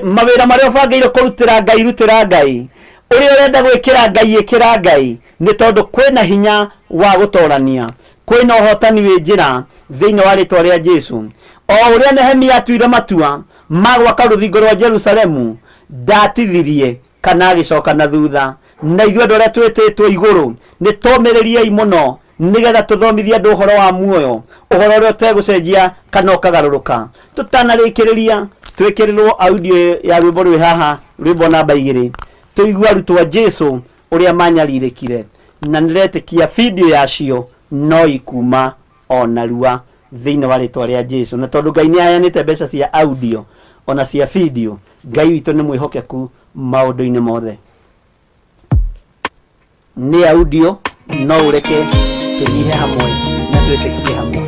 mawĩra marĩa ũbangĩire kũrutĩra Ngai rutĩra Ngai, ũrĩa ũrenda gwĩkĩra Ngai ĩkĩra Ngai, nĩ tondũ kwĩna hinya wa gũtorania, kwĩna ũhotani wĩ njĩra thĩinĩ wa rĩtwa rĩa Jesu. O ũrĩa Nehemia atuire matua ma gwaka rũthingo rwa Jerusalemu, ndatithirie kana agĩcoka na thutha. Na ithuĩ andũ arĩa twĩtĩtwo igũrũ nĩ tũmĩrĩriei mũno, nĩgetha tũthomithie andũ ũhoro wa muoyo, ũhoro ũrĩa ũtegũcenjia kana ũkagarũrũka. Tũtanarĩkĩrĩria, twĩkĩrĩrwo audio ya rwĩmbo rwĩ haha, rwĩmbo namba 2, tũigue arutwo a Jesu ũrĩa manyarirĩkire, na nĩretĩkia video yacio no ikuma o narua thĩinĩ wa rĩtwa rĩa Jesu. Na tondũ Ngai nĩ aheanĩte mbeca cia audio ona cia video, Ngai witũ nĩ mwĩhokeku maũndũ-inĩ mothe. Nĩ audio, no ũreke tũnyihe hamwe na twĩtĩkie hamwe.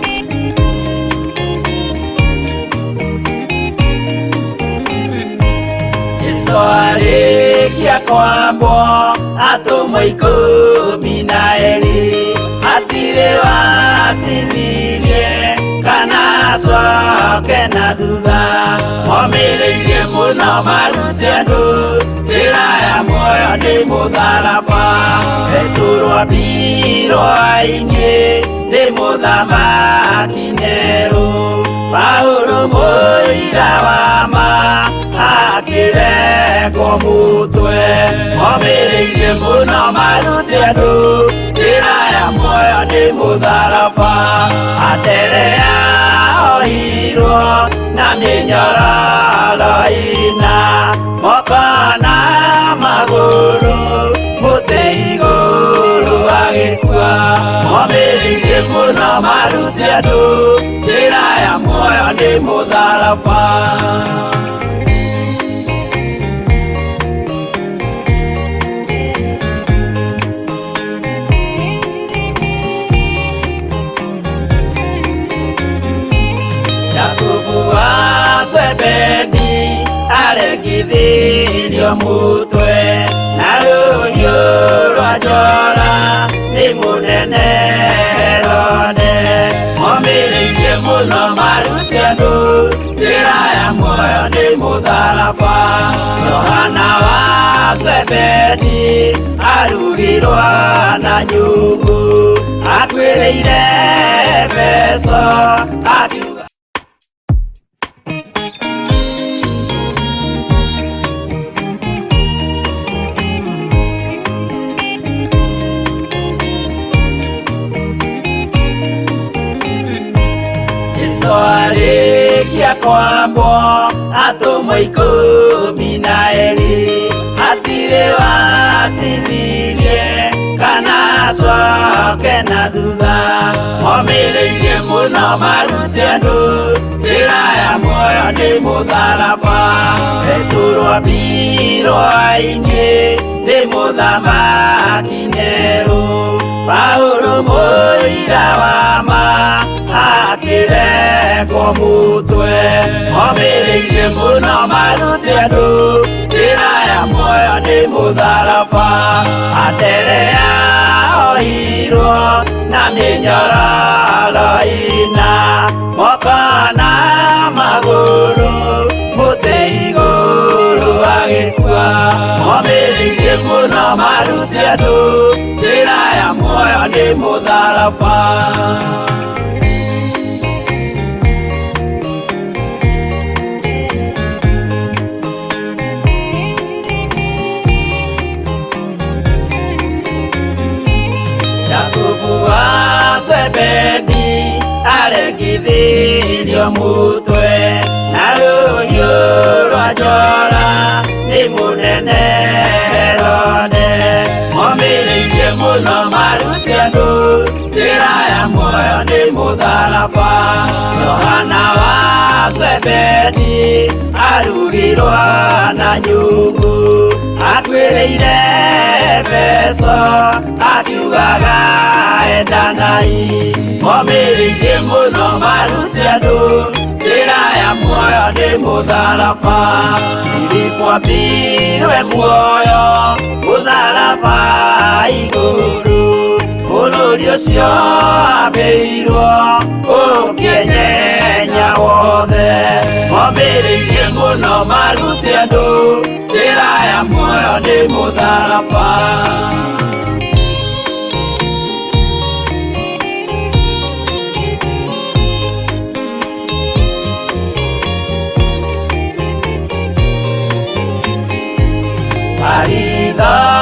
Thank you. Jesu arĩkia kwambwo, atũmwo 12 hatirĩ watithirie kana acoke na thutha, momĩrĩirie mũno marute andũ. Njĩra ya muoyo nĩ mũtharaba. Petero ambirwo ainĩ nĩ mũthamaki Nero. Paulo mũira wa ma akĩrengwo mũtwe. Omĩrĩirie mũno marute andũ njĩra ya muoyo nĩ mũtharaba. Anderea ohirwo na mĩnyororo ĩna moko na magũrũ mũtĩ igũrũ agĩkua. Omĩrĩirie mũno marute andũ njĩra ya muoyo nĩ mũtharaba. Jakubu wa Zebedi aregithirio mutwe na rũhiũ rwa njora nĩ mũnene Herode. Omĩrĩirie mũno marute andũ njĩra ya muoyo nĩ mũtharaba. Johana wa Zebedi arugirwo na nyungu akuĩrĩire Efeso akiuga. Jesũ arĩkia kwambwo atũmwo 12 hatirĩ watithirie kana acoke na thutha. Omĩrĩirie mũno marute andũ njĩra ya muoyo nĩ mũtharaba. Petero ambirwo ainĩ nĩ mũthamaki Nero. Paulo mũira wa ma akĩrengwo mũtwe. Omĩrĩirie mũno marute andũ njĩra ya muoyo nĩ mũtharaba. Anderea ohirwo na mĩnyororo ĩna moko na magũrũ mũtĩ igũrũ agĩkua. Omĩrĩirie mũno marute andũ njĩra ya muoyo nĩ mũtharaba. Jakubu wa Zebedi aregithirio mutwe na rũhiũ rwa njora nĩ mũnene Herode. Omĩrĩirie mũno marute andũ njĩra ya muoyo nĩ mũtharaba. Johana wa Zebedi arugirwo na nyungu akuĩrĩire Efeso akiugaga endanai. Omĩrĩirie mũno marute andũ njĩra ya muoyo nĩ mũtharaba. Filipo ambirwe muoyo mũtharaba igũrũ bũrũri ũcio ambĩirwo ũkĩenyenya wothe. Omĩrĩirie mũno marute andũ njĩra ya muoyo nĩ mũtharaba.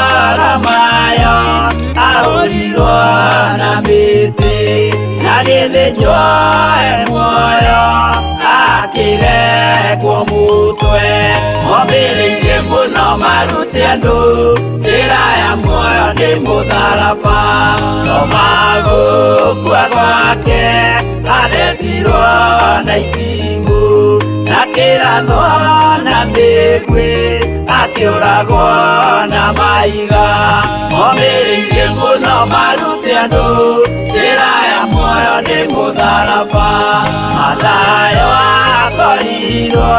Baritholomayo ahũrirwo na mĩtĩ na gĩthĩnjwo e muoyo akĩrekwo mũtwe. Omĩrĩirie mũno marute andũ njĩra ya muoyo nĩ mũtharaba. Toma gũkua gwake athecirwo na itimũ na kĩrathwo na mĩguĩ akĩũragwo na maiga. Omĩrĩirie mũno marute andũ njĩra ya muoyo nĩ mũtharaba. Mathayo akorirwo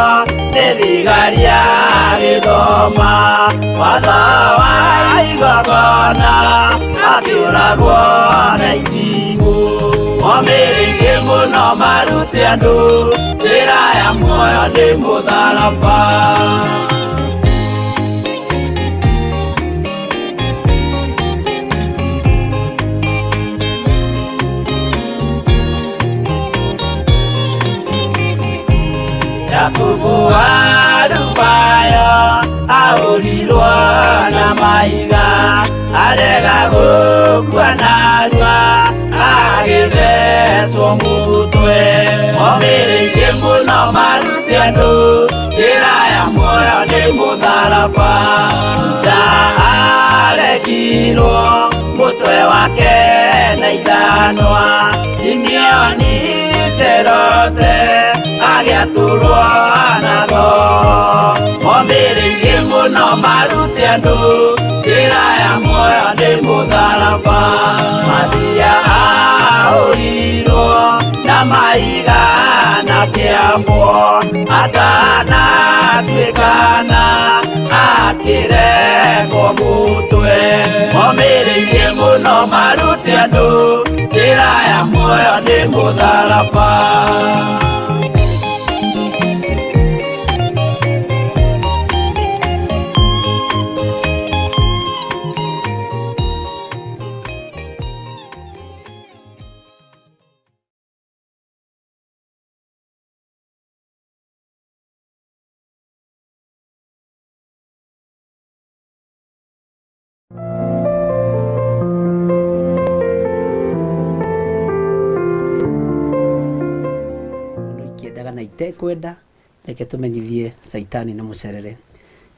nĩ thigari agĩthoma watho wa igongona akĩũragwo na itimũ. Omĩrĩirie mũno marute andũ njĩra ya muoyo nĩ mũtharaba. Arega gũkua narua agĩthecwo mũtwe. Omĩrĩirie mũno marute andũ njĩra ya muoyo nĩ mũtharaba. Juda aregirwo mũtwe wake na ithanwa. Simeoni Cerote agĩatũrwo na thoo. Omĩrĩirie mũno marute andũ njĩra ya muoyo nĩ mũtharaba. Mathia ahũrirwo na mahiga na kĩambwo atanatuĩkana akĩrekwo mũtwe. Omĩrĩirie mũno marute andũ njĩra ya muoyo nĩ mũtharaba. Mũndũ ikĩendaga na itekwenda reke tũmenyithie caitani na mũcerere.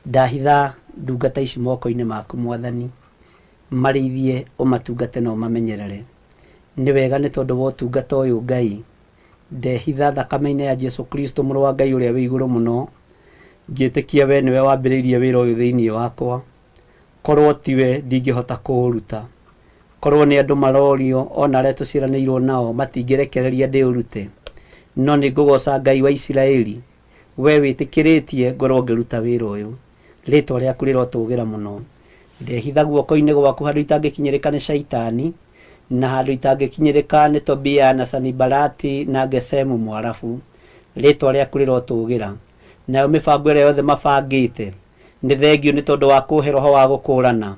Ndahitha ndungata ici moko-inĩ maku mwathani, marĩithie ũmatungate na ũmamenyerere. Nĩ wega nĩ tondũ wa ũtungata ũyũ Ngai, ndehitha thakame-inĩ ya Jesu Kristo mũrũ wa Ngai ũrĩa wĩ igũrũ mũno, ngĩtĩkia we nĩwe wambĩrĩirie wĩra ũyũ thĩinĩ wakwa. Korwo tiwe ndingĩhota kũũruta. Korwo nĩ andũ marorio ona arĩa tũciaranĩirwo nao matingĩrekereria ndĩũrute. No nĩ ngũgoca Ngai wa Isiraeli, we wĩtĩkĩrĩtie ngorwo ngĩruta wĩra ũyũ. Rĩtwa rĩaku rĩrotũgĩra mũno. Ndehitha guoko-inĩ gwaku handũ itangĩkinyĩrĩka nĩ caitani, na handũ itangĩkinyĩrĩka nĩ Tobia na Sanibalati na Gesemu Mwarabu. Rĩtwa rĩaku rĩrotũgĩra. Nayo mĩbango ĩrĩa yothe mabangĩte, nĩ thengio nĩ tondũ wa kũhe roho wa gũkũrana,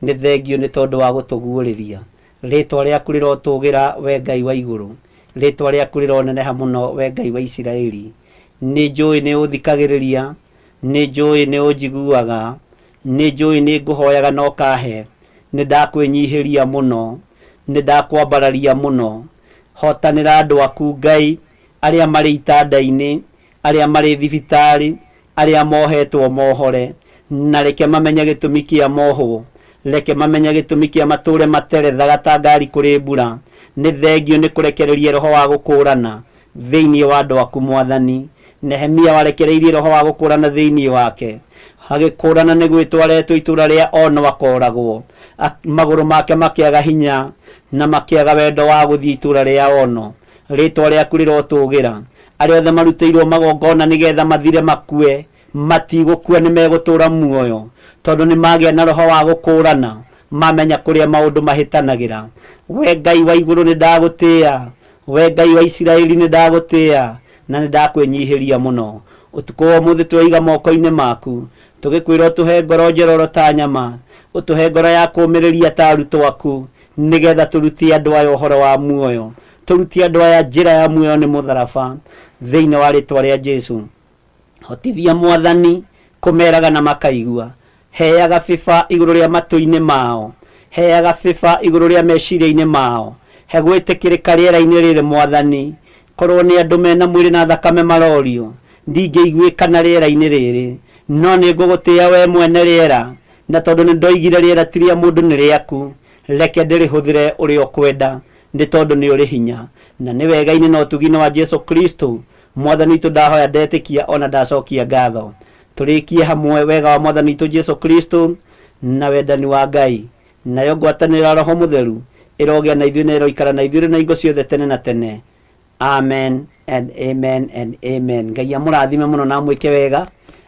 nĩ thengio nĩ tondũ wa gũtũguũrĩria. Rĩtwa rĩaku rĩrotũgĩra we Ngai wa igũrũ. Rĩtwa rĩaku rĩroneneha mũno we Ngai wa Isiraeli. Nĩ njũĩ nĩ ũthikagĩrĩria, nĩ njũĩ nĩ ũnjiguaga, nĩ njũĩ nĩ ngũhoyaga na ũkahe. Nĩ ndakwĩnyihĩria mũno, nĩ ndakwambararia mũno. Hotanĩra andũ aku Ngai, arĩa marĩ itanda-inĩ, arĩa marĩ thibitarĩ, arĩa mohetwo mohore, na reke mamenye gĩtũmi kĩa mohwo, reke mamenye gĩtũmi kĩa matũre materethaga ta ngari kũrĩ mbura. Nĩ thengio nĩ kũrekereria roho wa gũkũrana thĩinĩ wa andũ aku mwathani. Nehemia warekereirie roho wa gũkũrana thĩinĩ wake, agĩkũrana nĩ gwĩtwo aretwo itũra rĩa Ono akoragwo. Magũrũ make makĩaga hinya na makĩaga wendo wa gũthiĩ itũra rĩa Ono. Rĩtwa rĩaku rĩrotũgĩra. Arĩa othe marutĩirwo magongona nĩgetha mathire makue, matigũkua nĩ megũtũra muoyo, tondũ nĩ magĩa na roho wa gũkũrana, mamenya kũrĩa maũndũ mahĩtanagĩra. We Ngai wa igũrũ nĩ ndagũtĩĩa, we Ngai wa Isiraeli nĩ ndagũtĩĩa, na nĩ ndakwĩnyihĩria mũno. Ũtukũ wa ũmũthĩ tweiga moko-inĩ maku, tũgĩkwĩra ũtũhe ngoro njororo ta nyama, ũtũhe ngoro ya kũũmĩrĩria ta arutwo aku, nĩgetha tũrutie andũ aya ũhoro wa muoyo, tũrutie andũ aya njĩra ya muoyo nĩ mũtharaba, thĩinĩ wa rĩtwa rĩa Jesu. Hotithia mwathani kũmeraga na makaigua. Heaga bĩba igũrũ rĩa matũ-inĩ mao, heaga bĩba igũrũ rĩa meciria-inĩ mao, he gwĩtĩkĩrĩka rĩera-inĩ rĩrĩ mwathani. Korwo nĩ andũ mena mwĩrĩ na thakame marorio, ndingĩiguĩkana rĩera-inĩ rĩrĩ, no nĩ ngũgũtĩĩa we mwene rĩera, na tondũ nĩ ndoigire rĩera ti rĩa mũndũ nĩ rĩaku, reke ndĩrĩhũthĩre ũrĩa ũkwenda, nĩ tondũ nĩ ũrĩ hinya. Na nĩ wega-inĩ na ũtugi-inĩ wa Jesu Kristo mwathani witũ ndahoya ndetĩkia ona ndacokia ngatho. Tũrĩkie hamwe wega wa mwathani witũ Jesu Kristo na wendani wa Ngai, nayo ngwatanĩro ya Roho Mũtheru ĩrogĩa na ithuĩ na ĩroikara na ithuĩ na hingo ciothe tene na tene. Amen and amen and amen. Ngai amũrathime mũno na amwĩke wega.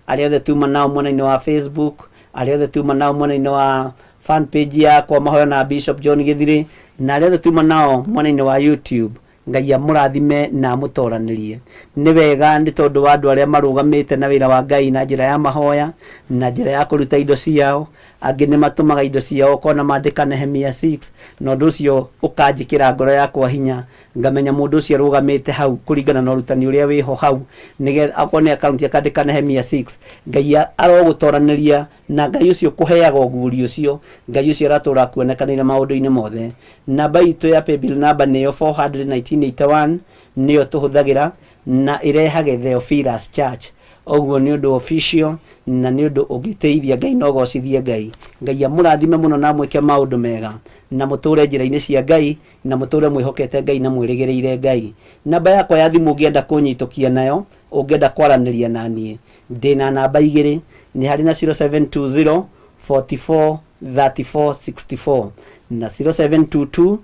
Arĩa othe tuma nao mwena-inĩ wa Facebook, arĩa othe tuma nao mwena-inĩ wa fan page yakwa mahoya na Bishop John Githiri, na arĩa othe tuma nao mwena-inĩ wa YouTube, Ngai amũrathime na amũtoranĩrie. Nĩ wega nĩ tondũ wa andũ arĩa marũgamĩte na wĩra wa Ngai na njĩra ya mahoya, na njĩra ya kũruta indo ciao. Angĩ nĩ matũmaga indo ciao ũkona mandĩka Nehemia 6, na ũndũ ũcio ũkanjĩkĩra ngoro yakwa hinya, ngamenya mũndũ ũcio arũgamĩte hau kũringana na ũrutani ũrĩa wĩho hau, nĩgetha akorwo nĩ akaunti akandĩka Nehemia 6. Ngai arogũtoranĩria na Ngai ũcio kũheaga ũguũrio ũcio, Ngai ũcio aratũra akuonekanĩire maũndũ-inĩ mothe. Namba itũ ya paybill number nĩyo 41981, nĩyo tũhũthagĩra na ĩrehage Theophilus Church. Ũguo nĩ ũndũ official na nĩ ũndũ ũngĩtĩithia Ngai na ũgocithie Ngai. Ngai amũrathime mũno na amwĩke maũndũ mega, na mũtũre njĩra-inĩ cia Ngai, na mũtũre mwĩhokete Ngai na mwĩrĩgĩrĩire Ngai. Namba yakwa ya thimũ ũngĩenda kũnyitũkia nayo, ũngĩenda kwaranĩria na niĩ, ndĩna namba igĩrĩ, nĩ harĩ na 0720 44 34 64 na 0722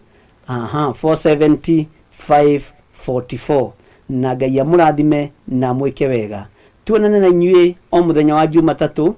aha 470 544. Na Ngai amũrathime na amwĩke wega. Tuonane na inyuĩ o mũthenya wa Jumatatũ,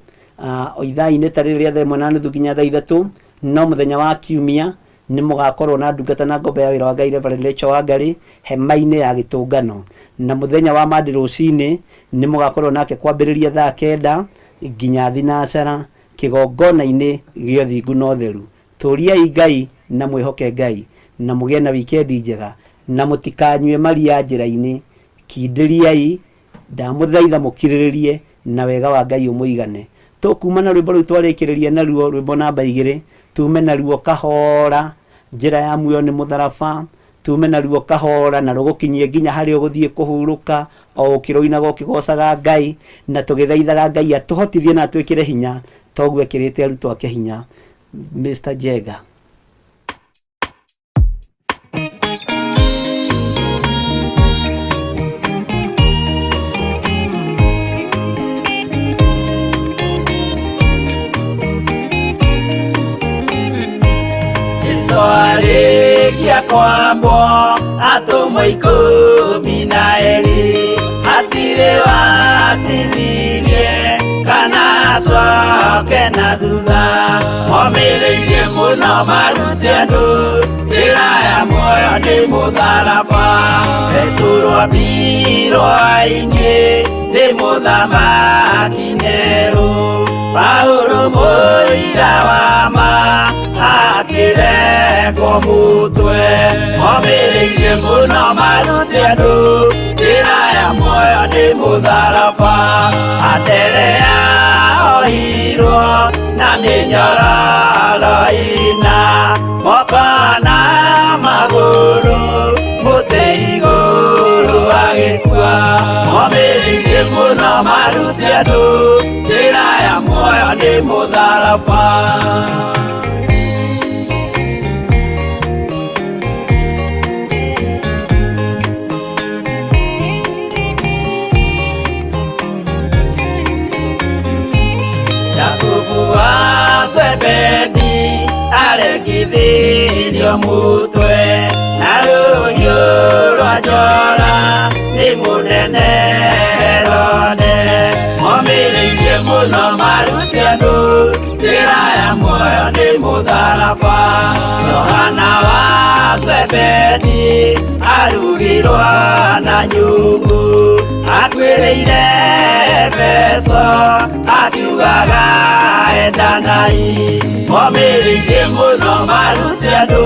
o ithaa-inĩ ta rĩrĩ rĩa thaa ĩmwe na nuthu nginya thaa ithatũ, no mũthenya wa Kiumia nĩ mũgakorwo na ndungata na ngombo ya wĩra wa Ngai Reverend Rachel Wangari hema-inĩ ya gĩtũngano. Na mũthenya wa Monday rũcinĩ nĩ mũgakorwo nake kwambĩrĩria thaa kenda nginya thinacara kĩgongona-inĩ gĩa ũthingu na ũtheru. Tũriai Ngai na mwĩhoke Ngai, na mũgĩe na wikendi njega, na mũtikanyue maria njĩra-inĩ. Kindĩriai, ndamũthaitha mũkirĩrĩrie, na wega wa Ngai ũmũigane. Tũkuma na rwĩmbo rũu twarĩkĩrĩria naruo, rwĩmbo namba igĩrĩ, tume naruo kahora, njĩra ya muoyo nĩ mũtharaba, tume naruo kahora, na rũgũkinyie nginya harĩa ũgũthiĩ kũhurũka, o ũkĩrũinaga ũkĩgocaga Ngai, na tũgĩthaithaga Ngai atũhotithie na atwĩkĩre hinya, toguo ekĩrĩte arutwo ake hinya. Mr. Jega. Jesu arĩkia kwambwo atũmwo ikũmi na erĩ, hatirĩ watithirie kana acoke na thutha, momĩrĩirie mũno marute andũ njĩra ya muoyo nĩ mũtharaba. Petero ambirwo ainĩ nĩ mũthamaki Nero, Paulo mũira wa ma akĩrekwo mũtwe, momĩrĩirie mũno marute andũ njĩra ya muoyo nĩ mũtharaba. Anderea ohirwo na mĩnyororo ĩna, moko na magũrũ mũtĩ igũrũ agĩkua, momĩrĩirie mũno marute andũ njĩra ya muoyo nĩ mũtharaba. Jakubu wa Zebedi arekithirio mutwe na rũhiũ rwa njora nĩ mũnene Herode, momĩrĩirie mũno marute andũ njĩra ya muoyo nĩ mũtharaba. Johana wa Zebedi arugirwo na nyungu, akuĩrĩire Efeso akiugaga endanai, momĩrĩirie mũno marute andũ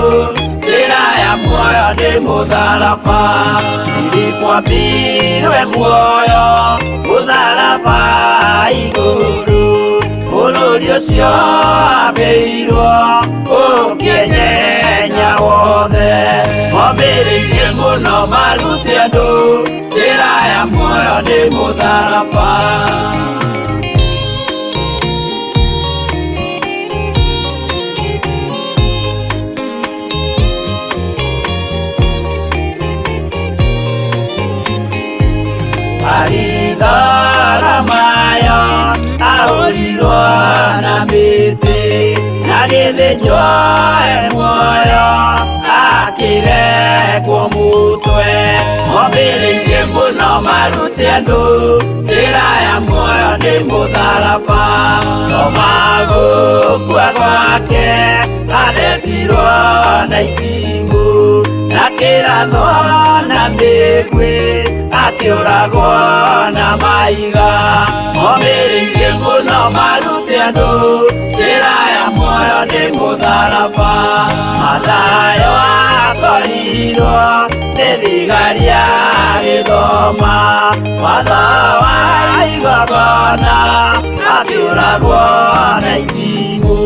njĩra ya muoyo nĩ mũtharaba. Filipo ambirwe muoyo mũtharaba igũrũ, bũrũri ũcio ambĩirwo ũkĩenyenya wothe, momĩrĩirie mũno marute andũ njĩra ya muoyo nĩ mũtharaba. Maritharamayo ahũrirwo na mĩtĩ, na gĩthĩnjwo e muoyo akĩrekwo mũtwe, momĩrĩirie mũno marute andũ njĩra ya muoyo nĩ mũtharaba. Toma gũkua gwake athecirwo na itimũ, na kĩrathwo na mĩguĩ Akĩũragwo na mahiga. Momĩrĩirie mũno marute andũ njĩra ya muoyo nĩ mũtharaba. Mathayo akorirwo nĩ thigari agĩthoma watho wa igongona akĩũragwo na itimũ.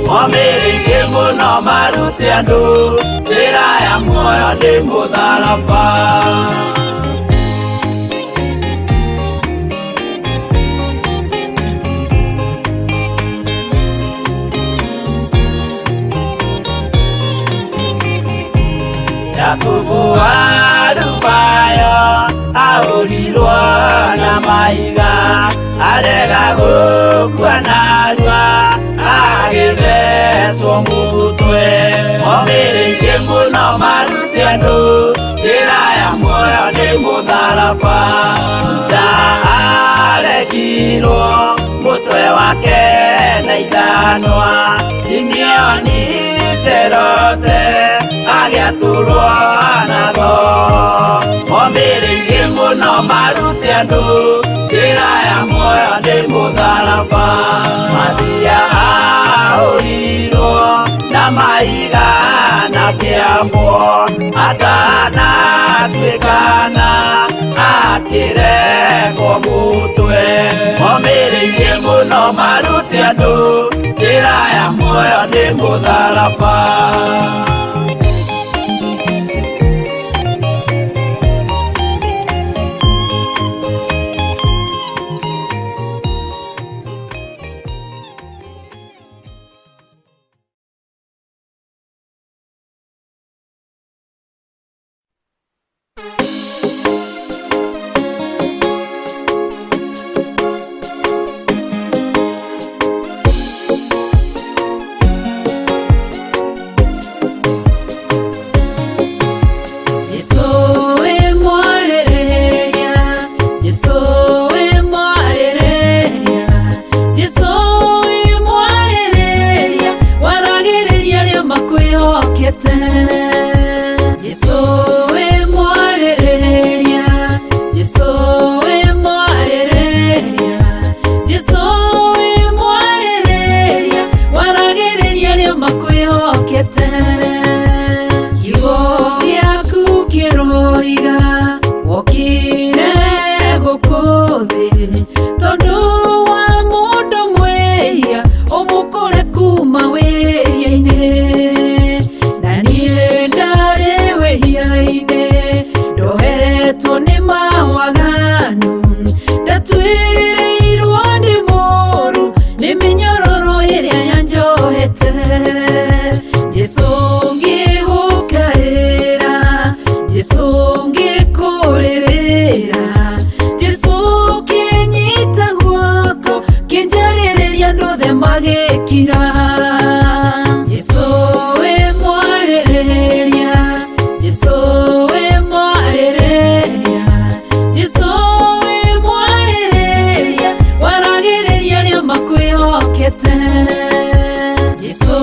Momĩrĩirie mũno marute andũ njĩra ya muoyo nĩ mũtharaba. Jakubu wa Alufayo ahũrirwo na mahiga arega gũkua narua agĩthecwo mũtwe. Momĩrĩirie mũno marute andũ njĩra ya muoyo nĩ mũtharaba. Juda aregirwo mũtwe wake na ithanwa. Simeoni Cerote agĩatũrwo na thoo. Momĩrĩirie mũno marute andũ njĩra ya muoyo nĩ mũtharaba. Mathia ahũrirwo na mahiga na kĩambo atanatuĩkana akĩrekwo mũtwe. Momĩrĩirie mũno marute andũ njĩra ya muoyo nĩ mũtharaba. Jesu we mwarĩrĩria, Jesu we mwarĩrĩria, Jesu we mwarĩrĩria, waragĩrĩria arĩa makwĩhokete. Jesu we mwarĩrĩria, Jesu we mwarĩrĩria, Jesu we mwarĩrĩria, waragĩrĩria arĩa makwĩhokete. Kiugo gĩaku kĩroiga wokire gũkũ thĩ tondũ wa mũndũ mwĩhia ũmũkũre kuma wĩhia-inĩ. Na niĩ ndarĩ wĩhia-inĩ ndohetwo nĩ mawaganu ndatuĩrĩirwo nĩ mũũru nĩ mĩnyororo ĩrĩa yanjohete. Jesu ngĩgũkaĩra, Jesu ngĩkũrĩrĩra, Jesu kĩnyita guoko kĩnjarĩrĩria andũ othe magĩkira. Jesu we mwarĩrĩria, Jesu we mwarĩrĩria, Jesu we mwarĩrĩria, waragĩrĩria arĩa makwĩhokete. Jesu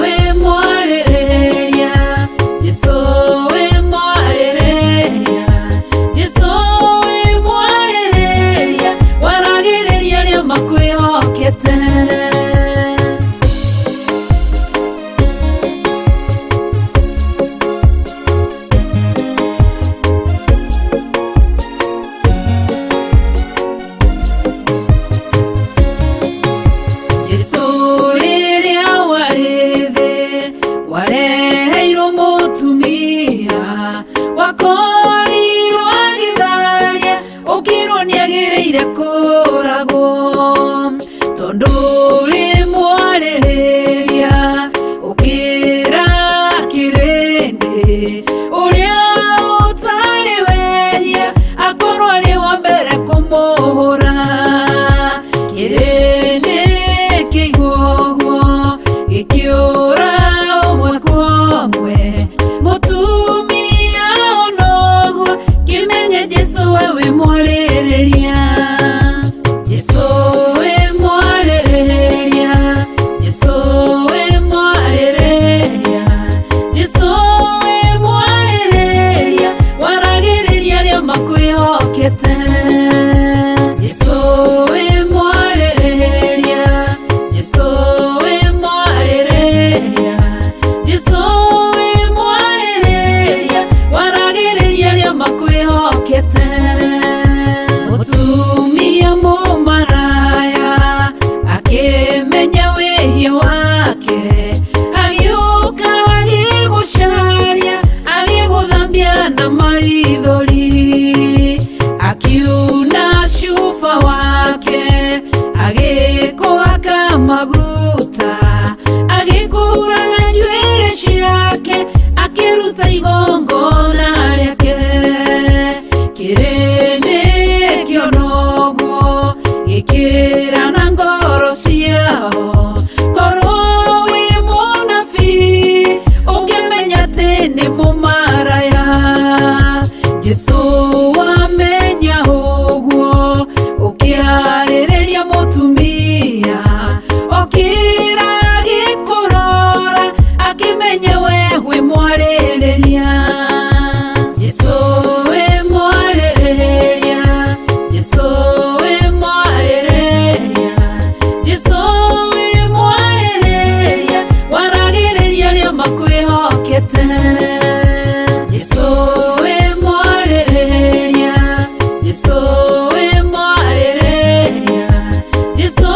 we mwarĩrĩria, Jesu we mwarĩrĩria, Jesu we mwarĩrĩria, waragĩrĩria arĩa makwĩhokete. Jesu rĩrĩa warĩ thĩ wareheirwo mũtumia wakorirwo agĩtharia ũkĩrwo nĩagĩrĩire kũragwo tondũ ũrĩ mwarĩrĩria ũkĩra kĩrĩndĩ ũrĩa ũtarĩ wehia akorwo arĩ wa mbere kũmũhũra. Kĩrĩndĩ kĩigua ũguo gĩkĩũra ũmwe kwa ũmwe mũtumia ona ũguo kĩmenye Jesu we wĩ mwarĩrĩria. Jesu we mwarĩrĩria, Jesu we mwarĩrĩria, Jesu we mwarĩrĩria, waragĩrĩria arĩa makwĩhokete. akĩruta igongona rĩake. Kĩrĩndĩ kĩona ũguo gĩkĩra na ngoro ciao, korwo wĩ mũnabii ũngĩmenya atĩ nĩ mũmaraya. Jesũ wamenya ũguo ũkĩarĩrĩria mũtumia, okĩra agĩkũrora akĩmenya we wĩ mwarĩrĩria. Jesũ wĩ mwarĩrĩria, Jesũ wĩ mwarĩrĩria, Jesũ wĩ mwarĩrĩria, waragĩrĩria arĩa makwĩhokete. Jesũ wĩ mwarĩrĩria, Jesũ wĩ mwarĩrĩria, Jesũ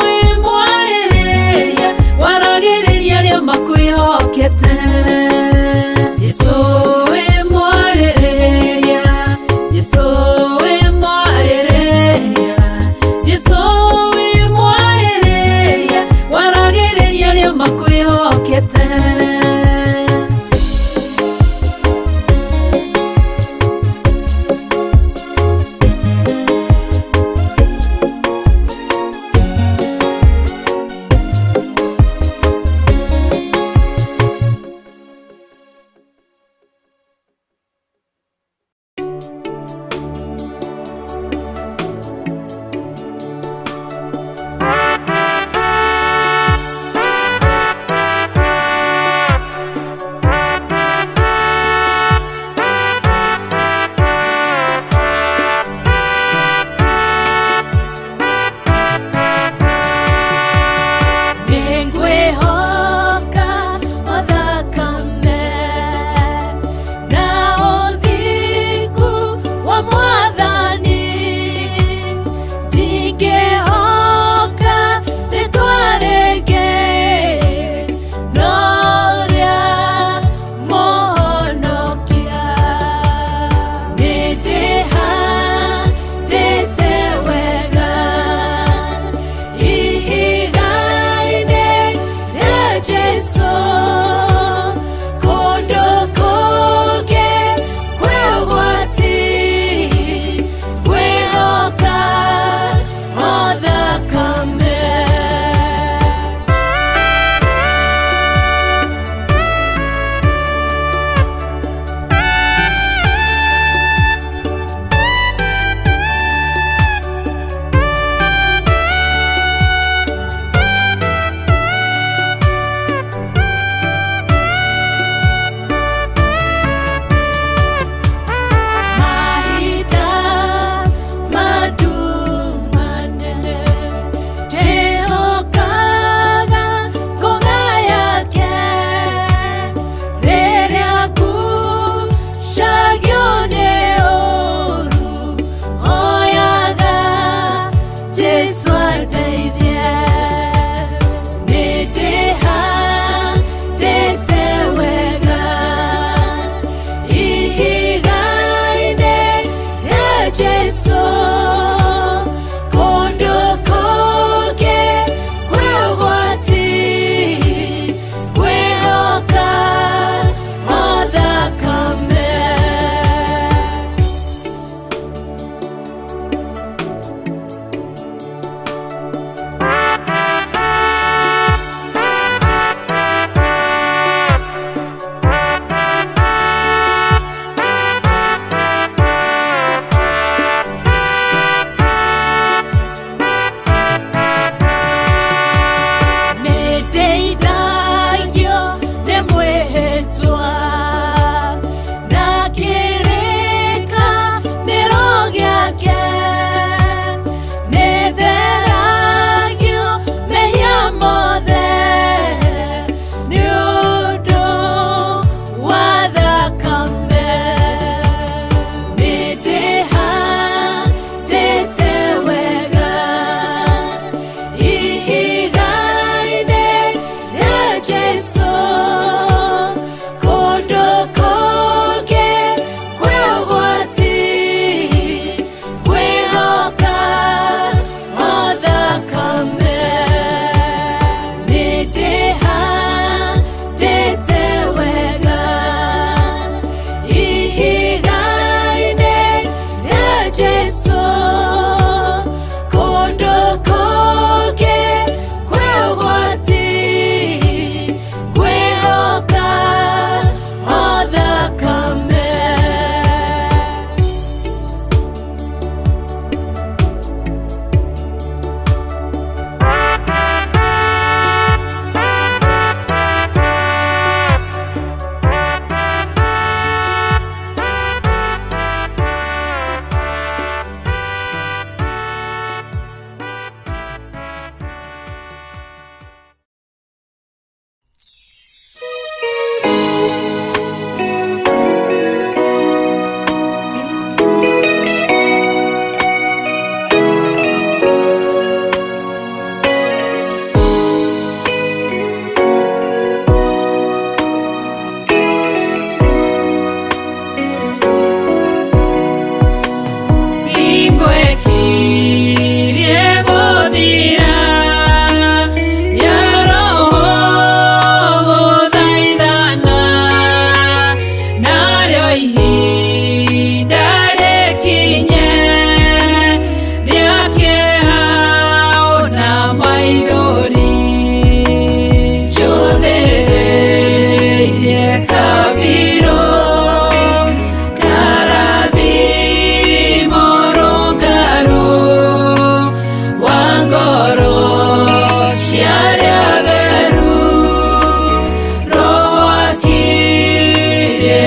wĩ mwarĩrĩria, waragĩrĩria arĩa makwĩhokete. Jesũ wĩ mwarĩrĩria, Jesũ wĩ mwarĩrĩria, Jesũ wĩ mwarĩrĩria, waragĩrĩria arĩa makwĩhokete.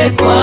kwa.